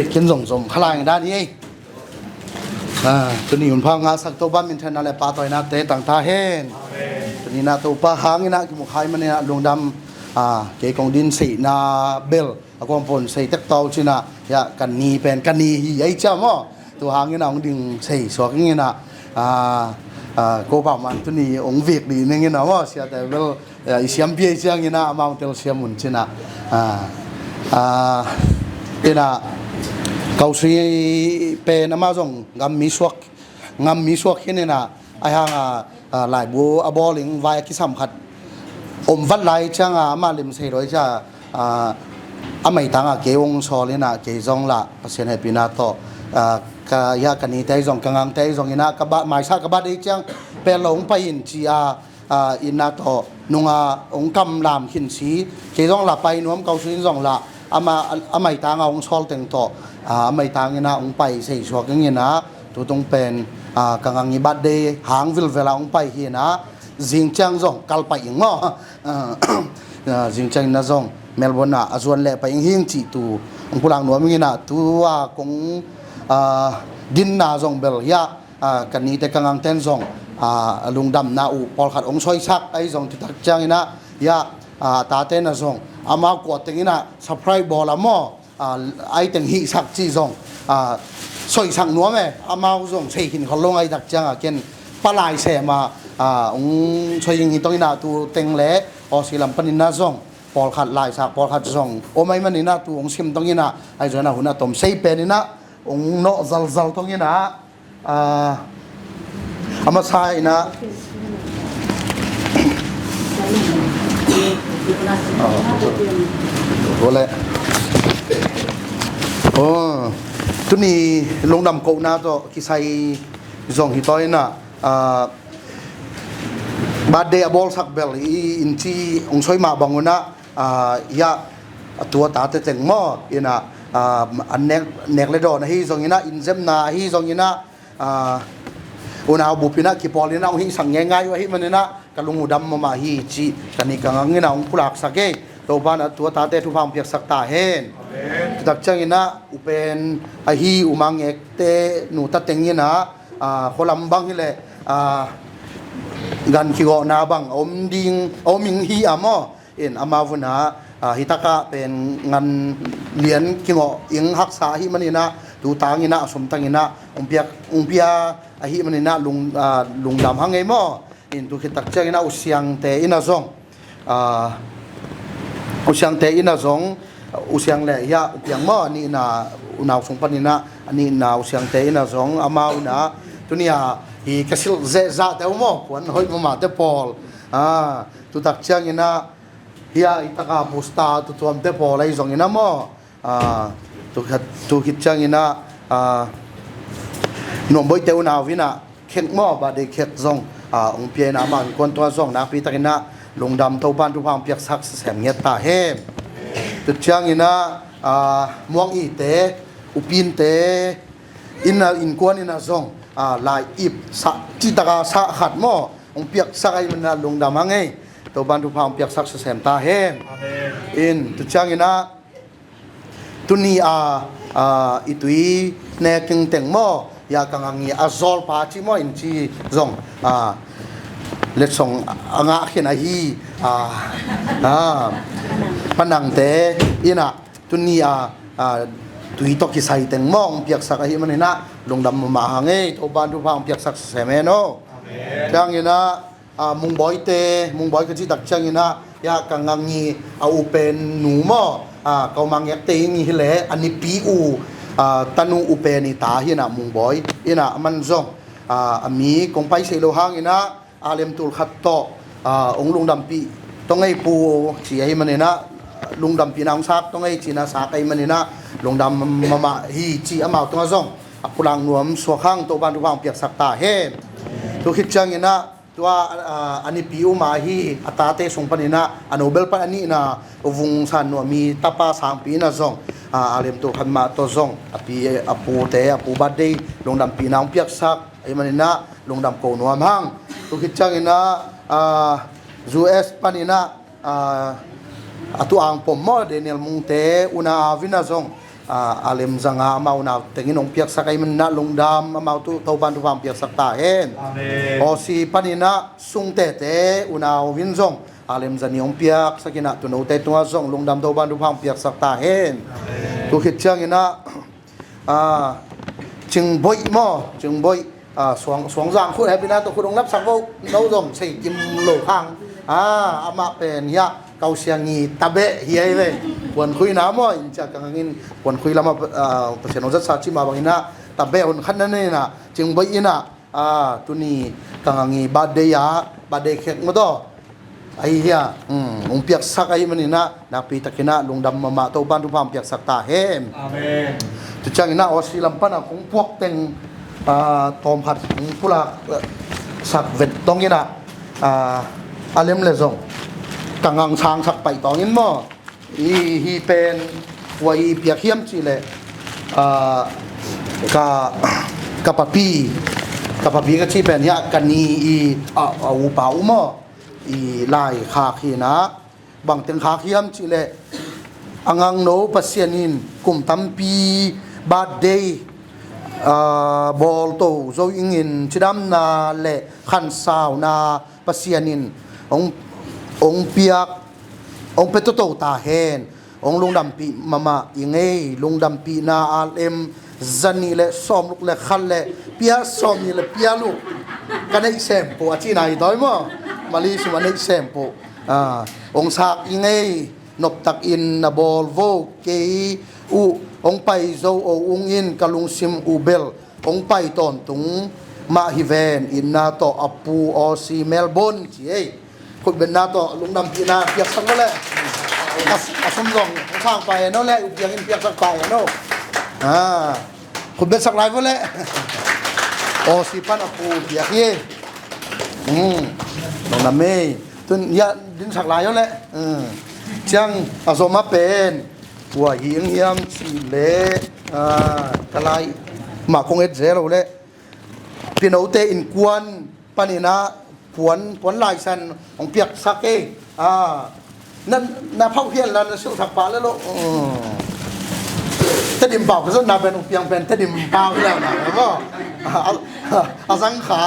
Ken zong zom kha lai dan hi ei. Ah, tuni hun pha ngahsak Topa minthanna le pahtawinate tang ta hen. Tuni na Topa hangin ah kimu kha ahih manin ah lungdam, ah, kei kong din seihna bel a kuang pon sei tek tau cin ah, ya, ka ni pen ka ni hi ei cia maw. Tu hangin ah hong ding sei suak ing in ah, ah, ah, ko pau man tuni hong vik dih ning in ah maw, siate bel, ya, i siampi ei ciangin ah amau tel siam un cin ah. Ah, ah, in ah Kau Sui pen amah zong gam mi suak, gam mi suak khin in ah, ahi hang a, ah, laibu a bawl ing vai a kisam khat om vat lai ciang a amah lim sei lo ei cia, ah, a maitang a kei hong sawl in ah kei zong lah Pasian hehpihna tawh, ah, ka, ya, ka nite zong ka gangte zong in ah ka ba, maisa ka bat ei ciang pel lo hong pai in ci a, ah, in ah tawh nung a hong kam lam khin si. Kei zong lah pai nuam, Kau Sui in zong lah ama, a maitang a hong sawl teng tawh, ah, a maitang in ah hong pai sei suak ing in ah, tutung pen, ah, ka gang i birthday hang vilvel ah hong pai hi in ah, zing ciang zong kal pai ing maw. Ah, ah, zing ciang in ah zong Melbourne ah a zuan leh pai ing hing cih tu hong pulak nuam ing in ah, tu a kong, ah, dinna zong bel, ya, ah, ka nite ka gangten zong, ah, lungdamna uh pawlkhat hong soisak ahi zong tu tak ciang in ah, ya, ah, tate na zong amau kua teng in ah surprise bawl a maw, ah, ai teng hihsak cih zong, ah, soisak nuam e. Amau zong sei khin khol lo ngai tak ciang a ken palai sem a, ah, hong soi ing hi tong in ah tu teng le Aussie lam panin ah zong pawlkhat laisak pawlkhat zong om ahi manin ah tu hong sim tong in ah, ahi zong in ah hun a tom sei pen in ah hong nawh zalzal tong in ah, ah, a masa in ah, ah, oh, tuni lungdam kohna tawh kisai zong hi taw in ah, ah, birthday a bawlsak bel i in ci hong soi mah bang un ah, ah, ya, a tu a tate teng maw in ah, ah, a nek, nek le dawn ahi zong in ah, innzemna ahi zong in ah, ah, unau bup in ah kipawl in ah hong hihsak ngeingai uh ahih manin ah ka lung uh dam mahmah hi cih ka ni ka gang in ah hong pulaksak e. Topa in ah tu a tate thupha hong piaksak ta hen. Amen. Tu tak ciang in ah U Pen ahi U Mang Ngekte nu ta teng in ah, ah, khualam bang hi leh, ah, gan kigawhna bang a om ding, a om ing hi a maw. In amau vun ah, ah, hi tak ah pen gan lian kingawh ing haksa ahih manin ah, tu tang in ah, a sum tang in ah hong piak, hong pia ahih manin ah lung, ah, lungdam hang ei maw. In tu khit tak ciang in ah U Siangte in ah zong, ah, U Siangte in ah zong, U Siang le, ya, U Piang maw, a nih in ah, unau sung panin ah a nih in ah U Siangte in ah zong amau in ah tuni a hi ka silh zehzahte uh maw, puan hoih mahmahte pawl, ah, tu tak ciang in ah, hi a, hi tak a poster tuamtuamte pawl ahi zong in ah maw, ah, tu khit, tu khit ciang in ah, ah, Nuamboite unau in ah cake maw, birthday cake zong, ah, hong pia in ah amau innkuan tungah zong nakpi tak in ah lungdam, Topa in thupha hong piaksak sem ngiat ta hen. Tu ciang in ah, ah, Muang Ite, U Pinte in ah innkuan in ah zong, ah, lai ip sah, cih tak a sah khat maw hong piaksak ahih manin ah lungdam hang ei. Topa in thupha hong piaksak sem ta hen. Amen. In tu ciang in ah tuni a, ah, i tui nek ing teng maw, ya, ka gang i a zawlpa cih maw in ci zong, ah, letsong a ngah khin ahi, ah, ah, Panangte in ah tuni a, ah, tui tawh kisai teng maw hong piaksak ahih manin ah lungdam mahmah hang ei. Topa in thupha hong piaksak sem hen aw. Amen. Ciang in ah, ah, Mungbawite, Mungbawi ka cih tak ciang in ah, ya, ka gang i a U Pen nu maw, ah, Kau Mang Ngekte ing hi leh a nipi u, ah, tanu U Pen i ta hi in ah Mungbawi in ah aman zong, ah, a mi kong pai sei lo hang in ah, a lem tul khat tawh, ah, hong lungdampih tong ei pu ci ahih manin ah, lungdampihna hong sak tong ei ci in ah sak ahih manin ah lungdam mahmah hi ci amau tungah zong a pulak nuam suak hang, Topa in thupha hong piaksak ta hen. Tu khit ciang in ah tua, ah, a nipi u mah ahi a tate sung panin ah a nobel pan a nihna U Vung San Nuam i tapa Sangpi in ah zong, ah, a lem tul khat mah tawh zong a pi, a pute, a pu birthday lungdampihna hong piaksak ahih manin ah lungdam ko nuam hang. Tu khit ciang in ah, ah, U S panin ah, ah, a tu ang pom maw, Daniel Mungte unau in ah zong, a, a lem zanga amau unau tengin hong piaksak ahih maninah lungdam amau tu Topan thupha hong piaksak ta hen. Amen. Awsi paninah Sungtete unau in zong a lem zani hong piaksak inah tunote tungah zong lungdam Topan thupha hong piaksak ta hen. Amen. Tu khit cianginah, a, Cingboih maw, Cingboih, a, suang, suangzang khut hepina tawh khut hong lapsak vo, no zong sei kim lo khang. A, amah pen hiah kausiang i tabeh hi ei ve. Puankhuina maw, in cia ka ngangin puankhui lamah, a, Pasian hong zatsa cih mah banginah tabeh hun khat na nei inah Cingboih inah, a, tuni ka ngang i birthday ah, birthday cake maw taw. Ahi hia, um, hong piaksak ahih maninah nakpitakinah lungdam mahmah Topan thupha hong piaksak ta hen. Amen. Tu cianginah Aussie lam panah kong puak teng, a, tawmkhat kong pulak, a, sak vet tonginah, a, a lem le zong ka ngang sangsak paih tongin maw. I, hi pen kua i piak hiam cihleh, a, ka, ka papi, ka papi ka cih pen hiah ka ni i, a, a upa uh maw, i laikhak hinah, bangteng khak hiam cihleh a ngangno Pasian in kum tampi birthday, a, bawlto zo ingin cidamna le khansauna Pasian in hong, hong piak, hong pia toto ta hen. Hong lungdampih mahmah i ngei, lungdampihna a lem zanih le sawmluk le khat le pia sawmnih le pia luk ka neih sempuh a cihna hi tawi maw? Mali sum a neih sempuh. A, hong sak i ngei, noptakin na bawl vo, kei uh hong pai zo o ung in ka lungsim uh bel hong pai tawntung mah hi ven, itna tawh a pu Aussie Melbourne ci ei. Khutbetna tawh lungdampihna piaksak lo le. A, a sum zong sang pai no le, upiangin piaksak pai no. A, khutbetsak lai vo le. Aussie pan a pu piak hi. Hmm. Lungdam ei. Tun ya dinsak lai vo le. Hmm. Ciang a zom a pen kua hi ing hiam cihleh, a, ka lai mah kong et zel lo le. Pinote innkuan paninah puan, puan laisan hong piaksak ei. A, na, na phauh hian la na silhsak pah le lo. Hmm. Tedim pau ka zonna pen upiang pen Tedim pau hi la na maw. A, a, a zangkha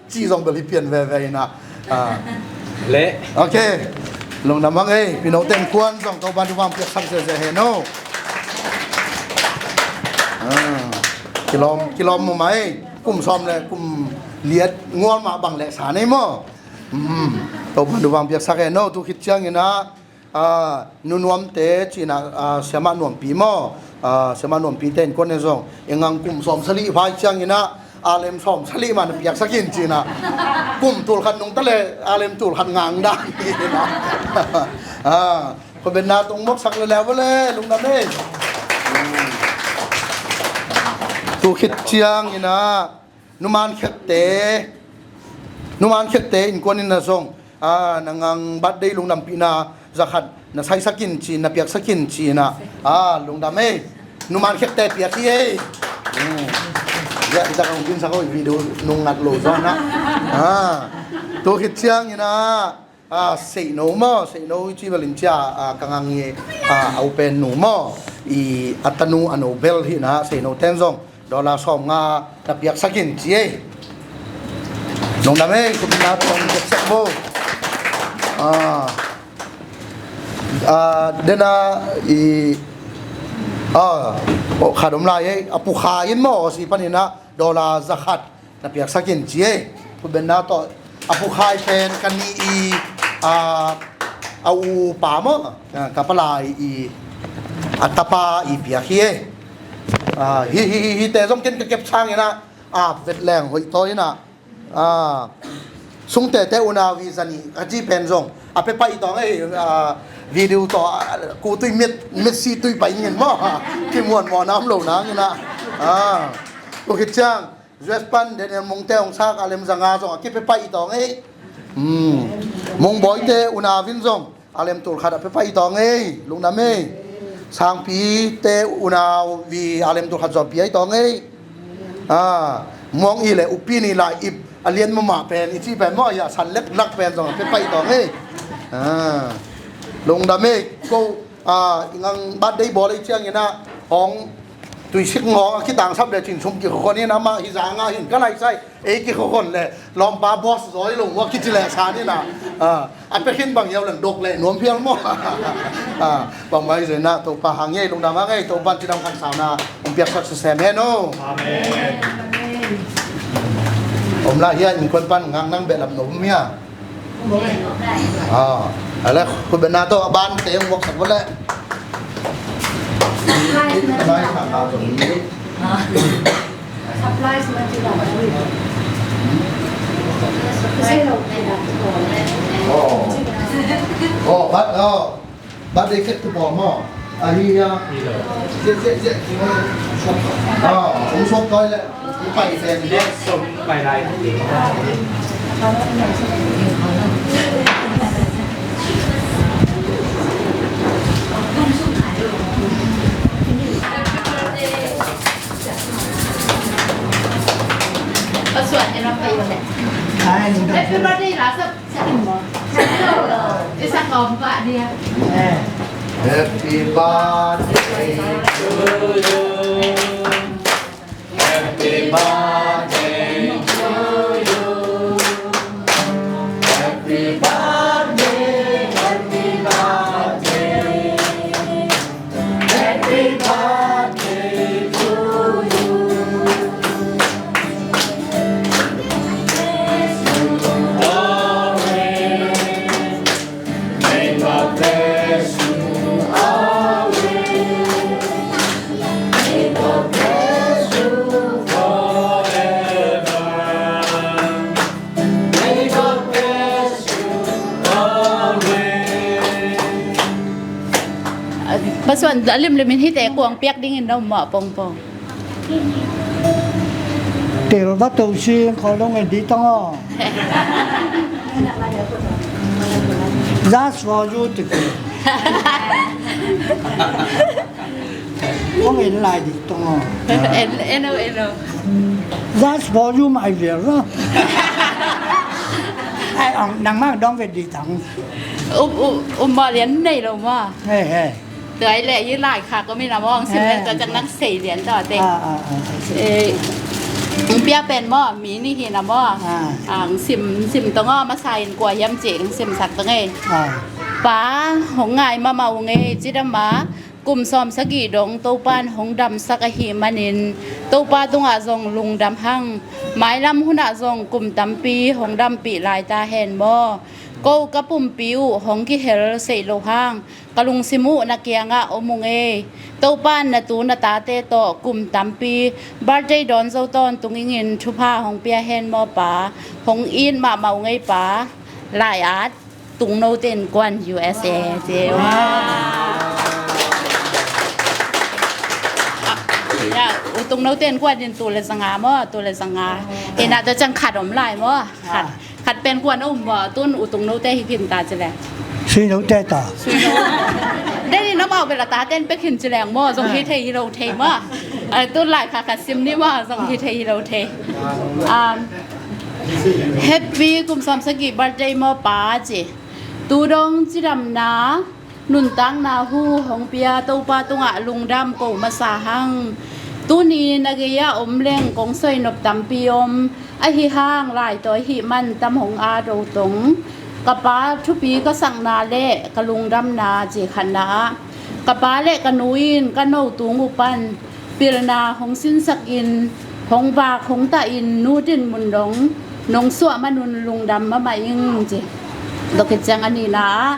ci zong bel hi pian veve inah. A. Le. Ok. Lungdam hang ei, Pinote innkuan zong Topan thupha hong piaksak zehzeh hen o. A. Kilawm, kilawm mahmah ei. Kum sawm le kum liat ngual mah bang le sa nei maw. Um, Topan thupha hong piaksak hen o, tu khit cianginah, a, Nu Nuamte cinah, a, Siamah Nuampi maw, a, Siamah Nuampite innkuan in zong i ngang kum sawm salih phai cianginah a lem sawm salih mah na piaksak in cinah kum tulkhat nungta le a lem tulkhat ngang dan inah. A, khutbetna tung moksak le leu vo le, lungdam ei. Tu khit cianginah Numan Khekte, Numan Khekte innkuan in na zong, a, na ngang birthday lungdampihna zakhat na saisak in ci, na piaksak in cinah, a, lungdam ei. Numan Khekte piak hi ei. Hmm. Ya, ita kong pinsak o, video nung ngat lo zong na. A, tu khit cianginah, a, Seihno maw, Seihno i ci bel in cia, a, ka ngang i, a, a upen nu maw, i a tanu a no bel hinah Seihno ten zong dollar sawmnga na piaksak in ci ei. Lungdam ei, khutbetna tawh piaksak bo. A, a, dena i, a, o, khat om lai ei, a Pu Khai in maw, Aussie paninah dollar zakhat na piaksak in ci ei. Khutbetna tawh a Pu Khai pen ka ni i, a, a upa maw, a, ka palai i, a tapa i piak hi ei. A, hi, hi, hi, hite zong ken ka kep sanginah a vet leng hoih taw inah, a, Sungtete unau hi zanih ka ci pen zong a pia paih tawng ei, a, video tawh, a, ku tui mit, mitsi tui paih ingin maw, a, kimuanmuanna om lo nanginah, a, tu khit ciang U S pan Daniel Mungte hong sak a lem zanga zong a kipia paih tawng ei. Hmm. Mungboite unau in zong a lem tulkhat a pia paih tawng ei. Lungdam ei. Sangpite unau vi a lem tulkhat zong pia i tawng ei. A, Muang i le Upi ni lai ip a lian mahmah pen i ci pen maw, a san leklak pen zong a pia paih tawng ei. A, lungdam ei. Ko, a, i ngang birthday bawl ei cianginah Hong tuisik ngawng a kitangsap le cin sum kikhukhon in amah hi zanga hin ka laisai ei kikhukhon le lawmpa boss zawi lo maw kici le san in a, a pia khin bang hiau leng dok le nuam hial maw? Bangmah hi zena Topa hang ngei lungdam hang ngei Topa cidam khan sauna hong piaksak sisem hen o. Amen. Om lah hian innkuan pan ngang nang beh lam no um hia? Ah, ale khut bena to a ban te hong voksak vole. Supplies man ti lam. Oh. Oh, but, oh. Birthday cake tu bawm maw? Ahi a. Zia, zia, zia. Ah, hong suak tawi le. Hong pai pen. Zia sum pai lai. Pasuan, ina pai le. Ai, ni. Happy birthday, Lasa. Happy birthday to you. Happy birthday to you. Happy birthday, happy birthday. Happy birthday to you. May God bless you always. May God bless you always. May God bless you forever. May God bless you always. Pasuan, a limlim in hite kuang piak dingin na um mah pongpong. Tel va to si kho dong en di tong o. Just for you to. Kong en lai di tong o. En, en o, en o. Just for you my will lo. Ai ong nang mang dong ve di tong. Um, um, um ma lian nei lo ma. He he. Tua i le i lai kha ko mi na mong sim le tua cang nang sei lian tua te. Ang pia pen maw mi ni hi na maw. Ang sim sim tong aw masa in kua hiam ci ang sim sak tong ei. Pa hong ngai mama ung ei ci dam ma. Kum sawm sagih dong Topan hong damsak ahih manin Topa tungah zong lungdam hang. Mailam hunah zong kum tampi hong dampih lai ta hen maw. Ko ka pumpi uh hong kihel seih lo hang. Ka lungsim uh na kiangah om ung ei. Topan na tu na tate tawh kum tampi birthday dawn zo tawntung ingin thupha hong pia hen maw pa. Hong it mahmah ung ei pa. Lai-at Tungnote Innkuan U S A ci. Wow. Ya, u Tungnote Innkuan in tul le zanga maw, tul le zanga. Ina tua cang khat om lai maw. Khat. Khat pen kuan a um maw, tun u Tungnote hi khin ta ci leng. Suinote ta. Suinote. Deni na mau bela ta ten pe khin ci leng maw, zong hi thei hi lo thei maw. Tun lai kha khat sim ni maw, zong hi thei hi lo thei. Happy kum sawm sagih birthday maw pa ci. Tu dong cidamna nuntakna hu hong pia Topa tungah lungdam ko masa hang. Tuni na gei-ah om leng kong soi nop tampi om. Ahi hang laitawi hih man tam hong a do tong. Ka pa thupi ka sakna le ka lungdamna ci khatna ah ka pa le ka nu in ka no tung uh pan pilna hong sinsak in hong vak hong tah in nu din mun dong nong suah manun lungdam mahmah ing ci. Tua khit ciang a nihna ah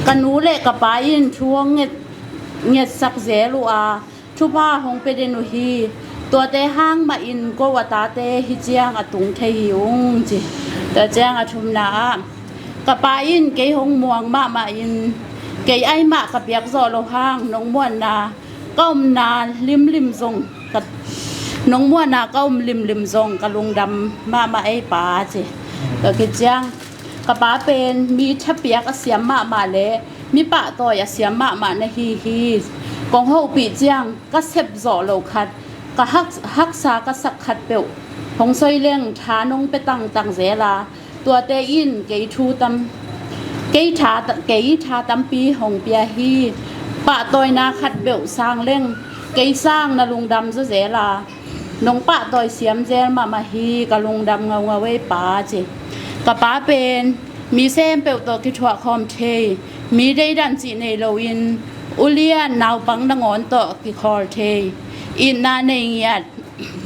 ka nu le ka pa in thu hong nget, ngetsak zel uh a thupha hong pia den uh hi. Tuate hang mahin ko a tate hi ciang a tung thei hi ung ci. Tua ciang a thumna ah ka pa in kei hong muang mahmah in kei ai mah ka piak zawh lo hang nong muanna ka omna limlim zong ka, nong muanna ka om limlim zong ka lungdam mahmah ei pa ci. Tua khit ciang ka pa pen mi thapiak a siam mahmah le mi pahtawi a siam mahmah na hi hi. Kong hopih ciang ka sep zawh lo khat ka hak, haksa ka sak khat peuh hong soi leng tha nong pe tangtang zel a tuate in kei thu tam, kei tha, kei tha tampi hong pia hi. Pahtawina khat peuh sang leng kei sang na lungdam zawzel a, nong pahtawi siam zel mahmah hi, ka lungdam ngaungau ei pa, ci. Ka pa pen mi sem peuh tawh kithuah khawm thei, mi deidan cih nei loin ulian naupang nangawn tawh kikhawl thei, itna nei ngiat,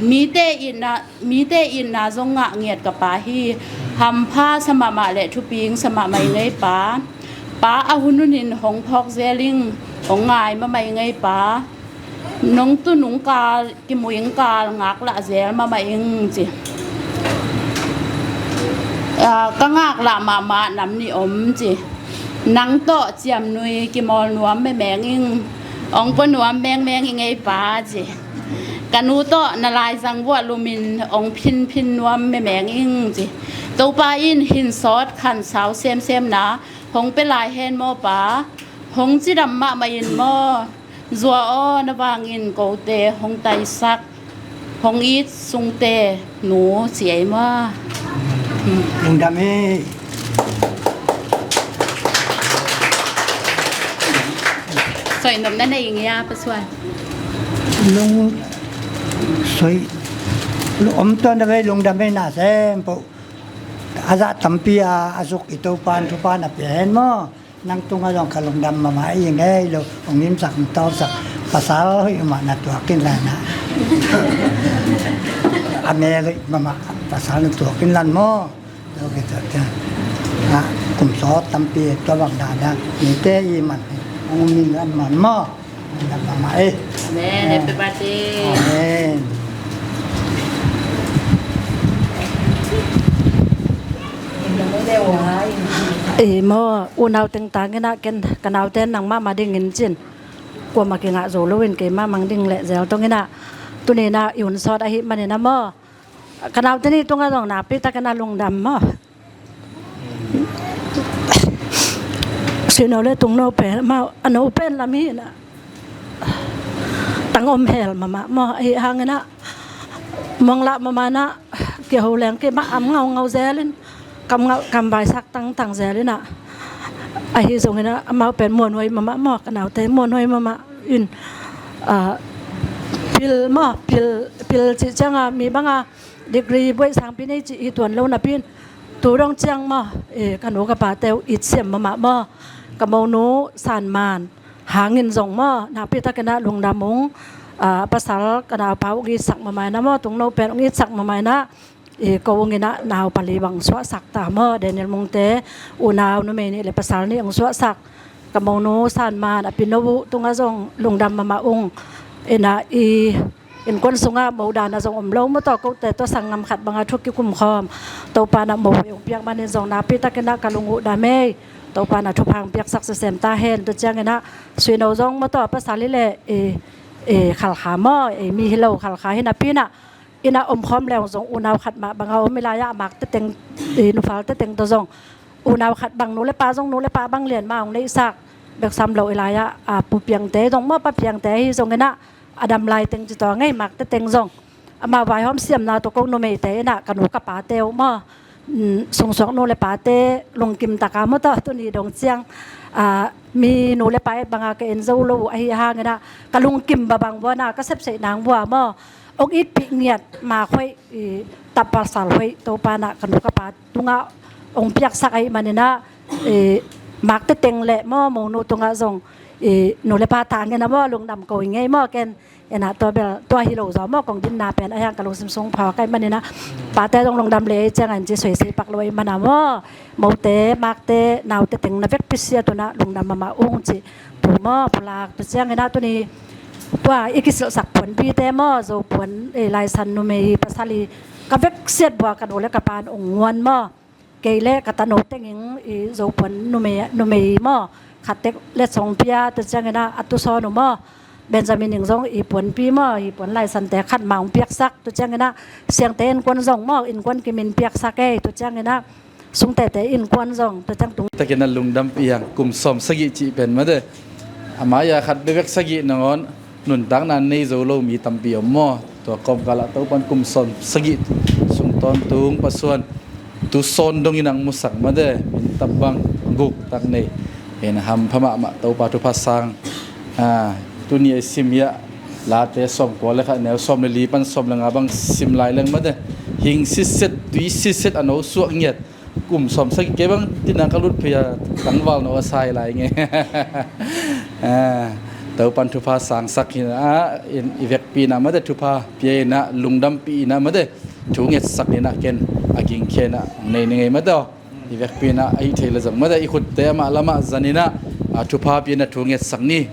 mite itna mite itna zong ngah ngiat ka pa hi. Hampha sa mahmah le thuping sa mahmah i ngei pa. Pa a hun hunin hong phawk zel ing, hong ngai mahmah i ngei pa. Nong tunung kal, kimuing kal ngaklah zel mahmah ing, ci. Ka ngaklah mahmah nam nih om, ci. Nang tawh ciamnui kimawl nuam memeng ing, ong pua nuam mengmeng i ngei pa, ci. Ka nu tawh na laizang vuah lumin ong phinphin nuam memeng ing, ci. Topa in hin sawt khan sau semsemna hong pia lai hen maw pa. Hong cidam mahmah in maw. Zua aw, na vangin kote hong taisak, hong it sungte nu, ci ei maw. Lungdam hi. Soi nopna nei ngia, Pa Suan. Lung soi, lung om tuan na vei, lungdam hi na sem po. A zah tampi a, a zuk i Topan thupan a pia hen maw. Nang tungah zong ka lungdam mahmah i ngei lo, hong imsak hong tawlsak, pasal hoih mah na tuak in lan a. A mel hoih mahmah pasal na tuak in lan maw. Lo kei tuak in. Kum sawt tampi tua bang dan a mite i man hong min lan man maw. Amen. Happy birthday. Amen. Ei maw, unau tengtang in ah ken ka naute nang mahmah dingin cin. Kuamah kingah zo loin keimah mang ding leh zel tong in ah. Tuni in ah i hun sawt ahih manin ah maw. Ka naute nih tungah zong nakpi takin a lungdam maw. Sino le tungno pen amau a no pen lam hi na. Tang om hel mahmah maw, ahi hangin ah muang lah mahmah na, kiho leng kei mah am ngaungau zelin, kam ngau kam vaisak tangtang zelin ah. Ahi zongin ah amau pen muanhuai mahmah maw, ka naute muanhuai mahmah in, ah, pil maw, pil, pil cih ciang a mi bang a degree buai sangpi nei cih hi tuan lo napi in, tu dong ciang maw, eh, ka nu ka pate uh it siam mahmah maw, ka monu San Man hangin zong maw, nakpi takin ah lungdam ung, ah, pasal ka naupa uh ong itsak mahmah in ah maw, tungno pen ong itsak mahmah in ah, eh, ko ong in ah nau pali bang suahsak ta maw, Daniel Mungte unau numei nih le pasal nih ong suahsak, ka monu San Man a pino uh tungah zong lungdam mahmah ung in ah i innkuan sungah mo dan a zong om lo maw, tawh kote tawh sanggam khat bangah thu kikum khawm. Topa in ah mo hong piak manin zong nakpi takin ah ka lung uh dam ei. Topa in ah thupha hong piaksak sisem ta hen. Tua ciangin ah sui no zong maw, tawh pasal hi leh, eh, eh, khalkha maw, eh, mi hi lo khalkha hi napi in ah inn ah om khawm leng zong unau khat mah bangah om i lai-ah a mak teteng, eh, nufal teteng tawh zong unau khat bang nu le pa zong nu le pa bang lian mah hong neihsak bek sam lo i lai-ah, ah, pu piangte zong maw, pa piangte hi zongin ah a dam lai teng ci tawh ngei mak teteng zong amau vaihawm siamna tawh ko numeite in ah ka nu ka pate uh maw, mm, sungsuak nu le pate lungkim taka maw, tawh tuni dong ciang, ah, mi nu le pa et banga ka en zo lo uh ahi hangin ah ka lungkim babang vua na, ka sepseih nang vua maw, ong itpih ngiat mak hoih, i, tapa sal hoih Topa in ah ka nu ka pa tungah ong piaksak ahih manin ah, i, mak teteng le maw, monu tungah zong, i, nu le pa tangin ah maw, lungdam ko i ngei maw, ken. Ena tua bel, tua hi lo zaw maw, kong dinna pen a hiang ka lungsim sung phawk ahih manin ah, pate zong lungdam le ei ciangin ci suaisei pak lo ahih mana maw. Mote, makte, naute teng na vekpi sia tuna lungdam mahmah ung ci. Tu maw, pulak tu ciangin ah tuni tua i kisilhsak puanpite maw, Zo puan, eh, laisan numei pasal i ka veksiat bua ka nu le ka pan ung nguan maw. Kei le ka tano tengin i Zo puan numei, numei maw, khat tek le song pia, tua ciangin ah a tusawn uh maw, Benjamin in zong i puanpi maw, i puan laisante khat mah ong piaksak, tua ciangin ah Siangte innkuan zong maw, innkuan kimin piaksak ei, tua ciangin ah Sungtete innkuan zong, tua ciang tung. Takin a lungdam piang, kum sawm sagih cih pen mate. A mai-a khat bebek sagih nangawn nuntakna nei zo lo mi tampi om maw. Tua kawmkal ah Topan kum sawm sagih sung tawntung Pa Suan tu sawn dongin ang musak mate, min tabang guk tak nei. Hen hampha mahmah, Topa thupha sang Ah, tuni a i sim hi a, Late sawmkua le khat, neu sawm le li pan sawm le nga bang sim lai leng mate. Hing sitset, tui sitset, a no suak ngiat. Kum sawm sagih kei bang tina ka lut phei a, tangval no a sai lai nge. Ah, Topan thupha sangsak hi na, in i vekpi na mate, thupha pia hi na, lungdampi hi na mate, thu ngetsak ni na, ken a gingkhia na nei ni ngei mate aw. I vekpi na a hih thei le zong mate, i khutte amah lamah zan hi na, ah, thupha pia na thu ngetsak ni.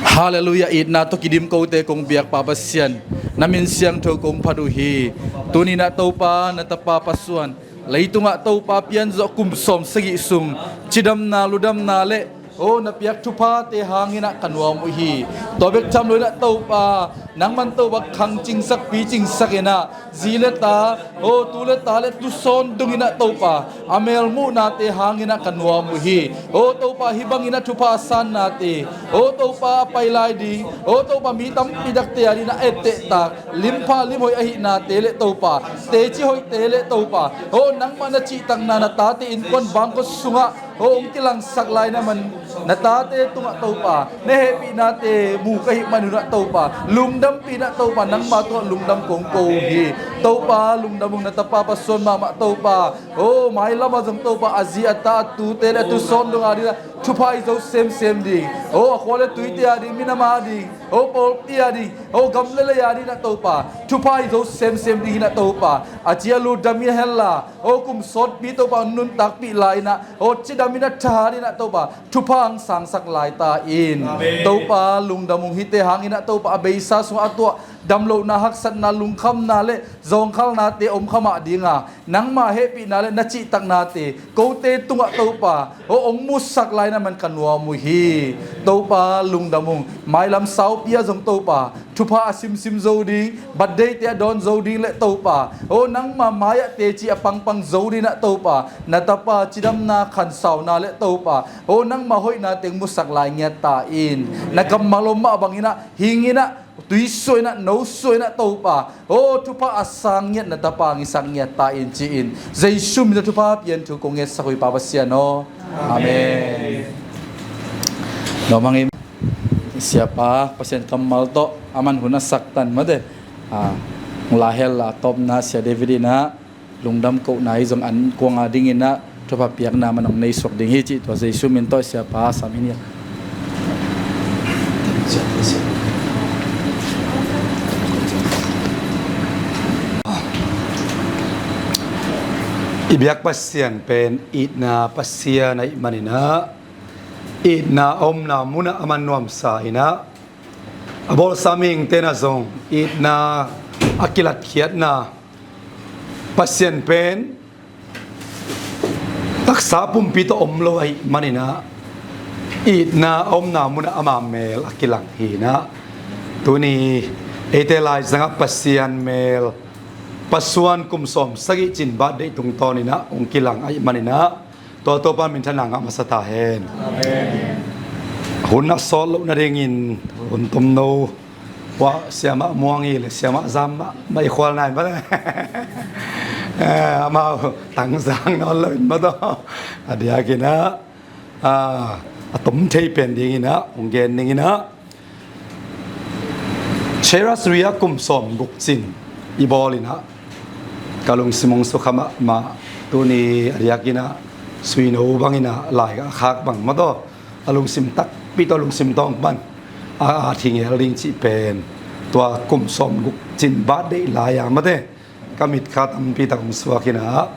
Halleluiah, itna tawh kidim kote kong biak Pa Pasian, na min siangtho kong phat uh hi. Tuni na Topa na tapa Pa Suan, leitungah Topa pian zawh kum sawm sagih sung cidamna, ludamna le, o, na piak thuphate hangin ah ka nuam uh hi. Tua bek tham lo in ah Topa, nangman Topa khang cingsak, pi cingsak in ah, zi le ta, o, tu le ta le tusawn dungin ah Topa, a melmuhnate hangin ah ka nuam uh hi. O Topa, hih bangin ah thupha a sannate, o Topa, a pai lai ding, o Topa, mi tampi takte a dingin ah ettehtak, limpha limhoih ahihnate le Topa, teci hoihte le Topa, o nangmah na cihtakna na tate innkuan bangkua sungah, o, hong kilangsak lai na man, na tate tungah Topa, na hehpihnate mu ka hih manun ah Topa, lungdampih in ah Topa, nangma tungah lungdam kong ko uh hi. Topa, lungdam ung, na tapa Pa Suan mahmah Topa, o, mailamah zong Topa, a zi a ta, a tute le a tusawn dong a dingin ah thupha i zo semsem ding, o, a khua le tuite a ding, minam a ding, o, pawlpi a ding, o, gam le lei a dingin ah Topa, thupha i zo semsem ding hi na Topa. A ci a lut dam hi hen la, o, kum sawtpi Topa, nuntakpih lai in ah, o, cidam in ah, tha dingin ah Topa, thupha hong sangsak lai ta in. Amen. Topa, lungdam ung, hihte hangin ah Topa, a beisa sungah a tuah damlohna, haksatna, lungkhamna le zawngkhalnate om kha mah ding a, nangma hehpihna le na cihtaknate kote tungah Topa, o, hong musak lai na man ka nuam uh hi. Topa, lungdam ung, mailam saupi ah zong Topa, thupha a simsim zo ding, birthday-te a dawn zo ding le Topa, o, nangma mai-ah teci a pangpang zo dingin ah Topa, na tapa cidamna, khansauna le Topa, o, nangma hoihna teng musak lai ngiat ta in. Na kammal om mah bangin ah, hing in ah, tui suah in ah, no suah in ah Topa, o, thupha a sang ngiat na tapa hong hisak ngiat ta in ci-in, Jesu min tawh thupha pian thu kong ngetsak uh hi Pa Pasian aw. Amen. Nuam hang im. Siapa, Pasian kammal tawh a man hun a sak tan mate, a, la hel a tawpna Sia David in ah lungdam kohna hi zong an kuang a dingin ah thupha piakna man hong nei suak ding hi cih tua Jesu min tawh Siapa sam hi ni. I biak Pasian pen itna Pasian ahih manin ah, itna a omna munah a man nuamsa in ah, a bawlsa mihingte in ah zong itna a kilatkhiatna, Pasian pen taksa pumpi tawh om lo ahih manin ah, itna a omna munah ama mel a kilang hi in ah, tuni eite laizangah Pasian mel, Pa Suan kum sawm sagih cin birthday tungtawn in ah hong kilang ahih manin ah, tua Topa minthanna ngah masa ta hen. Amen. Hun a sawt loh nadingin hun tomno, tua Siamah Muang hi le Siamah Zam mah, mah i khual nai mah le. Eh, amau tangzang nawn lo in mah tawh, a diakin ah, ah, a tom thei pen dingin ah hong gen dingin ah, Cheras Ria kum sawm guk cin i bawl in ah, ka lungsim hong sukha mahmah. Tuni a diakin ah, suino bangin ah, lai a khak bang mah tawh, a lungsim takpi tawh, lungsim tawng pan a, a thingel ding cih pen, tua kum sawm guk cin birthday lai a mate, ka mitkha tampi tak hong suak in ah,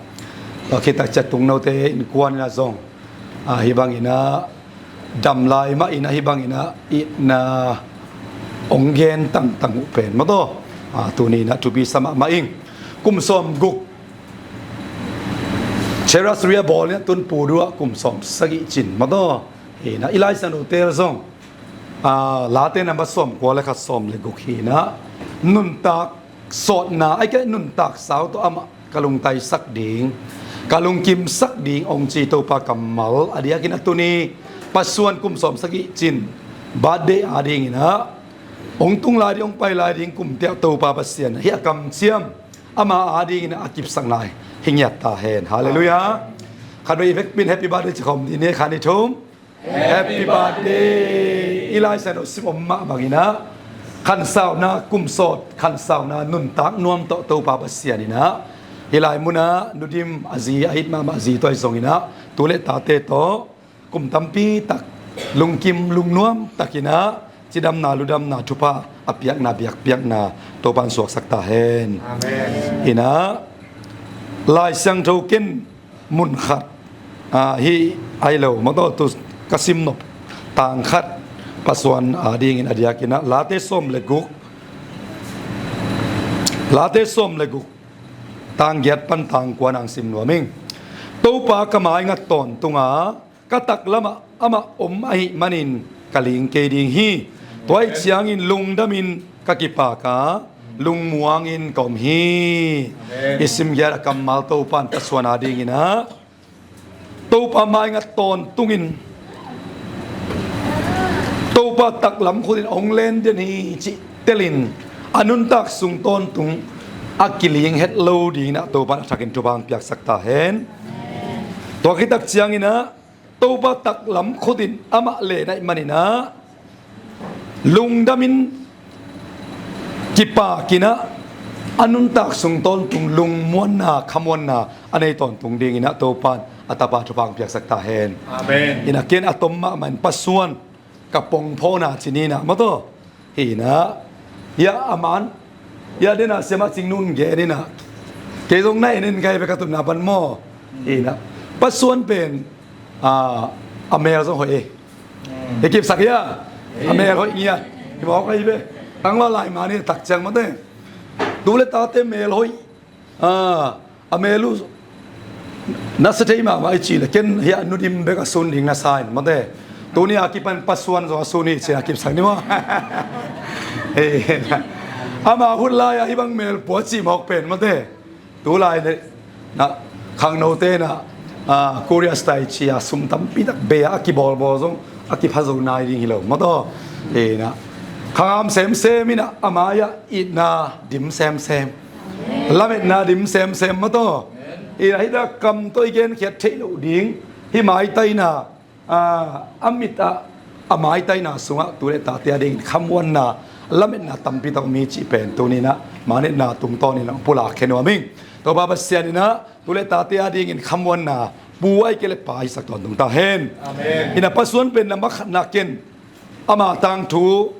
tua khit tak ciang tungnote innkuan in ah zong, a, hih bangin ah, dam lai mah in ah, hih bangin ah itna hong gen tangtang uh pen mah tawh, a, tuni in ah thupi sa mahmah ing. Kum sawm guk Cheras Ria bawl in ah, tun Pu Du ah kum sawm sagih cin mah tawh. Hi in ah, i Lai Siangtho tel zong, a, Late number sawmkua le khat, sawm le guk hi in ah, nuntak sawtna, ahih kei leh nuntak sau tawh amah ka lungtaisak ding, ka lungkimsak ding hong ci Topa kammal a diakin ah, tuni Pa Suan kum sawm sagih cin birthday a dingin ah, hong tung lai ding, hong pai lai ding kumte ah Topa Pasian hih a kamciam ama a dingin ah a kipsak nai hi ngiat ta hen. Halleluiah. Khatvei i vekpi in happy birthday ci khawm ding ni, khat, nih, thum. Happy birthday. I Lai Siangtho sim om mah bangin ah, khansauna kum sawt, khansauna nuntak nuam tawh Topa Pasian in ah, hih lai munah Nu Dim a zi a it mahmah zi tawh ahi zongin ah, tu le tate tawh kum tampi tak lungkim lungnuam takin ah cidamna ludamna thupha a piakna biakpiakna Topa in suaksak ta hen. Amen. In ah, Lai Siangtho ken mun khat, ah, hih ai lo, mawtaw, tu ka sim nop tang khat, Pasuan a dingin a diakin ah, Late sawm le guk, Late sawm le guk, tang giat pan tang kua nang sim nuam ing. Topa ka maingat tawntung a, ka taklamah amah om ahih manin ka ling kei ding hi. Tua ahih ciangin lungdamin ka kipak a, lungmuangin ka om hi. Amen. I sim giat a kammal Topa in Pasuan a dingin ah, Topa maingat tawntungin, Topa taklam khutin hong len den hi cih telin, a nuntak sung tawntung a kiling het lo dingin ah Topa in a thakin thupha hong piaksak ta hen. Tua khit tak ciangin ah, Topa taklam khutin amah len ahih manin ah, lungdamin kipakin ah, a nuntak sung tawntung lungmuanna, khamuanna a nei tawntung dingin ah Topa in a Tapa thupha hong piaksak ta hen. Amen. In ah ken a tom mahmah in Pasuan ka pongphawna ci ni in ah, mawtaw. Hi in ah, ya a man, ya den ah Siamah Cing Nun gen in ah, kei zong na en en kai ve ka tutna pan maw. Hi in ah, Pasuan pen, ah, a mel zong hoih e. Hi kipsak hia, a mel hoih ngiat. Hi mawk ahi ve. Tangla lai mah ni tak ciang mawte, tu le tate mel hoih. Ah, a mel uh na sa thei mahmah i cih leh ken hia Nu Dim bek a sun ding na sa in mawte. Tuni a kipan Pasuan zong a sun hi ci a kipsak ni maw. Hei, ama hun lai a hih bang mel pua cih mawk pen mawte. Tu lai le na khangnote na, ah, Korea style ci a sum tampi tak bei a kibawlbawl zong a kipha zo nai ding hi lo mawtaw. Hei na, khangam semsem in ah a mai-ah itna dim semsem. Lametna dim semsem mawtaw. Amen. I hih a kam tawh i genkhiat theih loh ding, hih maitaina, ah, a mit ah, a maitaina sungah tu le tate a dingin khamuanna, lametna tampi tak om hi cih pen tuni in ah manetna tungtawnin ah pulak khe nuam ing. Topa Pasian in ah tu le tate a dingin khamuanna pu ahih kei leh pa hisak tawntung ta hen. Amen. In ah Pasuan pen na makhatna ken ama tangthu,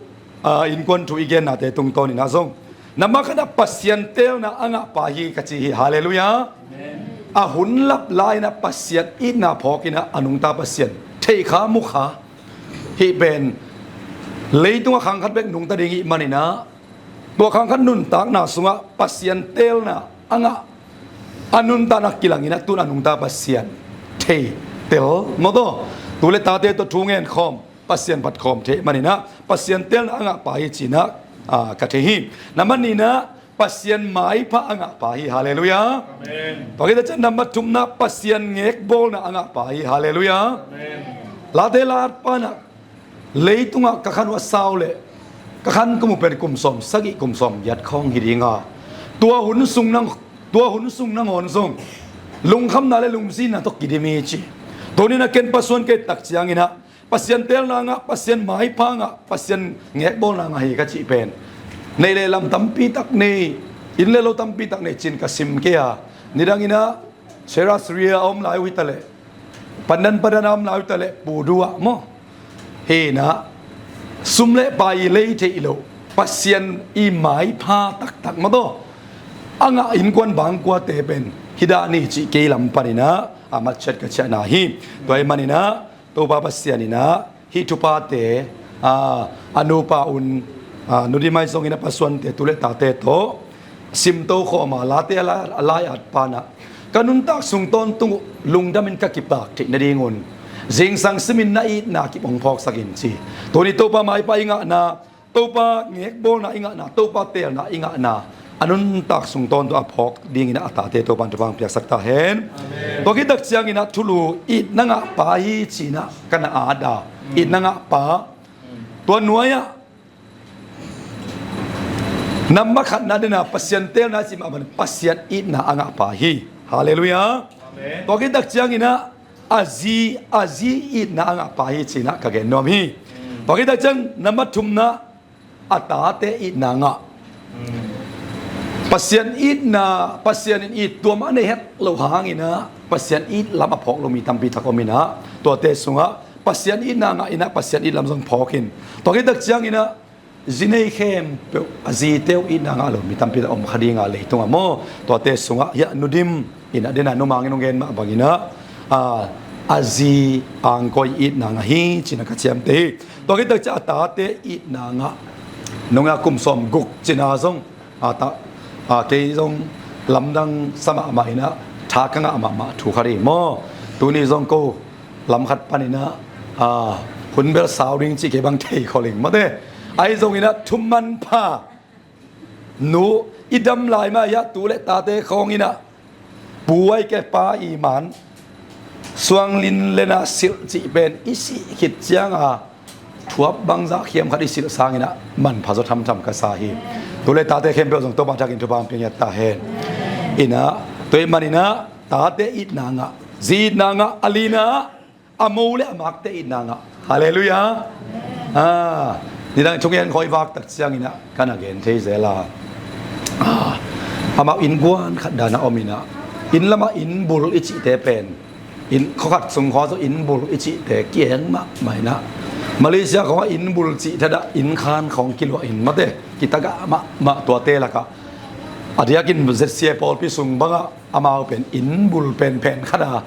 ah, innkuan thu i gennate tungtawnin ah zong, na makhatna Pasian teelna a ngah pa hi ka ci hi. Halleluiah. Amen. A hun lap lai-in ah Pasian itna phawkin ah a nungta Pasian theikha mukha, hih pen leitungah khang khat bek nungta ding i hih manin ah, tua khang khat nuntakna sungah Pasian teelna a ngah, a nuntakna kilangin ah tun a nungta Pasian thei tel mawtaw. Tu le tate tawh thu ngen khawm, Pasian phat khawm thei manin ah Pasian teelna a ngah pa hi ci-in ah, ah, ka thei hi. Nambat nihna, Pasian maipha a ngah pa hi. Halleluiah. Amen. Tua khit ciang nambat thumna, Pasian ngekbawlna a ngah pa hi. Halleluiah. Amen. Late la at pan ah, leitungah ka khan uh a sau leh ka khan kum uh pen kum sawm sagih kum sawm giat khawng hi ding a, tua hun sung nang, tua hun sung nangawn zong lungkhamna le lungzinna tawh kidim hi ci. Tuni in ah ken Pasuan ka hih tak ciangin ah Pasian teelna ngah, Pasian maipha ngah, Pasian ngekbawlna ngah hi ka cih pen neih le lam tampi tak nei, inn le lo tampi tak nei ci-in ka sim kei a, nidangin ah Serasria a om lai uh hi ta leh, Pandan Padan a om lai uh hi ta leh, Pudu ah maw, hi in ah sum le pai i lei theih loh, Pasian i maipha taktak mawtaw a ngah innkuan bangkuate pen hi dah ni cih kei lam panin ah a matchiat ka ciahna hi. Tua ahih manin ah Topa Pasian in ah hih thuphate, ah, a nupa un, ah, Nu Dim ahi zongin ah Pasuante tu le tate tawh simto khawm a, Late a la, a la at pan ah, ka nuntak sung tawntung uh lungdamin ka kipak theih nadingun zingsang simin na itna kip hong phawksak in ci. Tuni Topa maipha i ngahna, Topa ngekbawlna i ngahna, Topa teelna i ngahna a nuntak sung tawntung a phawk dingin ah a tate Topa in thupha hong piaksak ta hen. Amen. Tua khit tak ciangin ah thulu itna ngah pa hi ci-in ah ka na at a, itna ngah pa. Tua nuai-ah nambat khatna den ah Pasian teelna ci mah bangin Pasian itna a ngah pa hi. Halleluiah. Amen. Tua khit tak ciangin ah a zi, a zi itna a ngah pa hi cinah ka gen nuam hi. Tua khit tak ciang nambat thumna, a tate itna ngah. Pasian itna, Pasian in it tuam a nei het loh hanginah Pasian it lam a phawk lo mi tampi tak om inah, tuate sungah Pasian itna ngah inah Pasian it lam zong phawk in. Tua khit tak cianginah zi nei khempeuh a zite uh itna ngah lo mi tampi tak om kha dinga leitungah maw, tuate sungah hiah nudim inah dena numang in hong gen mah banginah, a, a zi angkoi itna ngah hi cinah ka ciamteh hi. Tua khit tak ciang a tate itna ngah. Nungah kum sawm guk cina zong, a, ta, a, kei zong lamdang sa mahmah inah tha ka ngah mahmah thu khat hi maw. Tuni zong ko lam khat paninah, a, hun bel sau ding cih kei bang thei khol ing mate. Ahi zonginah thumanpha nu i dam lai mah hiah tu le tate khawnginah pu ai ke pa i man suanglin lena silh cih pen i sih khit cianga thuap bangzah khiam khat i silh sanginah manpha zaw thamtham ka sa hi. Tu le tate khempeuh zong Topa thakin thupha hong pia ngiat ta hen. Inah tua ih maninah tate itna ngah, zi itna ngah, a lina a mo le a makte itna ngah. Halleluiah. Ah, nidang thungen khawi vak tak cianginah ka na gen thei zel a, ah, amau innkuan khat dana om inah, inn lamah inn bul i cihte pen, inn khua khat sung khua zaw inn bul i cihte kieng mahmah inah, Malaysia khawngah inn bul cih thadah inn khan khawng kiluah in mate, kitagah mahmah tuate lakah a diakin Z C A pawlpi sung bangah amau pen inn bul pen phen khata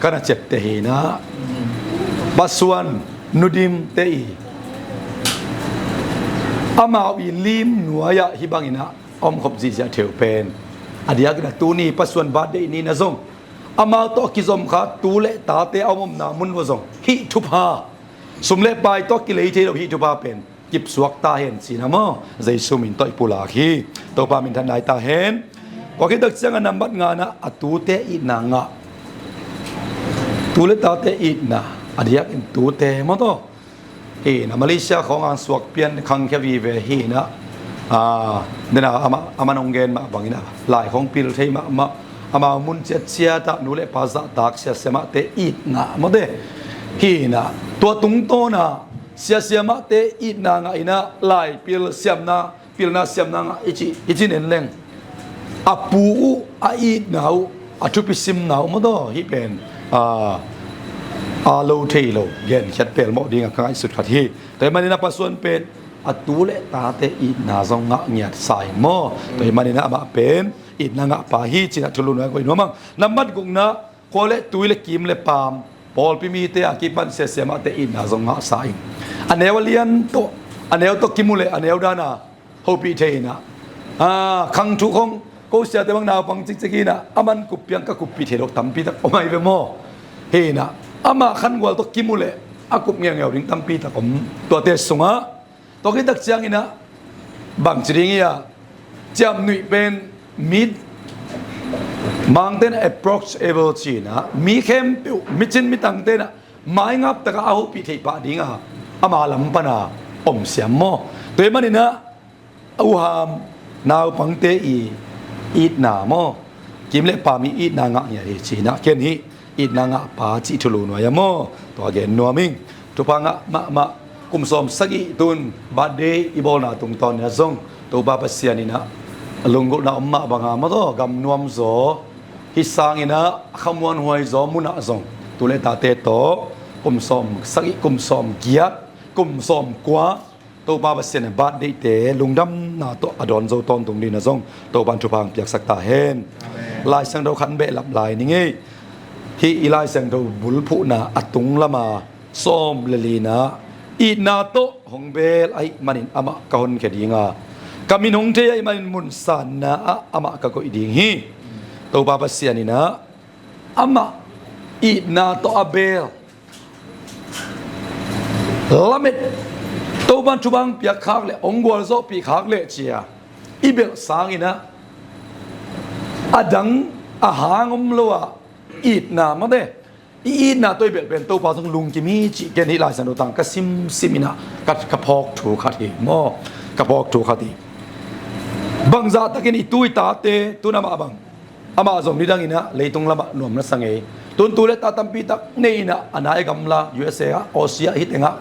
ka na ciapteh hi inah, pasuan nudimte i amau i lim nuai-ah hih banginah a omkhop zihziah theu pen a diakinah tuni pasuan birthday nina zong amau tawh kizom kha tu le tate a om omna mun uh zong hih thupha, sum le pai tawh kilei thei lo hih thupha pen kipsuak ta hen cina maw, Jesu min tawh i pulak hi. Topa minthan nai ta hen. Tua khit tak cianga nambat ngana a tute itna ngah. Tu le tate itna, a diakin tute maw taw. Hi na Malaysia khawng ang suak pian khangkhia vive hi na, a, dena ama, ama nong gen mah bangina lai khawng pil thei mahmah. Amau mun ciatciatah nu le pa zahtak siasia mahte itna mawte. Hi na tua tungtawna siasia mahte itna ngah ina lai pil siamna, pilna siamna ngah i ci, i ci nen leng a pu uh, a itna uh, a thupi simna uh mawtaw hih pen a, a lo thei lo genkhiat pelmawh dinga ka ngaihsut khat hi. Tua hi manin a pasuan pen a tu le tate itna zong ngah ngiat sa in maw. Tua hi manin amah pen itna ngah pa hi cinah thulu nuai koih nuam ang. Nambat gukna khua le tui le kim le paam pawlpi mite a kipan siasia mahte itna zong ngah sa in. A neu a lian tawh a neu tawh kimu le a neu dana hopih thei inah, a, khang thu khong ko siate bang naupang cikcik inah a man kup piang ka kuppih thei lo tampi tak om ai ve maw. Hi inah amah khangual tawh kimu le a kup ngeungeu ding tampi tak om. Tuate sungah tua khit tak cianginah bangci ding hi a, ciamnuih pen mi mangten approachable cinah mi khempeuh micin mitangtenah maingap takah a hopih theih pah dinga ama lam pana om siam maw. Tua hi maninah a uham naupangte i itna maw, kim le paam i itna ngah ngiat hi cinah ken hih itna ngah pa cih thulu nuai a maw. Tua gen nuam ing. Thupha ngah mahmah kum sawm sagih tun birthday i bawlna tungtawn inah zong Topa Pasian inah lunggulhna om mah banga mawtaw gam nuam zaw hih sanginah khamuanhuai zaw munah zong tu le tate tawh kum sawm sagih, kum sawm giat, kum sawm kua Topa Pasian in birthday-te lungdamna tawh a dawn zo tawntung dingin a zong Topa in thupha hong piaksak ta hen. Amen. Lai Siangtho khat behlap lai ning ei. Hih i Lai Siangtho bulphuhna a tung lama sawm le lina itna tawh hong bel ahih manin amah ka honkhia dinga ka min hong thei ahih manin mun sanna ah amah ka koih ding hi. Topa Pasian inah amah itna tawh a bel lamet Topan thupha hong piak khak le hong gualzawhpih khak le cia i belh sanginah a dang a hang om lo ah itna mawte i itna tawh i belh pen Topa zong lungkim hi cih ken hih Lai Siangtho tang ka simsim inah ka, ka phawk thu khat hi maw. Ka phawk thu khat hi. Bangzah takin i tu i tate tun amah bang Amah zong nidang in ah leitung lamah nuam na sa ngei. Tun tu le ta tampi tak nei in ah, a nai gamla U S A ah, Aussie ah, hih tengah.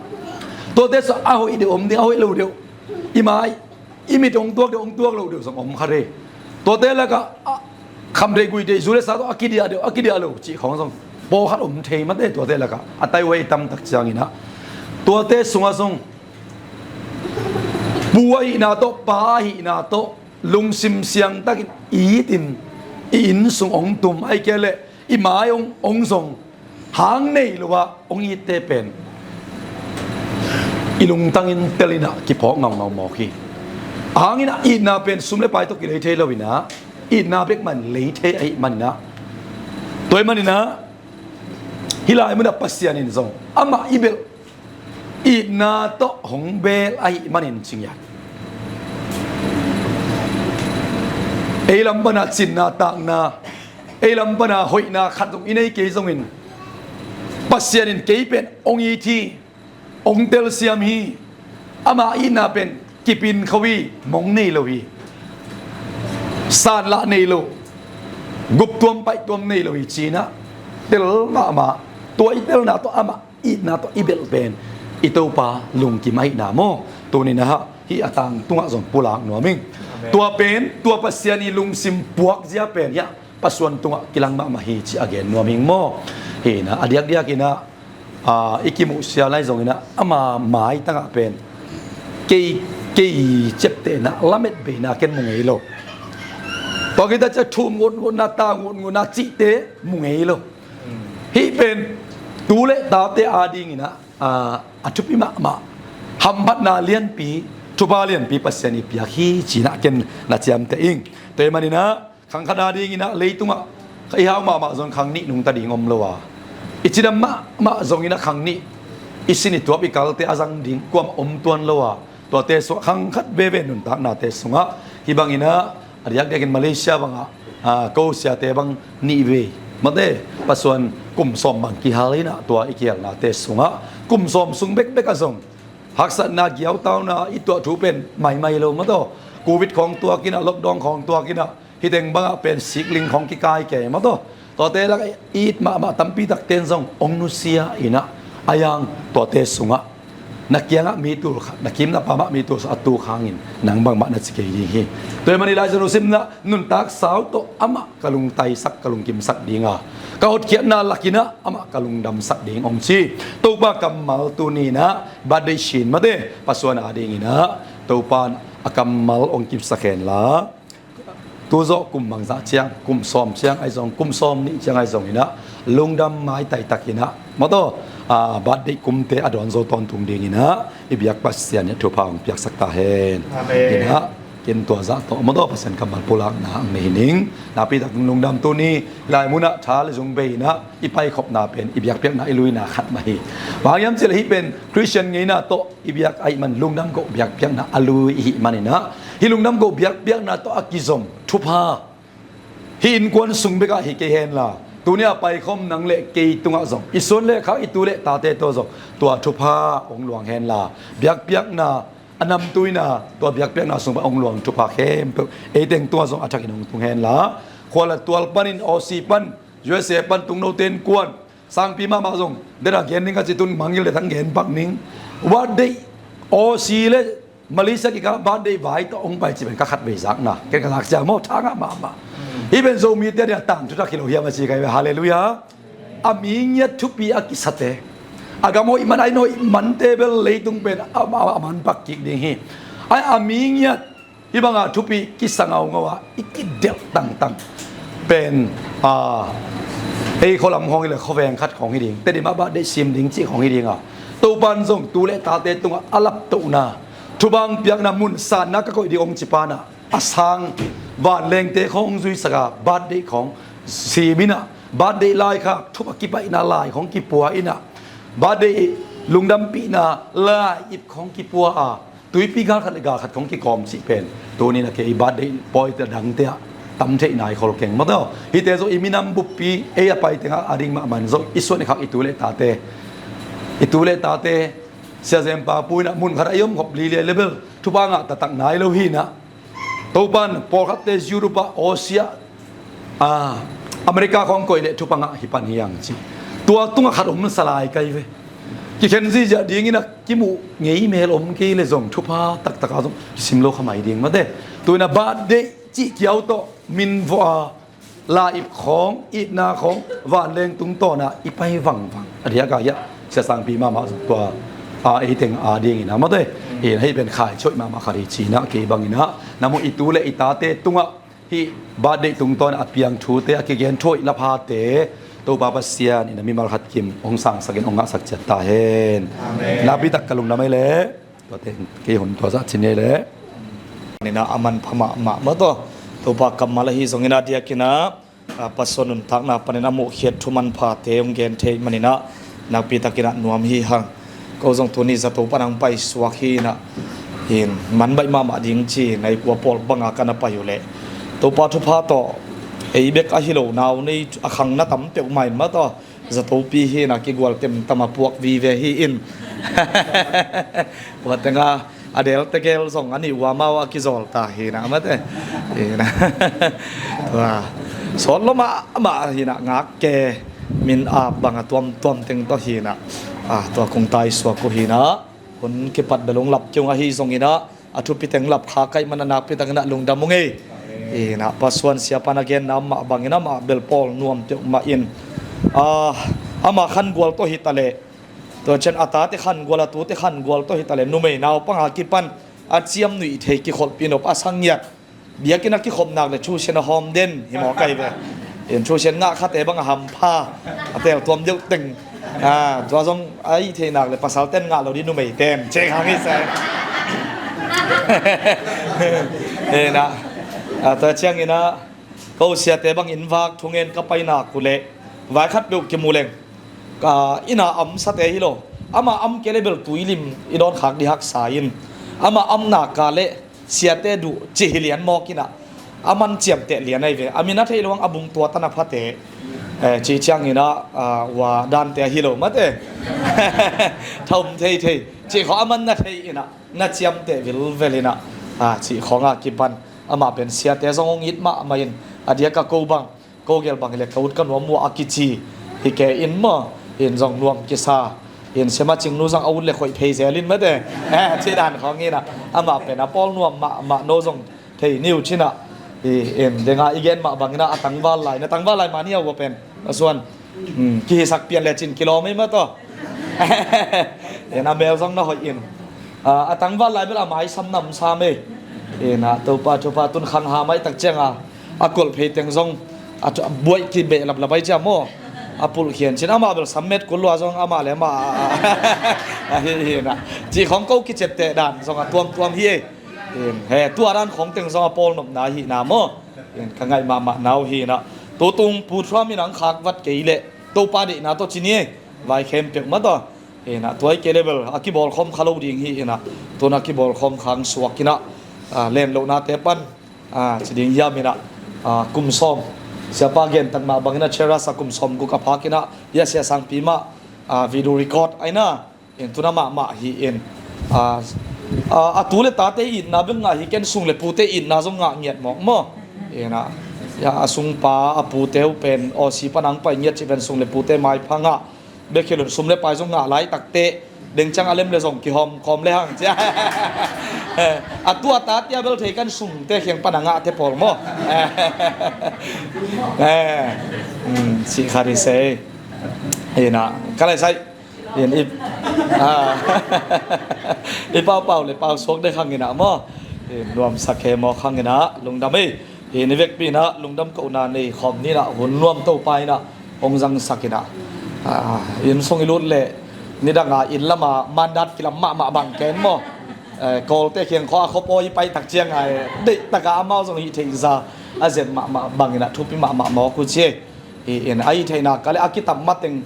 Tuate sung a hoih deuh om ding, a hoih lo deuh. I mai, i mit hong tuak deuh, hong tuak lo deuh zong om kha hi. Tuate lakah, ah, khamtheih guihtheih, zu le sa tawh a kidiah deuh, a kidiah lo cih khawng zong pawlkhat om thei mate, tuate lakah. A tai uh a i tamtak ciangin ah, tuate sungah zong pu ahihna tawh, pa ahihna tawh, lungsim siangtakin i it in, i inn sung hong tum, ahih kei leh i mai hong, hong zong, hang nei lo ah hong itte pen i lungtang in tel in ah kiphawk ngaungau mawk hi. A hang in ah itna pen sum le pai tawh kilei thei lo in ah, itna bek mah in lei thei ahih manin ah, tua ahih manin ah, hih lai munah Pasian in zong amah i belh, itna tawh hong bel ahih manin ci ngiat. Ei lam pana cinna takna, ei lam pana hoihna khat zong i nei kei zongin, Pasian in kei pen hong it hi, hong telsiam hi. Ama itna pen kipin kho hi, mong nei lo hi, sanlah nei lo, guptuam paihtuam nei lo hi ci-in ah tel mahmah. Tua i telna tawh amah itna tawh i belh pen i Topa lungkim ahihna maw? Tuni-in ah hih a tangtungah zong pulak nuam ing. Amen. Tua pen, tua Pasian i lungsim puakzia pen hiah pasuan tungah kilang mahmah hi ci a gen nuam ing maw? Hi-in ah, a diakdiakin ah, ah, i kimuhsia lai zongin ah, ama maitangah pen kei, kei ciaptehna, lametbeina ken mu ngei lo. Tua kita ciah thum ngutngutna, ta ngutngutna cihte mu ngei lo. Hih pen tu le tate adingin ah, ah, a thupi mahmah, hamphatna lianpi, thupha lianpi Pasian i piak hi ci-in ah ken na ciamteh ing. Tua ahih manin ah, khang khat adingin ah leitungah i hau mahmah zong khang nih nungta ding om lo a, i cidam mahmah zongin ah khang nih i sin i tuap i kalte a zang ding kuamah om tuan lo a, tuate sungah khang khat veve nuntaknate sungah, hih bangin ah, a diakdiakin Malaysia bangah, ah, ko siate bang nih vei mate, pasuan kum sawm bang kihal in ah, tua i kihalnate sungah kum sawm sung bekbek ah zong haksatna, giautauna, i tuah thu pen maimai lo maw taw. Covid khawng tuak in ah, lockdown khawng tuak in ah, hih teng bangah pen sikling khawng kikai kei maw taw. Tuate lakah i it mahmah tampi takte in zong hong nusia in ah, a yang tuate sungah na kiangah mi tul khat, na kim na pamah mi tul khat a tuk hangin nang bangmah na ci kei ding hi. Tua ahih manin Lai Siangtho simna, nuntak sau tawh amah ka lungtaisak, ka lungkimsak ding a, ka hotkhiatna lak in ah amah ka lungdamsak ding hong ci. Topa kammal tuni-in ah birthday sin mate, pasuan adingin ah Topa in a kammal hong kipsak hen la, tu zawh kum bangzah ciang, kum sawm ciang ahi zong, kum sawm nih ciang ahi zongin ah, lungdam maitai takin ah maw taw, ah, birthday kumte a dawn zo tawntung dingin ah i biak Pasian in ah thupha hong piaksak ta hen. Amen. In ah, ken tua zah tawh maw taw, Pasian kammal pulakna hong nei hi ning. Nakpi takin lungdam. Tuni lai munah tha le zung bei in ah i paikhopna pen i biakpiakna, i luina khat mah hi. Bang hang hiam cih leh hih pen Khristian ngeina tawh i biak ahih man, lungdam koh biakpiakna a lui i hih manin ah, hih lungdam koh biakpiakna tawh a kizom thupha, hih innkuan sung bekah hi kei hen la, tuni a paikhawm nang le kei tungah zong, i suan le khak, i tu le tate tawh zong tua thupha hong luang hen la, biakpiakna, a namtuina, tua biakpiakna sung pan hong luang thupha khempeuh ei teng tungah zong a thakin hong tung hen la. Khual a tual panin, Aussie pan, U S A pan, tungnote innkuan, sangpi mahmah zong, dena gen ning ka ci, tun mangngilh le thang gen pak ning. Birthday, Aussie le Malaysia kikal birthday vai tawh hong pai cih pen ka khatvei zakna, ken ka lak ciang maw, thangah mahmah. Hih pen Zomite dia tangthu thak hi lo hiam a ci ka hi ve. Halleluiah. A mi ngiat thupi a kisate, a gam hoih man, a inn hoih mante bel leitung pen a, a, a man pak kik ding hi. Ai, a mi ngiat hih banga thupi kisa ngaungau a i kidelh tangtang pen, a, ei khualam khawng hi le khuaveng khat khawng hi ding, Tedim ah birthday sim ding cih khawng hi ding a, Topan zong tu le tate tungah a laptohna, thupha hong piakna, mun sanna ka koih ding hong ci pan ah, a sang vanlengte khawng hong zuisak a, birthday khawng sim in ah, birthday laikhak, thupha kipaihna lai khawng kipua in ah, birthday lungdampihna lai-ip khawng kipua a, tuipi galkhat le galkhat khawng kikawm cih pen, tuni-in a kei birthday pawite dangte ah tam theih nai khol keng maw taw. Hihte zong i minam buppi, ei a pai tengah a ding mahmah in zong i suan i khak i tu le tate, i tu le tate, Sia Zempa Pu in ah mun khat ah i om khop lile le bel thupha ngah taktak nai lo hi in ah, Topan pawlkhatte Europe ah, Aussie ah, Ah, America khawng koih leh thupha ngah hi pan hi ang ci. Tua tungah khat om sa lai kai ve. Kikhen ziahziah dingin a kimuh ngei mel om kei le zong thupha taktak a zong kisim lo kha mai ding mate. Tuina birthday cih kiau tawh min vua la ip khawng, itna khawng, vanleng tungtawn a i pai vangvang. A diak a hiah sia sangpi mahmah zong tua a ei teng a dingin a mate. Hi na hi pen khai choih mahmah kha ri cina kei bangin a na mu i tu le i tate tungah hih birthday tungtawn a piang thute a kigen thuaih laphate Topa Pasian in a mimal khat kim hong sangsakin hong ngahsak ciat ta hen. Amen. Nakpi tak ka lungdam ei le. Tuate kei hun tua zah cin ei le. Nina a manpha mahmah mawtaw. Topa kammal ahi zongin a diakin a, a, Pastor nuntakna panin a muhkhiat thu manphate hong gen thei manin a nakpi takin a nuam hi hang. Ko zong tuni zato pan ang pai suak hi na hin man baih mahmah ding ci na i kua pawl banga ka na pai uh leh Topa thupha tawh ei bek ahi lo nau nei a khang na tam peuh mai mawtaw. Zatopi hi na kigual temtam a puak vive hi in. Ua tenga a del tegel zong a nih ua mau a kizawl ta hi na mate. Hi na. Tua sawt lo mahmah hi na ngak ke min ap bang a tuamtuam teng tawh hi na. A tua kung tai suak uh hi na. Hun kipat belung lap kiung ahi zongin a a thupi teng lap kha kaih man a nakpi takin a lungdam uh ngei. Hi na Pasuan siapa na genna mah bangin amah bel pawl nuam peuh mah in. A, ama khangual tawh hi ta leh. Tua cian a tate khangual a tute khangual tawh hi ta leh numei naupang a kipan a ciam nuih thei kikholhpih nop a sangiat. Biakinn a kikhop nak le thusian a hawm den hi mawk ahi ve. In thusian ngah khate bang a hampha a tel tuam deuh teng. A, tua zong a ih theih nak le pasal ten ngah lo di numei ten cek hang hi sa. Hi na. A, tua ciangin a ko siate bang inn vak thungen ka pai nak uh leh vai khat peuh kimu leng. Ka inn a am sate hi lo. Ama am kei le bel tuilim i dawn khak di haksa in. Ama am nak a le siate duh cih hi lian mawk in a, a man ciamteh lian ahi ve. A min a theih luang a bung tua tan a phate. Eh, cih ciangin a, ah, ua dante ahi lo mate. Thaum thei thei cih khawng a man na thei in a, na ciamteh vilvel in a, ah, cih khawng a kipan amah pen siate zong hong it mahmah in a diak a ko bang. Ko gel bang hi le ka ut ka nuam uh a kici hi ke in maw, in zong nuam kisa, in sema cingnu zong a ut le khoih phei zel in mate. Eh, ci dan khawng in a, amah pen a pawl nuam mahmah no zong thei niu cin a. I, in denga i gen mah bangin a, a tangval lai, na tangval lai mah ni a ua pen, a suan. Hmm, kihisak pian le cin kilawm ei mah tawh. In a mel zong na hoih in. A, a tangval lai bel a maisam namsam ei. In a Topa, Topa tun khang ha mai tak ciang a, a kolh phei teng zong a buaih kibeh laplap ai ciam maw. A pulh khian cin amah bel sam met kul lua zong amah le amah a, a, a, a, hi, hi na. Cih khawng ko kiciapteh dan zong a tuamtuam hi ei. In, he, tua dan khawng teng zong a pawl nopna hi na maw. In, ka ngaih mahmah nau hi na. Tutung Pu Thuam in ang khak vat kei leh Topa deihna tawh ci ni ei. Vai khempeuh mah tawh. Hi na, tua i ke level a kibawlkhawm kha lo ding hi hi na. Tuna kibawlkhawm khang suak hi na. A, len lohnate pan. A, ci ding hiam hi na. A, kum sawm. Siapa gentat mah bangin a Cheras a kum sawm guk a phak hi na. Hia sia sangpi mah. A, video record ai na. In tuna mahmah hi in. A, a, a tu le tate itna bek ngah hi ken sung le pute itna zong ngah ngiat mawk maw. Hi na. Hia a sungpa a pute uh pen Aussie pan ang pai ngiat ci pen sung le pute maipha ngah. Bek hi lun sum le pai zong ngah laitakte deng ciang a lem le zong kihawm khawm le hang cia. A tu a ta tia bel thei kan sumte khiang pan a ngahte pawl maw. Eh, hmm, cih kha ri sei. Hi na, ka lai sai. Hi na, i, ah, i pau pau le pau suak dek hang hi na maw. Hi na, nuamsak he mawk hang hi na, lungdam ei. Hi na, i vekpi in a lungdam kohna nei khawm ni in a hun nuam Topa in a hong zangsak in a. A, inn sung i lut leh nidang a inn lam a mandat kilam mahmah bang ken maw. Eh, Kawlte khiang khua a khuapawi i pai tak ciang a, eh, deih tak a amau zong hih theih za a zem mahmah bang in a thupi mahmah mawk uh ci ei. Hi in a hih theihna ka le a kitam mateng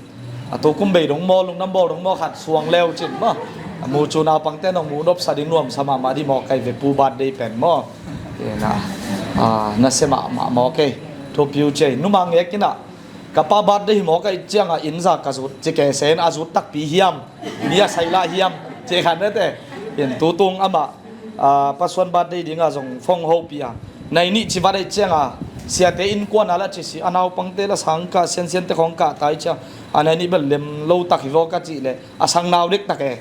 a tukum bei dong maw, lungdam bawl dong maw khat suang leu cin maw. A mu cu naupangte nong mu nopsa ding nuamsa mahmah dih maw kai ve pu birthday pen maw. Hi na, a, nasia mahmah maw kei. Thupi uh ci ei. Numa ngek in a, ka pa birthday hi maw kai ciang a inn za ka zut ci kei se in a zut takpi hiam. Mi a sai lah hiam. Ci khan nete. Hi na tutung amah a, Pasuan birthday ding a zong phone hopih a. Nai nih ci vat ei ciang a, Siate innkuan a la ci si, a naupangte la sang kah, siansiante khawng kah ta i ciang, a nai nih bel lem lo tak hi vaw ka cih leh, a sang nau dek tak e.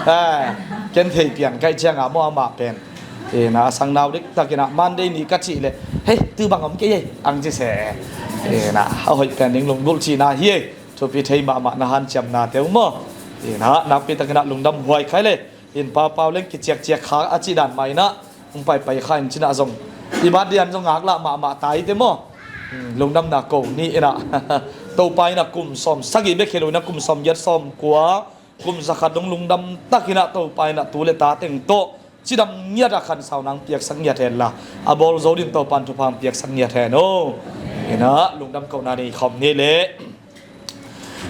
Eh, ken thei pian ka hih ciang a maw amah pen. Ina, a sang nau dek tak ina, Monday ni ka cih leh, "Hei, tu bang om kei ei," ang ci se. Ina, a hoih pen ding lunggulh cihna hi ei. Thupi thei mahmah na hanciamnate uh maw. Ina, nakpi tak ina lungdam huai khai le. In Pau Pau leng kiciakciak kha a cih dan mah ina, hong paipai kha in cina zong, i bat dian zong ngaklah mahmah ta i te maw. Hmm, lungdamna ko ni ina. Topa ina kum sawm sagih bek hi lo ina, kum sawm giat, sawm kua, kum zakhat dong lungdam tak ina Topa ina tu le ta teng tawh cidam ngiat a khansau nang piaksak ngiat hen la, a bawl zo din Topa in thupha hong piaksak ngiat hen aw. Ina lungdam kohna nei khawm ni le.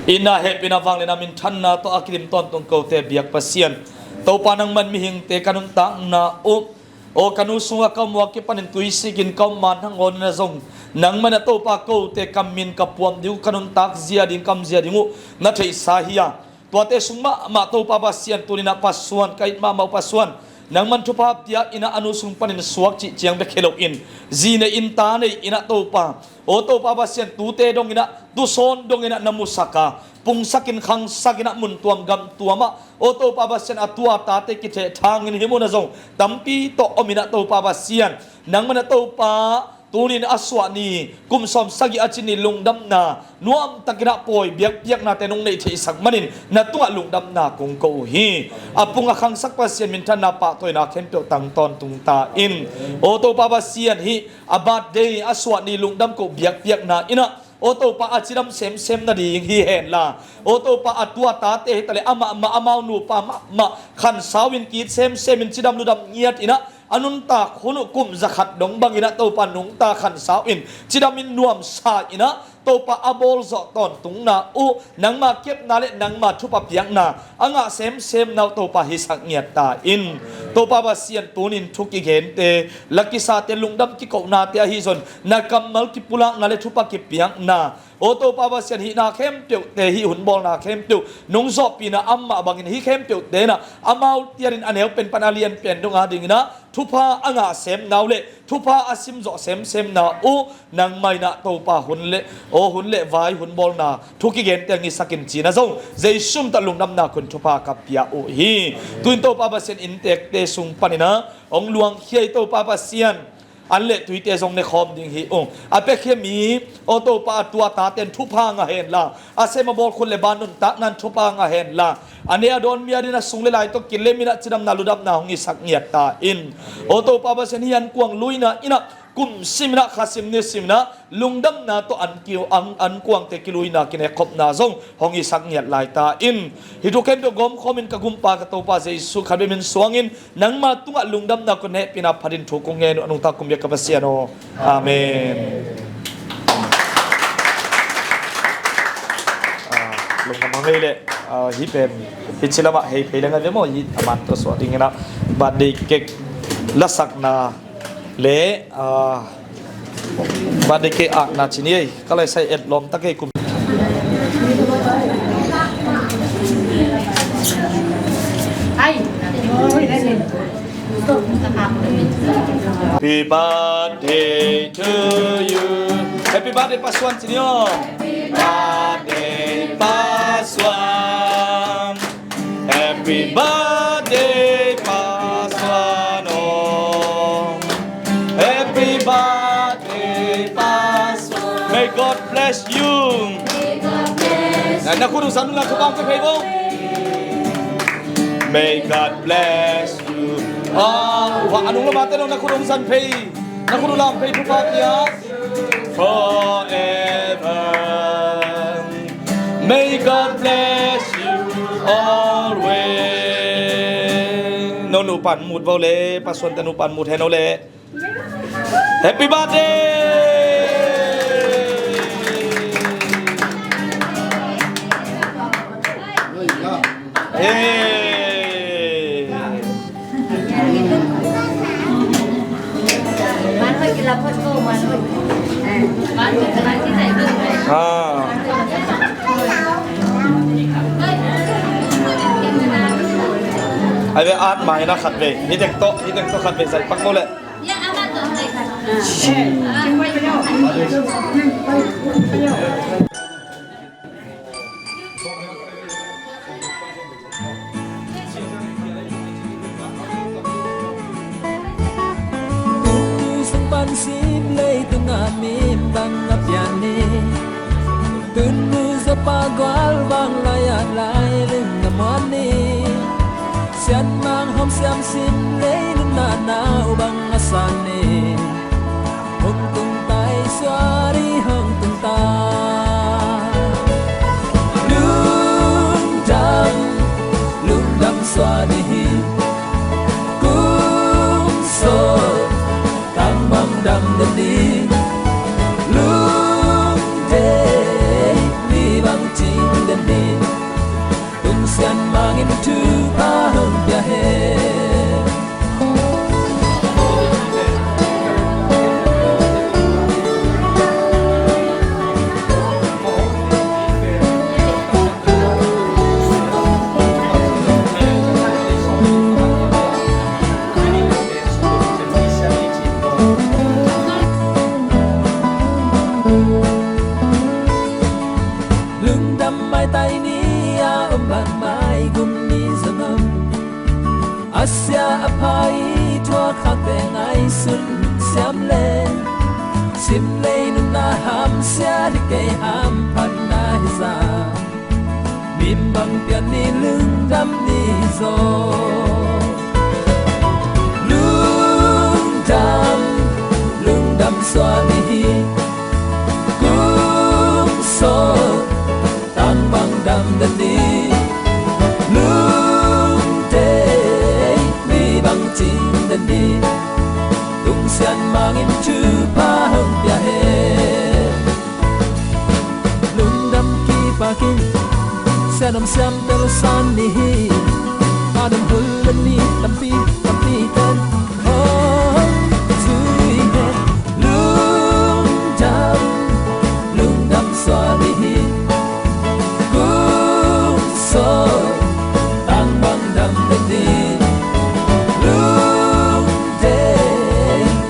Ina hehpihna, vangliatna, minthanna tawh a kidim tawntung kote biak Pasian, Topa nangman mihingte ka nuntakna uh, aw ka nu sungah ka om uh a kipanin tuisikin ka om man hang aw nina zong, nangman a Topa kote ka min ka puam ding uh, ka nuntak zia ding, ka om zia ding uh na theihsa hi a, tuate sung mahmah Topa Pasian tuni ina Pasuan, ka it mahmah uh Pasuan, nangman thupha pia ina a nu sung panin suak cih ciang bek hi loin, zi nei in ta nei ina Topa, aw Topa Pasian tute dong ina, tusawn dong ina na musak a, pungsak in khangsak ina mun tuam gam tuam ah, aw Topa Pasian a tu a tate kithehthang in hih mun ah zong tampi tawh om ina Topa Pasian, nangman a Topa tunin a suah ni, kum sawm sagih a ci ni lungdamna nuam tak ina pawi biakpiaknate nong neih theihsak manin na tungah lungdamna kong ko uh hi. A pung a khangsak Pasian minthanna pahtawina khempeuh tang tawntung ta in, aw Topa Pasian hih a birthday a suah ni lungdam ko biakpiakna ina, aw Topa a cidam semsem nading hi hen la, aw Topa a tu a tate hi ta le amah mah, amau nupa mahmah khansau in ki it semsem in cidam ludam ngiat ina, a nuntak hun uh kum zakhat dong bang ina Topa nungta khansau in cidam in nuamsa ina Topa a bawl zawh tawntungna uh, nangma kepna le nangma thupha piakna a ngah semsemna uh Topa hisak ngiat ta in. Topa Pasian tunin thu kigente, la kisate, lungdam kikohnate ahi zong na kammal kipulakna le thupha kipiakna, aw Topa Pasian hihna khempeuhte, hih hun bawlna khempeuh nong zawhpihna amah bangin hih khempeuhte ina amau tianin a neu pen pan a lian pen dong a ding ina thupha a ngah semna uh le thupha a simzawh semsemna uh nangmah ina Topa hun le, aw hun le vai hun bawlna thu kigente a ngisakin cina zong Jesu min tawh lungdamna khun thupha ka pia uh hi. Tuin Topa Pasian inntekte sung pan ina hong luangkhia i Topa Pasian, an le tuite zong ne khawm ding hi ung. A piakhia mi, aw Topa a tu a taten thupha ngah hen la, a sem a bawl khut le ban nuntakna in thupha ngah hen la, a ne a dawn mi a ding a sung le lai tawh kilem ina cidamna ludamna hong hisak ngiat ta in. Aw Topa Pasian hih an kuang luina ina kum sim ina kha sim ni sim ina lungdamna tawh an kiu, an, an kuangte kiluina kinekkhopna zong hong hisak ngiat lai ta in. Hih thu khempeuh gawmkhawm in ka gumpa ka Topa Jesu khat bek min suangin nangma tungah lungdamna kong nehpihna phatin thu kong ngen uh a nungta kum biak ka Pasian aw. Amen. Ah, lungdam hang ei leh, ah, hih pen hih ci lamah hei phei leng a ve maw, hih a man tawh suah ding ina birthday cake lasakna le, ah, birthday cake akna ci ni ei, ka lai sai et lawm tak ei kum. Happy birthday to you. Happy birthday Pasuan ci ni aw. Happy birthday Pasuan. Happy birthday Pasuan aw. Happy birthday Pasuan. May God bless you. Na, na khut uh zan un la, thupha hong pia phei vo. May God bless you. Ah, a nung lamah te dong na khut hong zan phei. Na khut uh lam phei, thupha pia. Forever. May God bless you always. No nupa in mut vo le, Pasuante nupa in mut hen o le. Happy birthday! Hey! Ah. Ai ve, at mai na khat ve. Hih teng tawh, hih teng tawh khat ve zai pak ko le. Tutu sung pan sim leitung a mi bang a pian ni. Tunu Zapa gual bang lai a lai ling a muan ni. Sian Mang Hawm Siam sim lei nunna nau bang a san ni. Hong tung tai suari hong tung tai. Lungdam, lungdam suari hi. Kum so tang bang dam den di. Lungdam mi bang cing den di. Tung Sian Mang in thupha hong pia hen. Lungdam maitai ni a om bang mai gum ni zong om. A sia a pha i thuak khakte ngaihsun siam le. Sim lei nunna ham sia hi kei hamphatna hi za. Mim bang pian ni lungdam ni zaw. Lungdam, lungdam suan ni hi. Kum so tang bang dam den di. Lungdam mi bang cing den di. Tung Sian Mang in thupha hong pia hen. Lungdam kipakin Sian Hawm Siam tel san ni hi. A dam hul den ni tampi tampi ten. Hong zui hen. Lungdam, lungdam suan ni hi. Kum so tang bang dam den di. Lungdam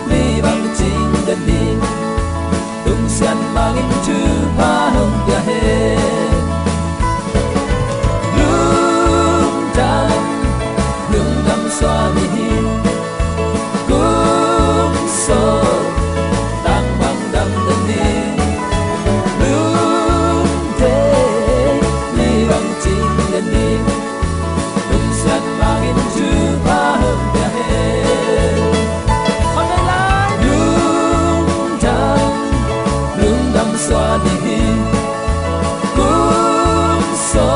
mi bang cing den di. Tung Sian Mang in thupha hong pia hen. Lungdam, lungdam suan ni hi. Kum so tang bang dam den di. Lungdam mi bang cing den di. Tung Sian Mang in thupha hong pia hen. Lungdam, lungdam suan ni hi. Kum so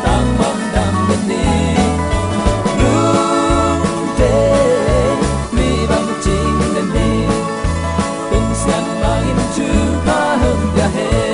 tang bang dam den di. Lungdam mi bang cing den di. Tung Sian Mang in thupha hong pia hen.